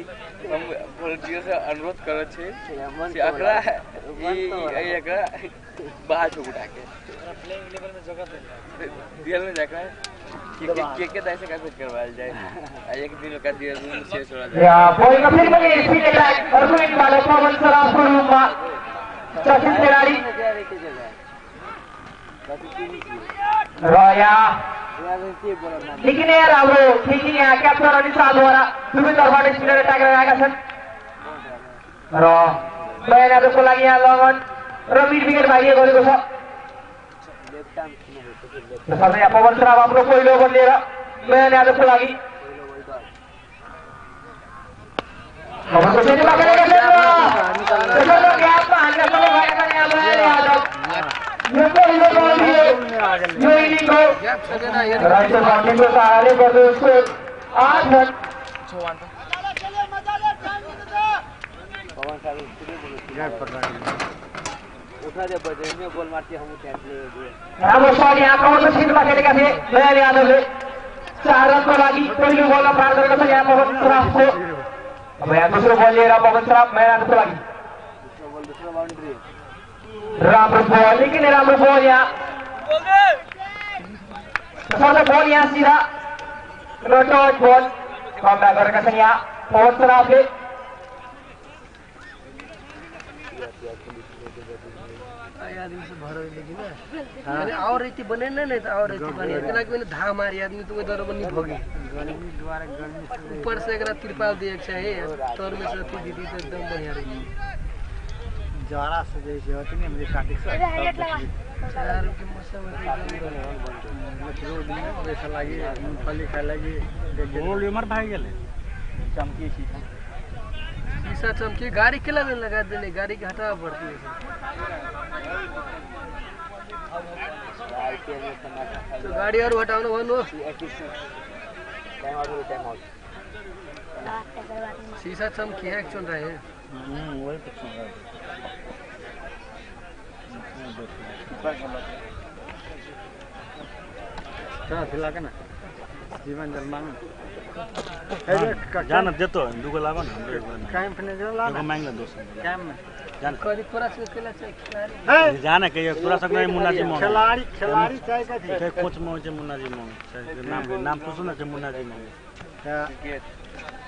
[SPEAKER 2] हम वॉलंटियर से अनुरोध करो छे अकरा ये बाहर छोड़ उठा के
[SPEAKER 8] प्लेइंग लेवल में जगह दे
[SPEAKER 2] रियल में जाकर के ऐसे कैसे करवाया जाए एक दिन का दिया रूम से छोड़ा जाए।
[SPEAKER 4] या बॉल का फिर पनि स्पिन एट्याक अर्को एक बालक पवन सराफको रूपमा चर्चित खेलाडी र यहाँ निकै नै राम्रो फिल्डिङ यहाँ क्याप्टन अनिल शाहद्वारा दुवै तर्फबाट स्पिनर एट्याक लगाएका छन् र नयाँ यादवको लागि यहाँ लगन र मिड विकेट भाग्य गरेको छ। त्यसर्थ यहाँ पवन सराफ आफ्नो पहिलो ओभर लिएर नयाँ यादवको लागि यो पहिलो बल थियो यो इनिङको र यसो बाउन्ड्रीको सहाराले गर्दै उसको 8 रन। राम्रो सट यहाँ कवरको क्षेत्रमा खेलेका थिए नयाँ यादवले। 4 रनको लागि पहिलो बलमा पार गरेको छ यहाँ पवन सराफको। अब यहाँ दोस्रो बल लिएर पवन सराफ नयाँ यादवको लागि राम्रो बल, निकै नै राम्रो बल यहाँ। तसर्थ बल यहाँ सिधा र टच बल कमब्याक गरेका छन् यहाँ पवन सराफले।
[SPEAKER 8] आदमी से भरो लेकिन अरे और रीति बने ना, नहीं तो और रीति बने इतना कि मैंने धा मारी आदमी तो उधर बनी भोगी ऊपर से एकरा तिरपाल दिए चाहिए तर में से अथी दीदी तो एकदम बढ़िया रही
[SPEAKER 7] जरा से जैसे होती नहीं मुझे काटी से
[SPEAKER 8] चार के मौसम में
[SPEAKER 7] वैसा लगी मूंगफली खाए लगी
[SPEAKER 9] बोल उमर भाई गेले चमकी शीशा
[SPEAKER 8] शीशा चमकी गाड़ी के लगे लगा देने गाड़ी के हटावा पड़ती है तो गाड़ी और हटाउनु भन्नु शीशा चमकी है चुन रहे हैं
[SPEAKER 9] वही तो सुन रहा है
[SPEAKER 7] क्या खिला के ना जीवन जल मांग
[SPEAKER 9] जान देतो दुगो लावा ना
[SPEAKER 7] कायम फिने जो ला
[SPEAKER 9] दुगो मांग ले दोस्त
[SPEAKER 7] कायम में
[SPEAKER 9] जान
[SPEAKER 8] करी तोरा से केला चाहिए खिलाड़ी
[SPEAKER 9] जान के तोरा सब नहीं मुन्ना जी मोंग
[SPEAKER 7] खिलाड़ी खिलाड़ी चाहिए कथी
[SPEAKER 9] के कोच मोंग जे मुन्ना जी मोंग नाम नाम पूछो ना जे Munna ji मोंग
[SPEAKER 2] cricket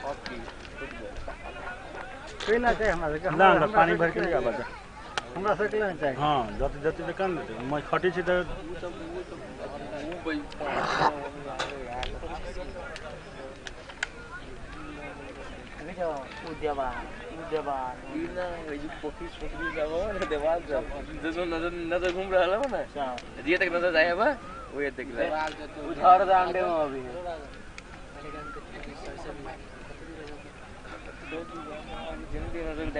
[SPEAKER 2] hockey football
[SPEAKER 7] केला चाहिए हमरा के
[SPEAKER 9] ना ना पानी भर के ले आबा
[SPEAKER 7] हमरा से केला चाहिए।
[SPEAKER 9] हां जति जति त कन देते म खटी छी त
[SPEAKER 2] नजर घूम रहा है ना ये तक नजर जाए बा वो ये देख ले
[SPEAKER 5] उधर अंडे में अभी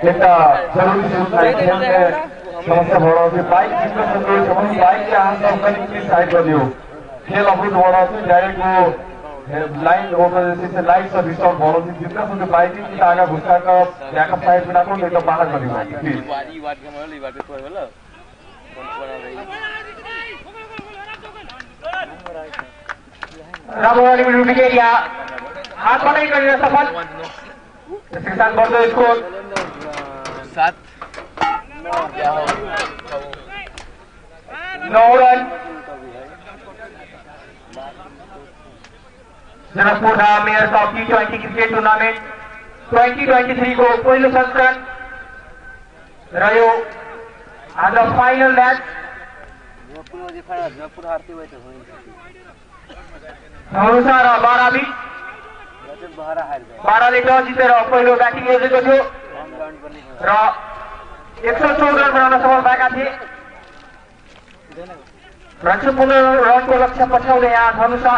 [SPEAKER 1] एकटा जरूरी सूचना खेलमे समस्या भऽ रहल छै। बाइक जिनका सब छै बाइक के अहाँ सब कनि प्लीज साइड कऽ दियौ। खेल अवरुद्ध भऽ रहल छै, डायरेक्ट ओ लाइन ओकर जे छै से लाइट सब डिस्टर्ब भऽ रहल छै। जिनका सबके बाइक छै आगाँ घुसा कऽ बैकअप साइड मे राखू, नहि तऽ बाहर कऽ दियौ प्लीज।
[SPEAKER 4] राम्रो विकेट यहाँ हातबाटै गरिन सफल। त्यसकै साथ बढ्दो score
[SPEAKER 2] 7
[SPEAKER 4] 9 run. Janakpur Dham mayor cup T20 cricket tournament 2023 को पहिलो संस्करण र यो आज फाइनल म्याच धनुषा र बारा बीच। बाराले टस जितेर पहिलो ब्याटिङ योजेको थियो र 114 रन बनाउन सफल भएका थिए। र 115 रनको लक्ष्य पछ्याउँदै यहाँ धनुषा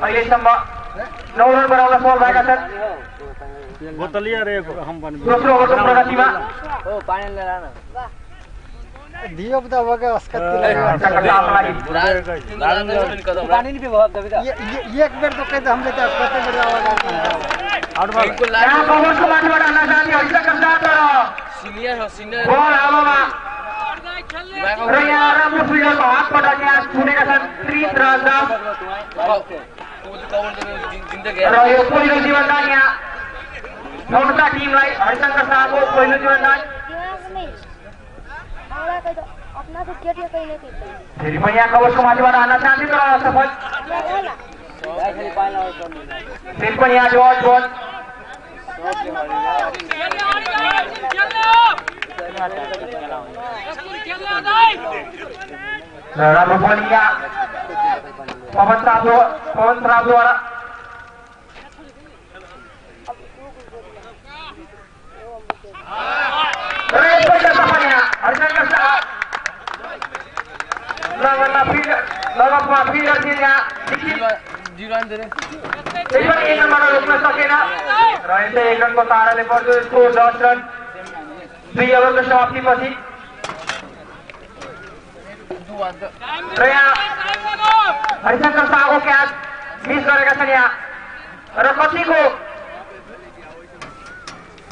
[SPEAKER 4] अहिलेसम्म 9 रन बनाउन सफल भएका छन्। दोस्रो ओभरको प्रगतिमा
[SPEAKER 7] एक बेर तो कहते हमले तो कते बेर आवाज
[SPEAKER 4] यहाँ कभरको माथिबाट हान्न चाहने हरिशंकर शाह, तर
[SPEAKER 2] सिनियर हो सिनियर
[SPEAKER 4] बल हावामा र यहाँ राम्रो फिल्डरको हातबाट यहाँ छुनेका छन् त्रित राज दास। र यो पहिलो जीवनदान यहाँ धनुषा टिमलाई हरिशंकर शाहको पहिलो जीवनदान। फेरि पनि यहाँ कवचको माथिबाट हान्न चाहन्थ्यो तर असफल। फेरि पनि यहाँ डट बल। र राम्रो बलिङ यहाँ पवन रावद्वारा। र एकपल्ट सफल यहाँ हरिशंकर शाह। लगनमा फिल्डर थिए यहाँ त्यही पनि एक रनबाट रोक्न सकेन र यसै एक रनको सहाराले बढ्दो स्कोर 10 रन 2 ओभरको समाप्तिपछि। र यहाँ हरिशंकर शाहको क्याच मिस गरेका छन् यहाँ र कतिको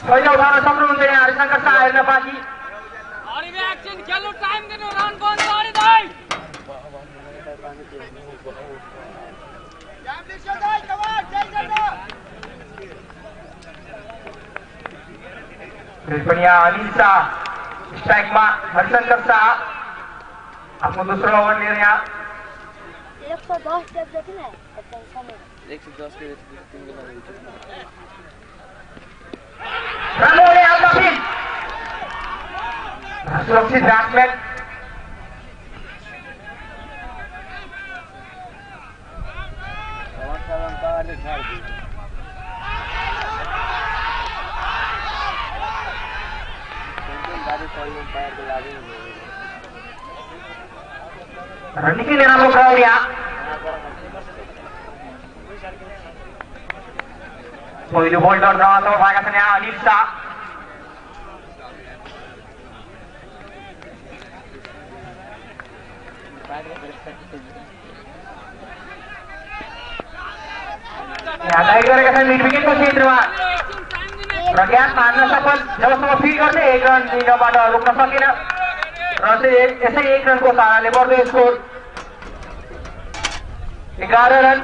[SPEAKER 4] फाइदा उठाउन सक्नुहुन्छ यहाँ हरिशंकर शाह हेर्न बाँकी। फेरि पनि यहाँ अनिल शाह स्ट्राइकमा हरिशंकर शाह आफ्नो दोस्रो ओभर लिएर यहाँ
[SPEAKER 3] 110 टेप जति न
[SPEAKER 2] 110 के 3
[SPEAKER 4] राम्रो आउट सुरक्षित ब्याट्सम्यान। र निकै नै राम्रो क्राउड यहाँ। पहिलो बल डट गर्न सफल भएका छन् यहाँ अनिल शाह। यहाँ दाइर गरेका छन् मिड विकेटको क्षेत्रमा र ग्यापमा हान्न सफल। जबसम्म फिल्ड गर्दै एक रन लिनबाट रोक्न सकेन र यसै एक रनको सहाराले बढ्दो स्कोर 11 रन।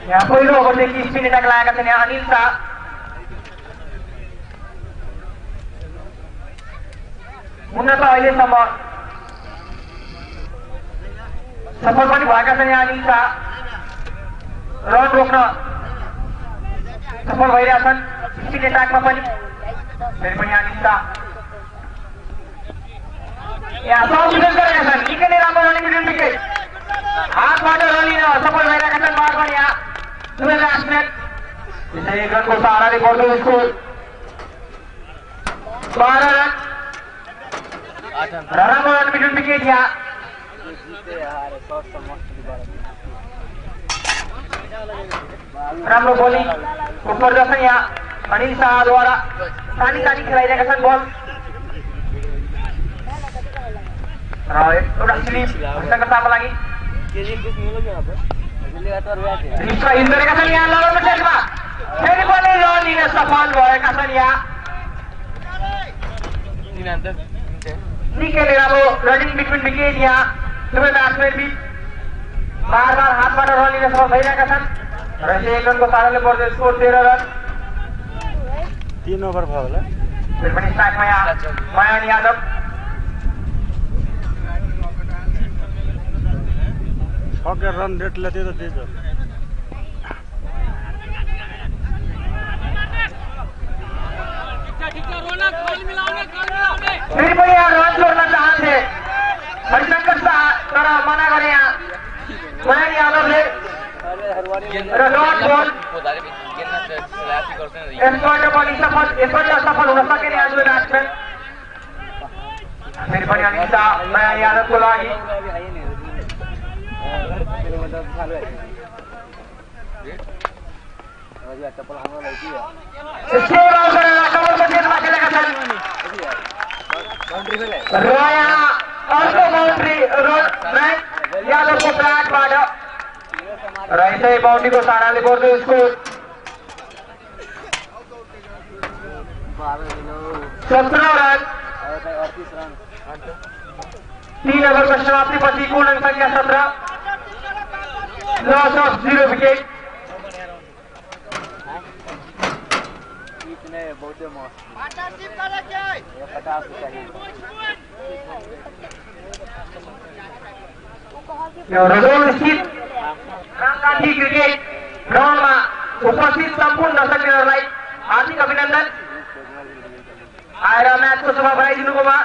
[SPEAKER 4] यहाँ पहिलो ओभरदेखि स्पिन एट्याक लागेका छन् यहाँ अनिल शाह। हुन त अहिलेसम्म सफल पनि भएका छन् यहाँ अनिल शाह, रन रोक्न सफल भइरहेछन् स्पिन एट्याकमा पनि। फेरि पनि अनिल शाह यहाँ सर्भिस गरेका छन्, निकै नै राम्रो रनिङ मिडल विकेट हातबाट रन लिन सफल भइरहेका छन् बार-बार यहाँ दुवै ब्याट्सम्यान। यसै एक रनको सहाराले बढ्दो स्कोर 12 रन र राम्रो रन मिडल विकेट यहाँ राम्रो बलिङ प्रदर्शन यहाँ अनिल शाहद्वारा तानी तानी खेलाइरहेका छन् बल र एउटा स्लिप हर्षको सामको लागि हिँड्दै गरेका छन् यहाँ लडाउनु क्षेत्रमा फेरि पनि रन लिन सफल भएका छन् यहाँ। निकै नै राम्रो रनिङ बिट्विन विकेट यहाँ दुवै ब्याट्सम्यान बीच बार बार हातबाट रन लिन सफल भइरहेका छन् र एक रनको साराले बढ्दै स्कोर 13 रन।
[SPEAKER 9] 3 ओभर भयो होला।
[SPEAKER 4] फेरि पनि स्ट्राइकमा यहाँ मयन यादव।
[SPEAKER 9] 6 रन रेट लेते तो दे दो।
[SPEAKER 4] फेरि पनि यहाँ रन जोड्न चाहन्थे हरिशङ्कर शाह, तर मना गरे यहाँ मयन यादवले र डट बल यसपल्ट पनि सफल, यसपल्ट असफल हुन सकेन यहाँ दुवै ब्याट्सम्यान। फेरि पनि अनिल शाह मयन यादवको लागि। र यहाँ अर्को बााउन्ड्री यादवको ब्याटबाट र यसै बााउन्ड्रीको सहाराले बढ्दो स्कोर 17 रन। 3 ओभरको समाप्तिपछि कुल रन संख्या 17, लस अफ 0 विकेट। यो रजौल स्थित रामगान्धी क्रिकेट ग्राउन्डमा उपस्थित सम्पूर्ण दर्शकहरूलाई हार्दिक अभिनन्दन। आएर म्याचको शोभा बढाइदिनुकोमा।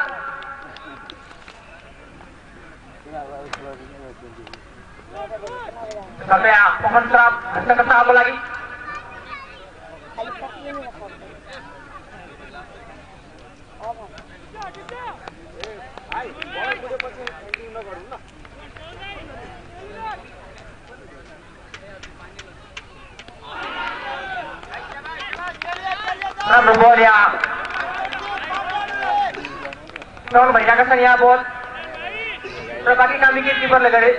[SPEAKER 4] पवन श्राप हर्षको शाहको लागि। राम्रो बल यहाँ टर्न भइरहेका छन् यहाँ बल र बाँकी काम विकेट किपरले गरे।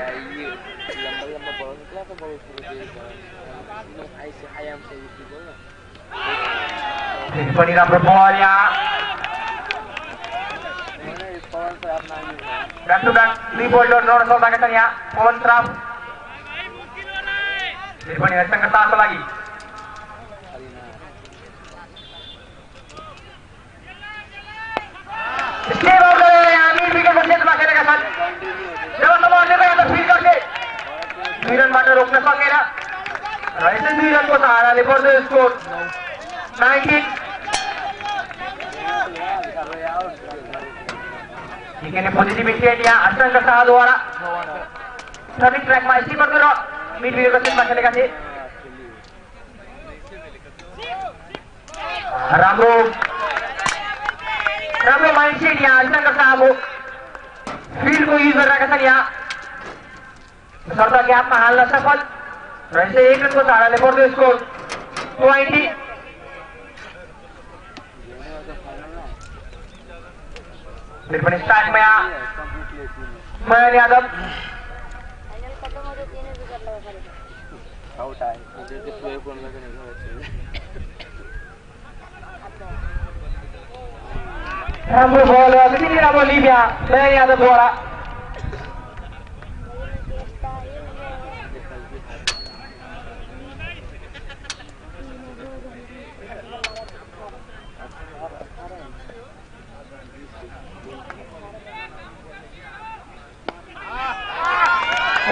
[SPEAKER 4] पनि राम्रो बल यहाँ ब्याक टु ब्याक दुई बल डट गर्न सकेका छन् यहाँ पवन श्राफ। फेरि पनि हरिशङ्कर शाहको लागि। विकेटको क्षेत्रमा खेलेका छन्। जबसम्म अन्यको यादव फिल्ड गर्थे 2 रनबाट रोक्न सकेन र यसै 2 रनको सहाराले बढ्दो स्कोर 19। निकै नै पोजिटिभ विकेट यहाँ हर्षशङ्कर शाहद्वारा सठिक ट्र्याकमा स्किपरको र मिड विकेटको क्षेत्रमा खेलेका थिए। राम्रो राम्रो माइन्डसेट यहाँ हरिशङ्कर शाहको फिल्डको युज गरिरहेका छन् यहाँ। शर्त ग्यापमा हाल्न सफल र यसै 1 रनको सहाराले बढ्दो स्कोर 20। फेरि पनि स्ट्राइकमा यहाँ मयन यादव। राम्रो बल, त्यति नै राम्रो लिप यहाँ मयन यादवद्वारा।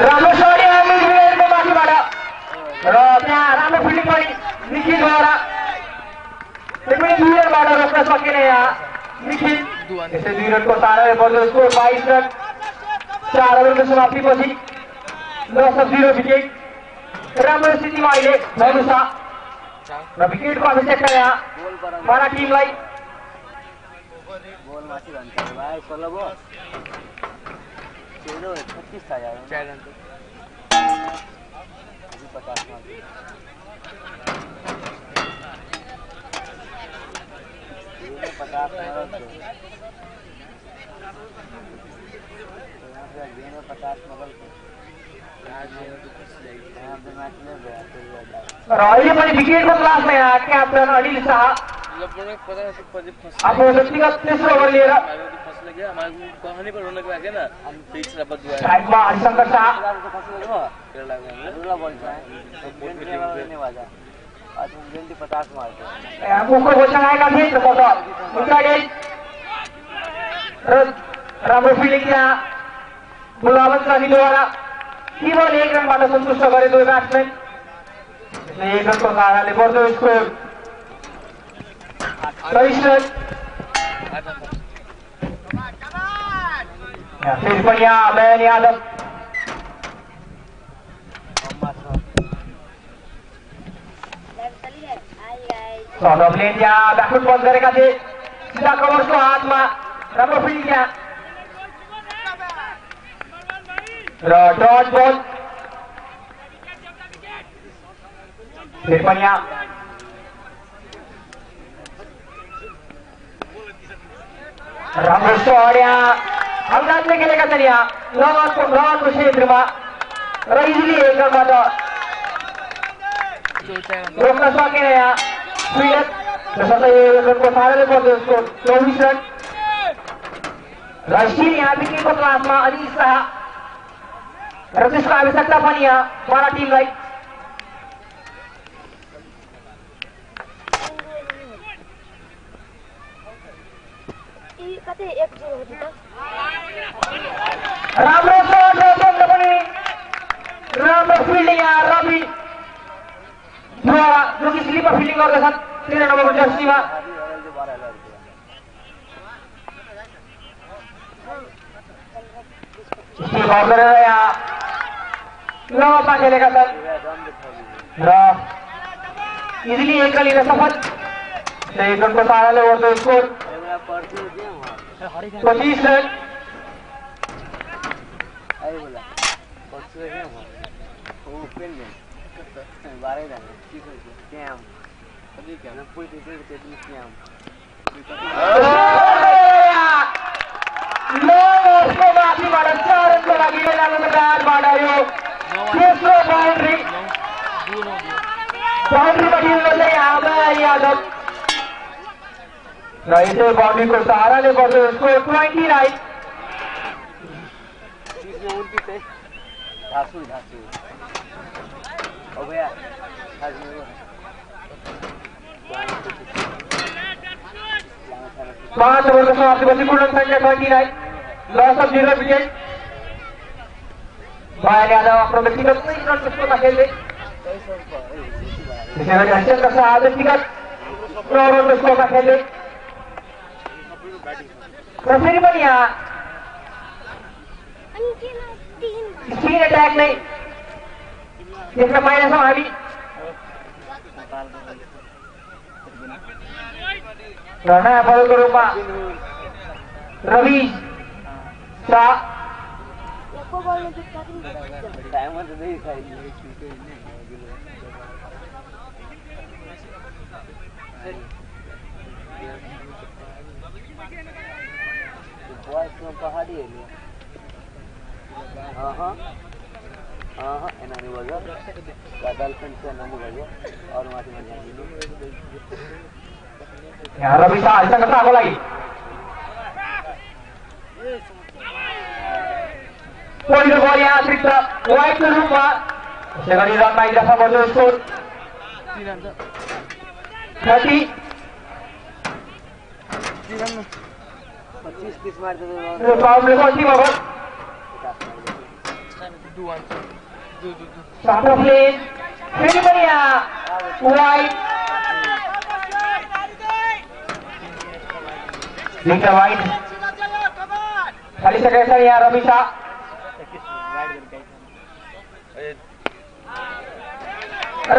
[SPEAKER 4] राम्रो सर्ट यहाँ मिडफिल्डको माथिबाट र त्यहाँ राम्रो फिल्डिङ पनि निखिलद्वारा। त्यो पनि 2 रनबाट रोक्न सकेन यहाँ निखिल। यसै 2 रनको सहाराले बढ्दो स्कोर 22 रन। 4 ओभरको समाप्तिपछि लस अफ 0 विकेट। राम्रो स्थितिमा अहिले धनुषा र विकेटको आवश्यकता यहाँ मारा टिमलाई।
[SPEAKER 5] 14 36 था यार।
[SPEAKER 2] 4 रन
[SPEAKER 5] अभी 50 मार 50
[SPEAKER 4] र अहिले पनि विकेटको क्लासमा यहाँ क्याप्टन अनिल शाह आफ्नो व्यक्तिगत तेस्रो ओभर लिएर स्ट्राइकमा हरिशङ्कर शाह। मुखको घोषणा आएका थिए र राम्रो फिल्डिङ त्यहाँ गुलाबत रविद्वारा केवल 1 रनबाट सन्तुष्ट गरे दुवै ब्याट्सम्यान। 1 रनको सहाराले बढ्दो स्कोर 23 रन। फेरि पनि यहाँ नयन यादव सौरभले त्यहाँ ब्याकफुट बन्द गरेका थिए। सिधा कभर्सको हातमा राम्रो फिल्डिङ यहाँ र डट बल। फेरि पनि यहाँ राम्रो सर्ट यहाँ हलराजले खेलेका छन् यहाँ लगनको क्षेत्रमा र इजिली 1 रनबाट रोक्न सकेन यहाँ फिल्डर। त्यसर्थ 1 रनको सहाराले बढ्दो स्कोर 24 रन। र स्टिल यहाँ विकेटको क्लासमा अनिल शाह र त्यसको आवश्यकता पनि यहाँ बाह्र टिमलाई। राम्रो सर्ट र पनि राम्रो फिल्डिङ यहाँ रवि द्वारा जो कि स्लिपर फिल्डिङ गर्दछन् 13 नम्बरको जर्सीमा। गरेर यहाँ लपा खेलेका छन् र इजिली 1 रन लिन सफल। 1 रनको सहाराले बढ्दो स्कोर 25 रन। माथिबाट 4 रनको लागि यो तेस्रो बााउन्ड्री बााउन्ड्रीमा चाहिँ यादव र यसै बााउन्ड्रीको सहाराले बढ्दो स्कोर 29। पाँच ओभरको समाप्तिपछि कुल रन सङ्ख्या 29, लस अफ 0 विकेट। बायल यादव आफ्नो व्यक्तिगत 23 रनको स्कोरमा खेल्दै, त्यसै गरी हरिशङ्कर शाह व्यक्तिगत 9 रनको स्कोरमा खेल्दै र फेरि पनि यहाँ स्पिन एट्याक नै देख्न पाइरहेछौँ हामी। र नयाँ बलको रूपमा रवि शाह।
[SPEAKER 5] पहाड़ी एरिया। हाँ हाँ हाँ हाँ एनानी बजा गर्लफ्रेंड से एनानी बजा और वहाँ से मजा
[SPEAKER 4] यहाँ रवि शाह हरिशङ्कर शाहको लागि पहिलो बल यहाँ अतिरिक्त वाइडको रूपमा। त्यसै गरी रनमा इजाफा गर्दो स्कोर 30।
[SPEAKER 5] 25 30 मार
[SPEAKER 4] बााउन्ड्रीको अन्तिम ओभर। फेरि पनि यहाँ वाइड दुईटा वाइड खेलिसकेका छन् यहाँ रवि शाह।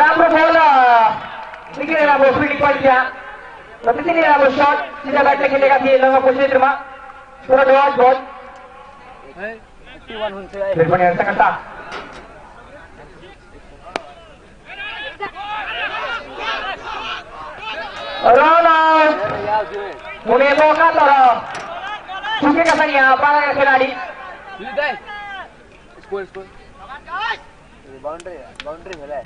[SPEAKER 4] राम्रो बल, निकै नै राम्रो फिल्डिङ पनि त्यहाँ र त्यति नै राम्रो सर्ट सिधा ब्याटले खेलेका थिए लङ्गको क्षेत्रमा। तर डट बल
[SPEAKER 5] 31 हुन्छ।
[SPEAKER 4] फेरि पनि हर्षका साथ रन आउट हुने मौका तर चुकेका छन् यहाँ पालाका खेलाडी।
[SPEAKER 2] स्कोर स्कोर
[SPEAKER 5] बाउंड्री बाउंड्री भेलै।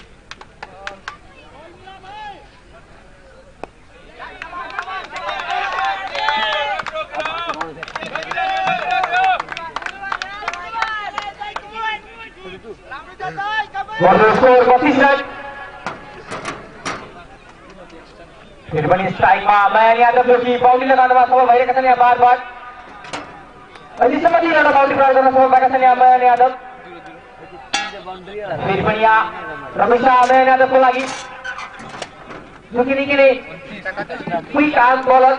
[SPEAKER 4] Score 32 run. फेरि पनि स्ट्राइकमा मयन यादव जो कि बाउन्ड्री लगाउनमा सफल भइरहेका छन् यहाँ बार बार। अहिलेसम्म 3वटा बाउन्ड्री प्रहार गर्न सफल भएका छन् यहाँ मयन यादव। फेरि पनि यहाँ रमेश शाह मयन यादवको लागि जो कि निकै नै क्विक आर्म बलर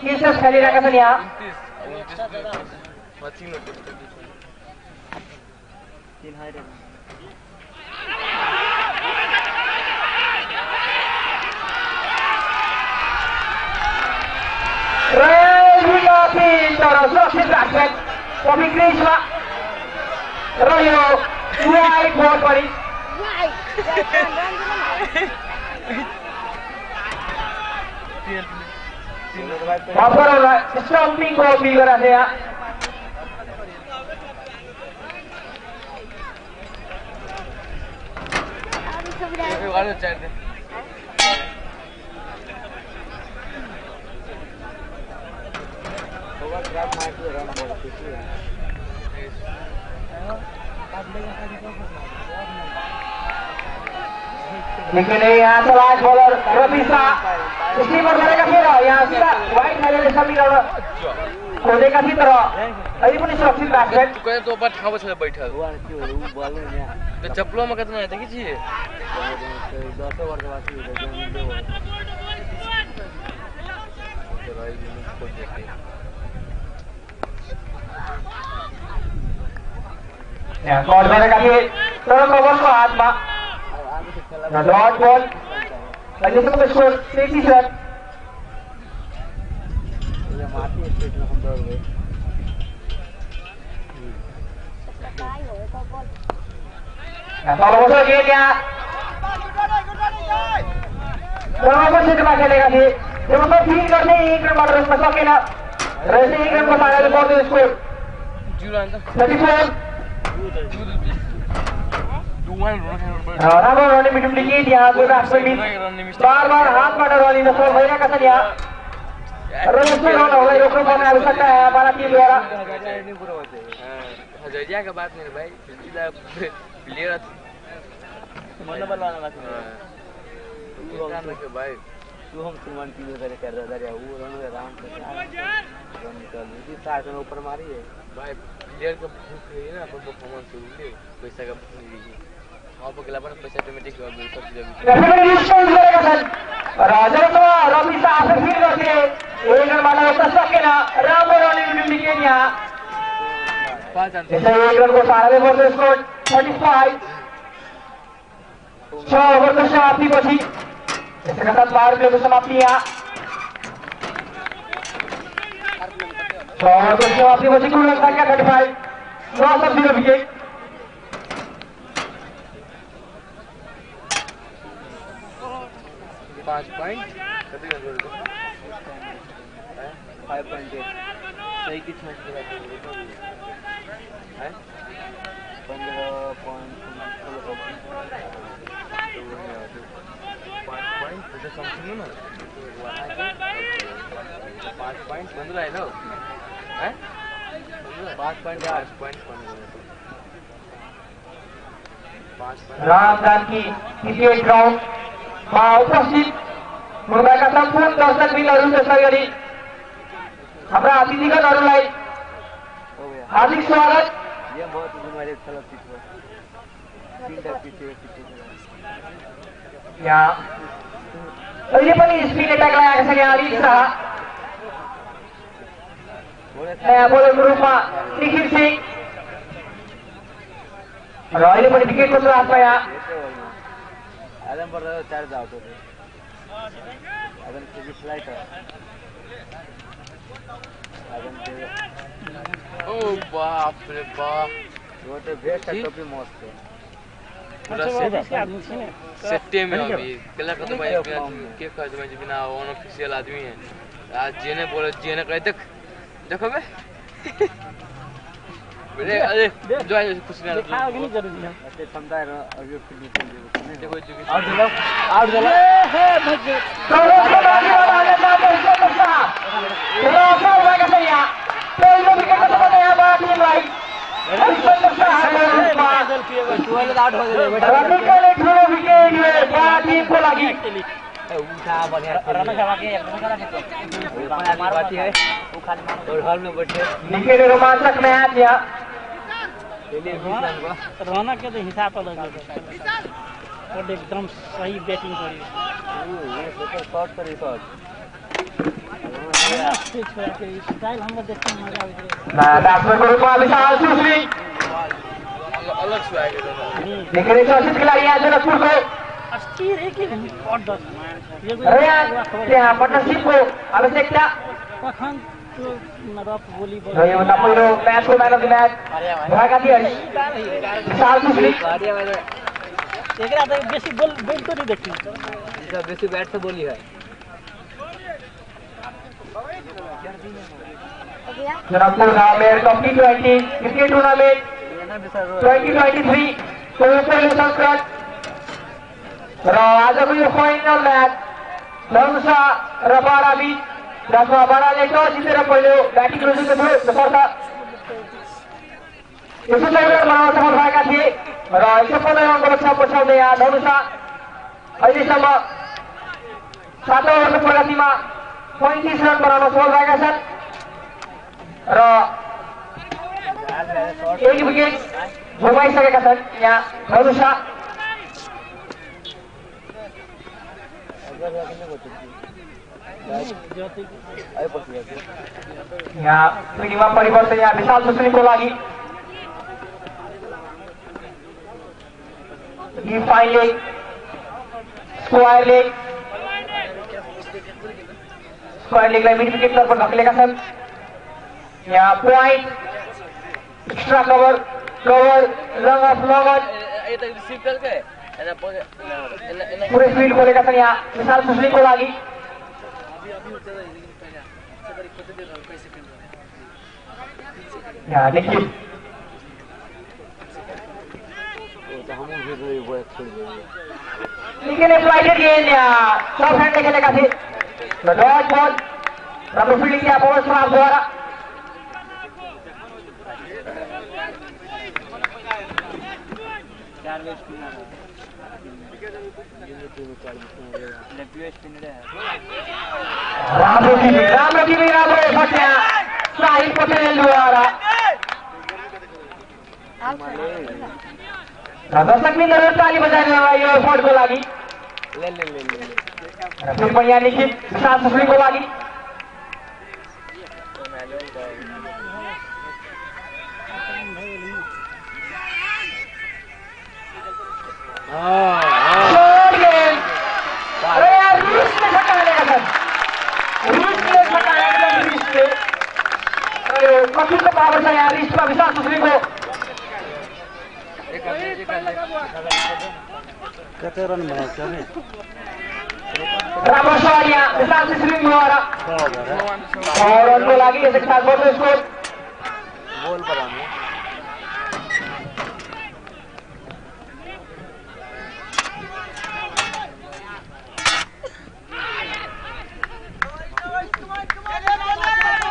[SPEAKER 4] केसस खेलिरहेका छन् यहाँ। तर सुरक्षित ब्याट्सम्यान कवि क्रिजमा र यो वाइड बल पनि स्टम्पिङको अपिल गरेको थियो यहाँ। निकै नै यहाँ चलाक बलर रवि शाह स्लिपर गरेका थिए र यहाँ सिधा वाइड खेलेर समिराउन खोजेका थिए तर अहिले पनि सुरक्षित ब्याट्सम्यान।
[SPEAKER 2] तो ऊपर ठाव छ बैठल तो चप्पलो में कितना देखि छी
[SPEAKER 5] 10 ओभर के बाकी है।
[SPEAKER 4] यहाँ कल गरेका थिए तर कवरको हातमा डट बल। अहिलेसम्मको स्कोर 33 रन। तल बसेर गेम यहाँ क्षेत्रमा खेलेका थिए जब फिल गर्ने एक रनबाट रोक्न सकेन र यसै एक रनको सहाराले बढ्दो स्कोर 34। राम्रो रन मिडियम विकेट यहाँ बार बार हातबाट रन लिन सफल भइरहेका छन् यहाँ र यस्तो रनहरूलाई रोक्नु पर्ने आवश्यकता है हमारा टिमद्वारा।
[SPEAKER 2] हजरिया का बात नहीं भाई, प्लेयर भाई
[SPEAKER 5] तू हम सुमन टीम करे कर रहा था वो रन आराम से रन निकाल दी 7 रन ऊपर मारी है
[SPEAKER 2] भाई। प्लेयर का भूख है ना, अपन परफॉर्मेंस जरूरी है, पैसा का भूख नहीं है। वहां पर गला पर पैसा ऑटोमेटिक हो गया सब चीज।
[SPEAKER 4] गरेका छन् र जब रवि शाह आफै फिल गर्थे एक रनबाट रोक्न सकेन। राम्रो रन विकेट यहाँ यसै एक रनको सहाराले बढ्दो स्कोर 35। 6 ओभरको समाप्तिपछि यसका साथ पावर प्लेको समाप्ति यहाँ। 6 ओभरको समाप्तिपछि कुल रन सङ्ख्या 35, लस अफ 0 विकेट।
[SPEAKER 2] पाँच पॉइंट कति रन जोड़े
[SPEAKER 5] 5.8
[SPEAKER 2] सही कि छह है
[SPEAKER 5] 15.5
[SPEAKER 2] 5 पॉइंट समथिंग ना 5 पॉइंट 15 है ना है 5.8 पॉइंट 5।
[SPEAKER 4] राम जानकी क्रिकेट ग्राउन्डमा उपस्थित हुनुभएका सम्पूर्ण दर्शकवृन्दहरू त्यसै गरी हाम्रा अतिथिगणहरूलाई हार्दिक स्वागत। यहाँ अहिले पनि स्पिन एट्याक लगाएका छन् यहाँ अरिज शाह। नयाँ बोलरको रूपमा निखिल सिंह र अहिले पनि विकेटको तलासमा यहाँ
[SPEAKER 2] ओ बाप रे बाप,
[SPEAKER 5] वो तो भेस्ट टोपी मस्त है
[SPEAKER 2] पूरा सेट्टे में। अभी कला का तो भाई के कह दो बिना अनऑफिशियल आदमी है। आज जेने बोले जेने कहे तक देखो बे अरे अरे जो है कुछ नहीं
[SPEAKER 7] दिखाओ कि नहीं जरूरी है।
[SPEAKER 5] अच्छे क्षमता है अभी फिर निकल जाएगा।
[SPEAKER 2] देखो जो
[SPEAKER 5] आउट दिलाओ, आउट दिलाओ।
[SPEAKER 7] हे भज
[SPEAKER 4] तो बाजी वाला नाम है दस्ता र असल भएका छ यहाँ। पहिलो विकेटको सफलता यहाँ बडा टिमलाई निकै ठुलो विकेट यो बडा टिमको लागि।
[SPEAKER 5] उठा बढ़िया और हॉल में बैठे
[SPEAKER 4] निकै नै रोमाञ्चक म्याच यहाँ।
[SPEAKER 7] रौनक के तो हिसाब अलग है और एकदम सही बैटिंग करी।
[SPEAKER 5] शॉट करी शॉट
[SPEAKER 7] स्टाइल हमरा देखते मजा आबै छै।
[SPEAKER 4] बैट्सम्यानको रूपमा विशाल सुश्री
[SPEAKER 2] अलग स्वैग है।
[SPEAKER 4] निकै नै चर्चित खेलाडी यहाँ जनकपुरको
[SPEAKER 7] अस्थिर एक एक और 10
[SPEAKER 4] र यहाँ त्यहाँ पार्टनरसिपको आवश्यकता।
[SPEAKER 7] कखन त्यो रफ गोली
[SPEAKER 4] र योभन्दा पहिलो म्याचको म्यान अफ the match भएका थिए विशाल सुश्री।
[SPEAKER 7] एकरा त बेसी बोल बोलतो नहीं देखी,
[SPEAKER 5] बेसी बैट से बोली है।
[SPEAKER 4] जनकपुर गाउँ mayor cup T20 cricket tournament 2023 को यो पहिलो संस्करण र आजको यो फाइनल म्याच धनुषा र बारा बीच, जसमा बाराले टस जितेर पहिलो ब्याटिङ रोजेको थियो। तसर्थ 114 रन बनाउन सफल भएका थिए र 115 रनको लक्ष्य पछ्याउँदै यहाँ धनुषा अहिलेसम्म 7 ओभरको प्रगतिमा 35 रन बनाउन सफल भएका छन् र एक विकेट गुमाइसकेका छन् यहाँ धनुषा। यहाँ पिँढीमा परिवर्तन यहाँ विशाल सुश्रीको लागि fine leg, square leg, square लेगलाई mid विकेटतर्फ धकेलेका छन्। यहाँ point, extra cover, cover, long off, long on, पुरै फिल्ड खोलेका छन् यहाँ विशाल सुश्रीको लागि। यहाँ निखिल निकै नै फ्लाइटेड गेम यहाँ टप ह्यान्डले खेलेका थिए र डट बल राम्रो फिल्डिङ यहाँ पवन समाजद्वारा। राम्रो किपिङ, राम्रो किपिङ, राम्रो एफर्ट यहाँ साहिल पटेलद्वारा। र दर्शकवृन्दहरू ताली बजाइदिनु यो एफर्टको लागि। र फेरि पनि यहाँ निखिल विशाल सुश्रीको लागि। रिसले छक्का हानेका छन्, रिसले छक्का हानेका छन्, रिसले। र यो कतिको पावर छ यहाँ रिसमा विशाल सुश्रीको।
[SPEAKER 9] कति रन बनाउँछ नि?
[SPEAKER 4] राम्रो सट यहाँ विशाल सुश्रीद्वारा 6 रनको लागि। यसको साथ बढ्दो स्कोर।
[SPEAKER 5] गोल बनाउनु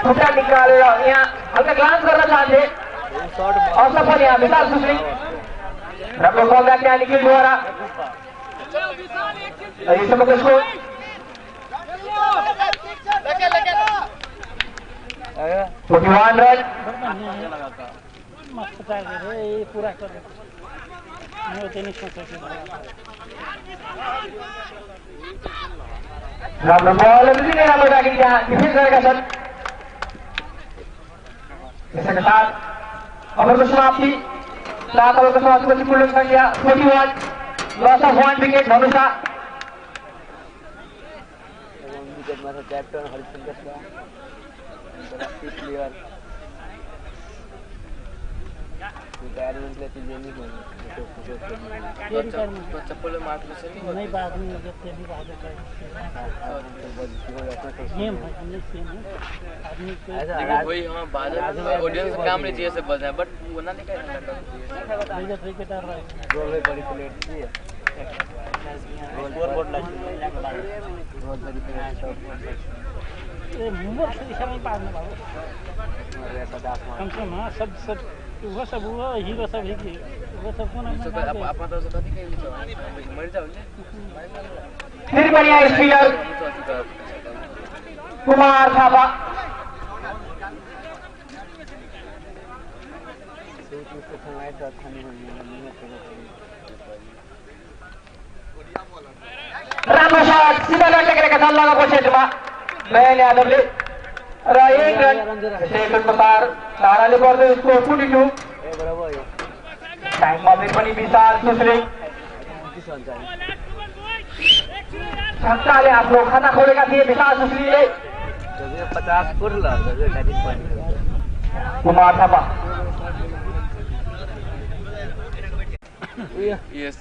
[SPEAKER 4] खुट्टा निकालेर यहाँ हल्का ग्लान्स गर्न चाहन्थे, असफल यहाँ विशाल सुश्री। राम्रो कमब्याक यहाँ निखिलद्वारा। अहिलेसम्मको स्कोर 41 रन।
[SPEAKER 7] मस्त टार्गेट है, पूरा कर नहीं सोचा।
[SPEAKER 4] राम्रो बल, नै राम्रो ब्याटिङ त्यहाँ डिफेन्स गरेका छन्। यसका साथ ओभरको समाप्ति। 7 ओभरको समाप्तिपछि कुल सङ्ख्या 41, लस अफ 1 विकेट धनुषा।
[SPEAKER 5] विकेटमा छ captain Harishankar Shah. Player retirement लेते नहीं होने
[SPEAKER 2] तो चप्पल मार के से
[SPEAKER 7] नहीं बात नहीं जब तेरी बात है सेम है हमने सेम है आदमी के
[SPEAKER 2] देखो वही हम बाजार ऑडियंस काम नहीं चाहिए सब बजाए बट वो ना लेकर
[SPEAKER 7] नहीं तो क्रिकेटर रहे
[SPEAKER 5] रोल में बड़ी प्लेट थी
[SPEAKER 9] स्कोर बोर्ड लगी
[SPEAKER 5] रोल बड़ी प्लेट
[SPEAKER 7] ये मुंबई से दिशा में पार ना बाबू कम से कम हां सब सब वो सब वो हीरो सब ही वो सब को ना
[SPEAKER 2] अपना तो कथी कहि मर जाओ ले।
[SPEAKER 4] फिर बढ़िया स्पीकर कुमार थापा राम्रो शट सिधा टेकेका छन् लगाएको क्षेत्रमा नयन यादवले र एक रन सेकेन्डको पार ताराले गर्दै स्कोर 42। टाइममा फेरि पनि विशाल सुसले छक्काले आफ्नो खाता खोलेका थिए विशाल सुसलीले।
[SPEAKER 5] 50
[SPEAKER 4] कुमार थापा
[SPEAKER 2] यस।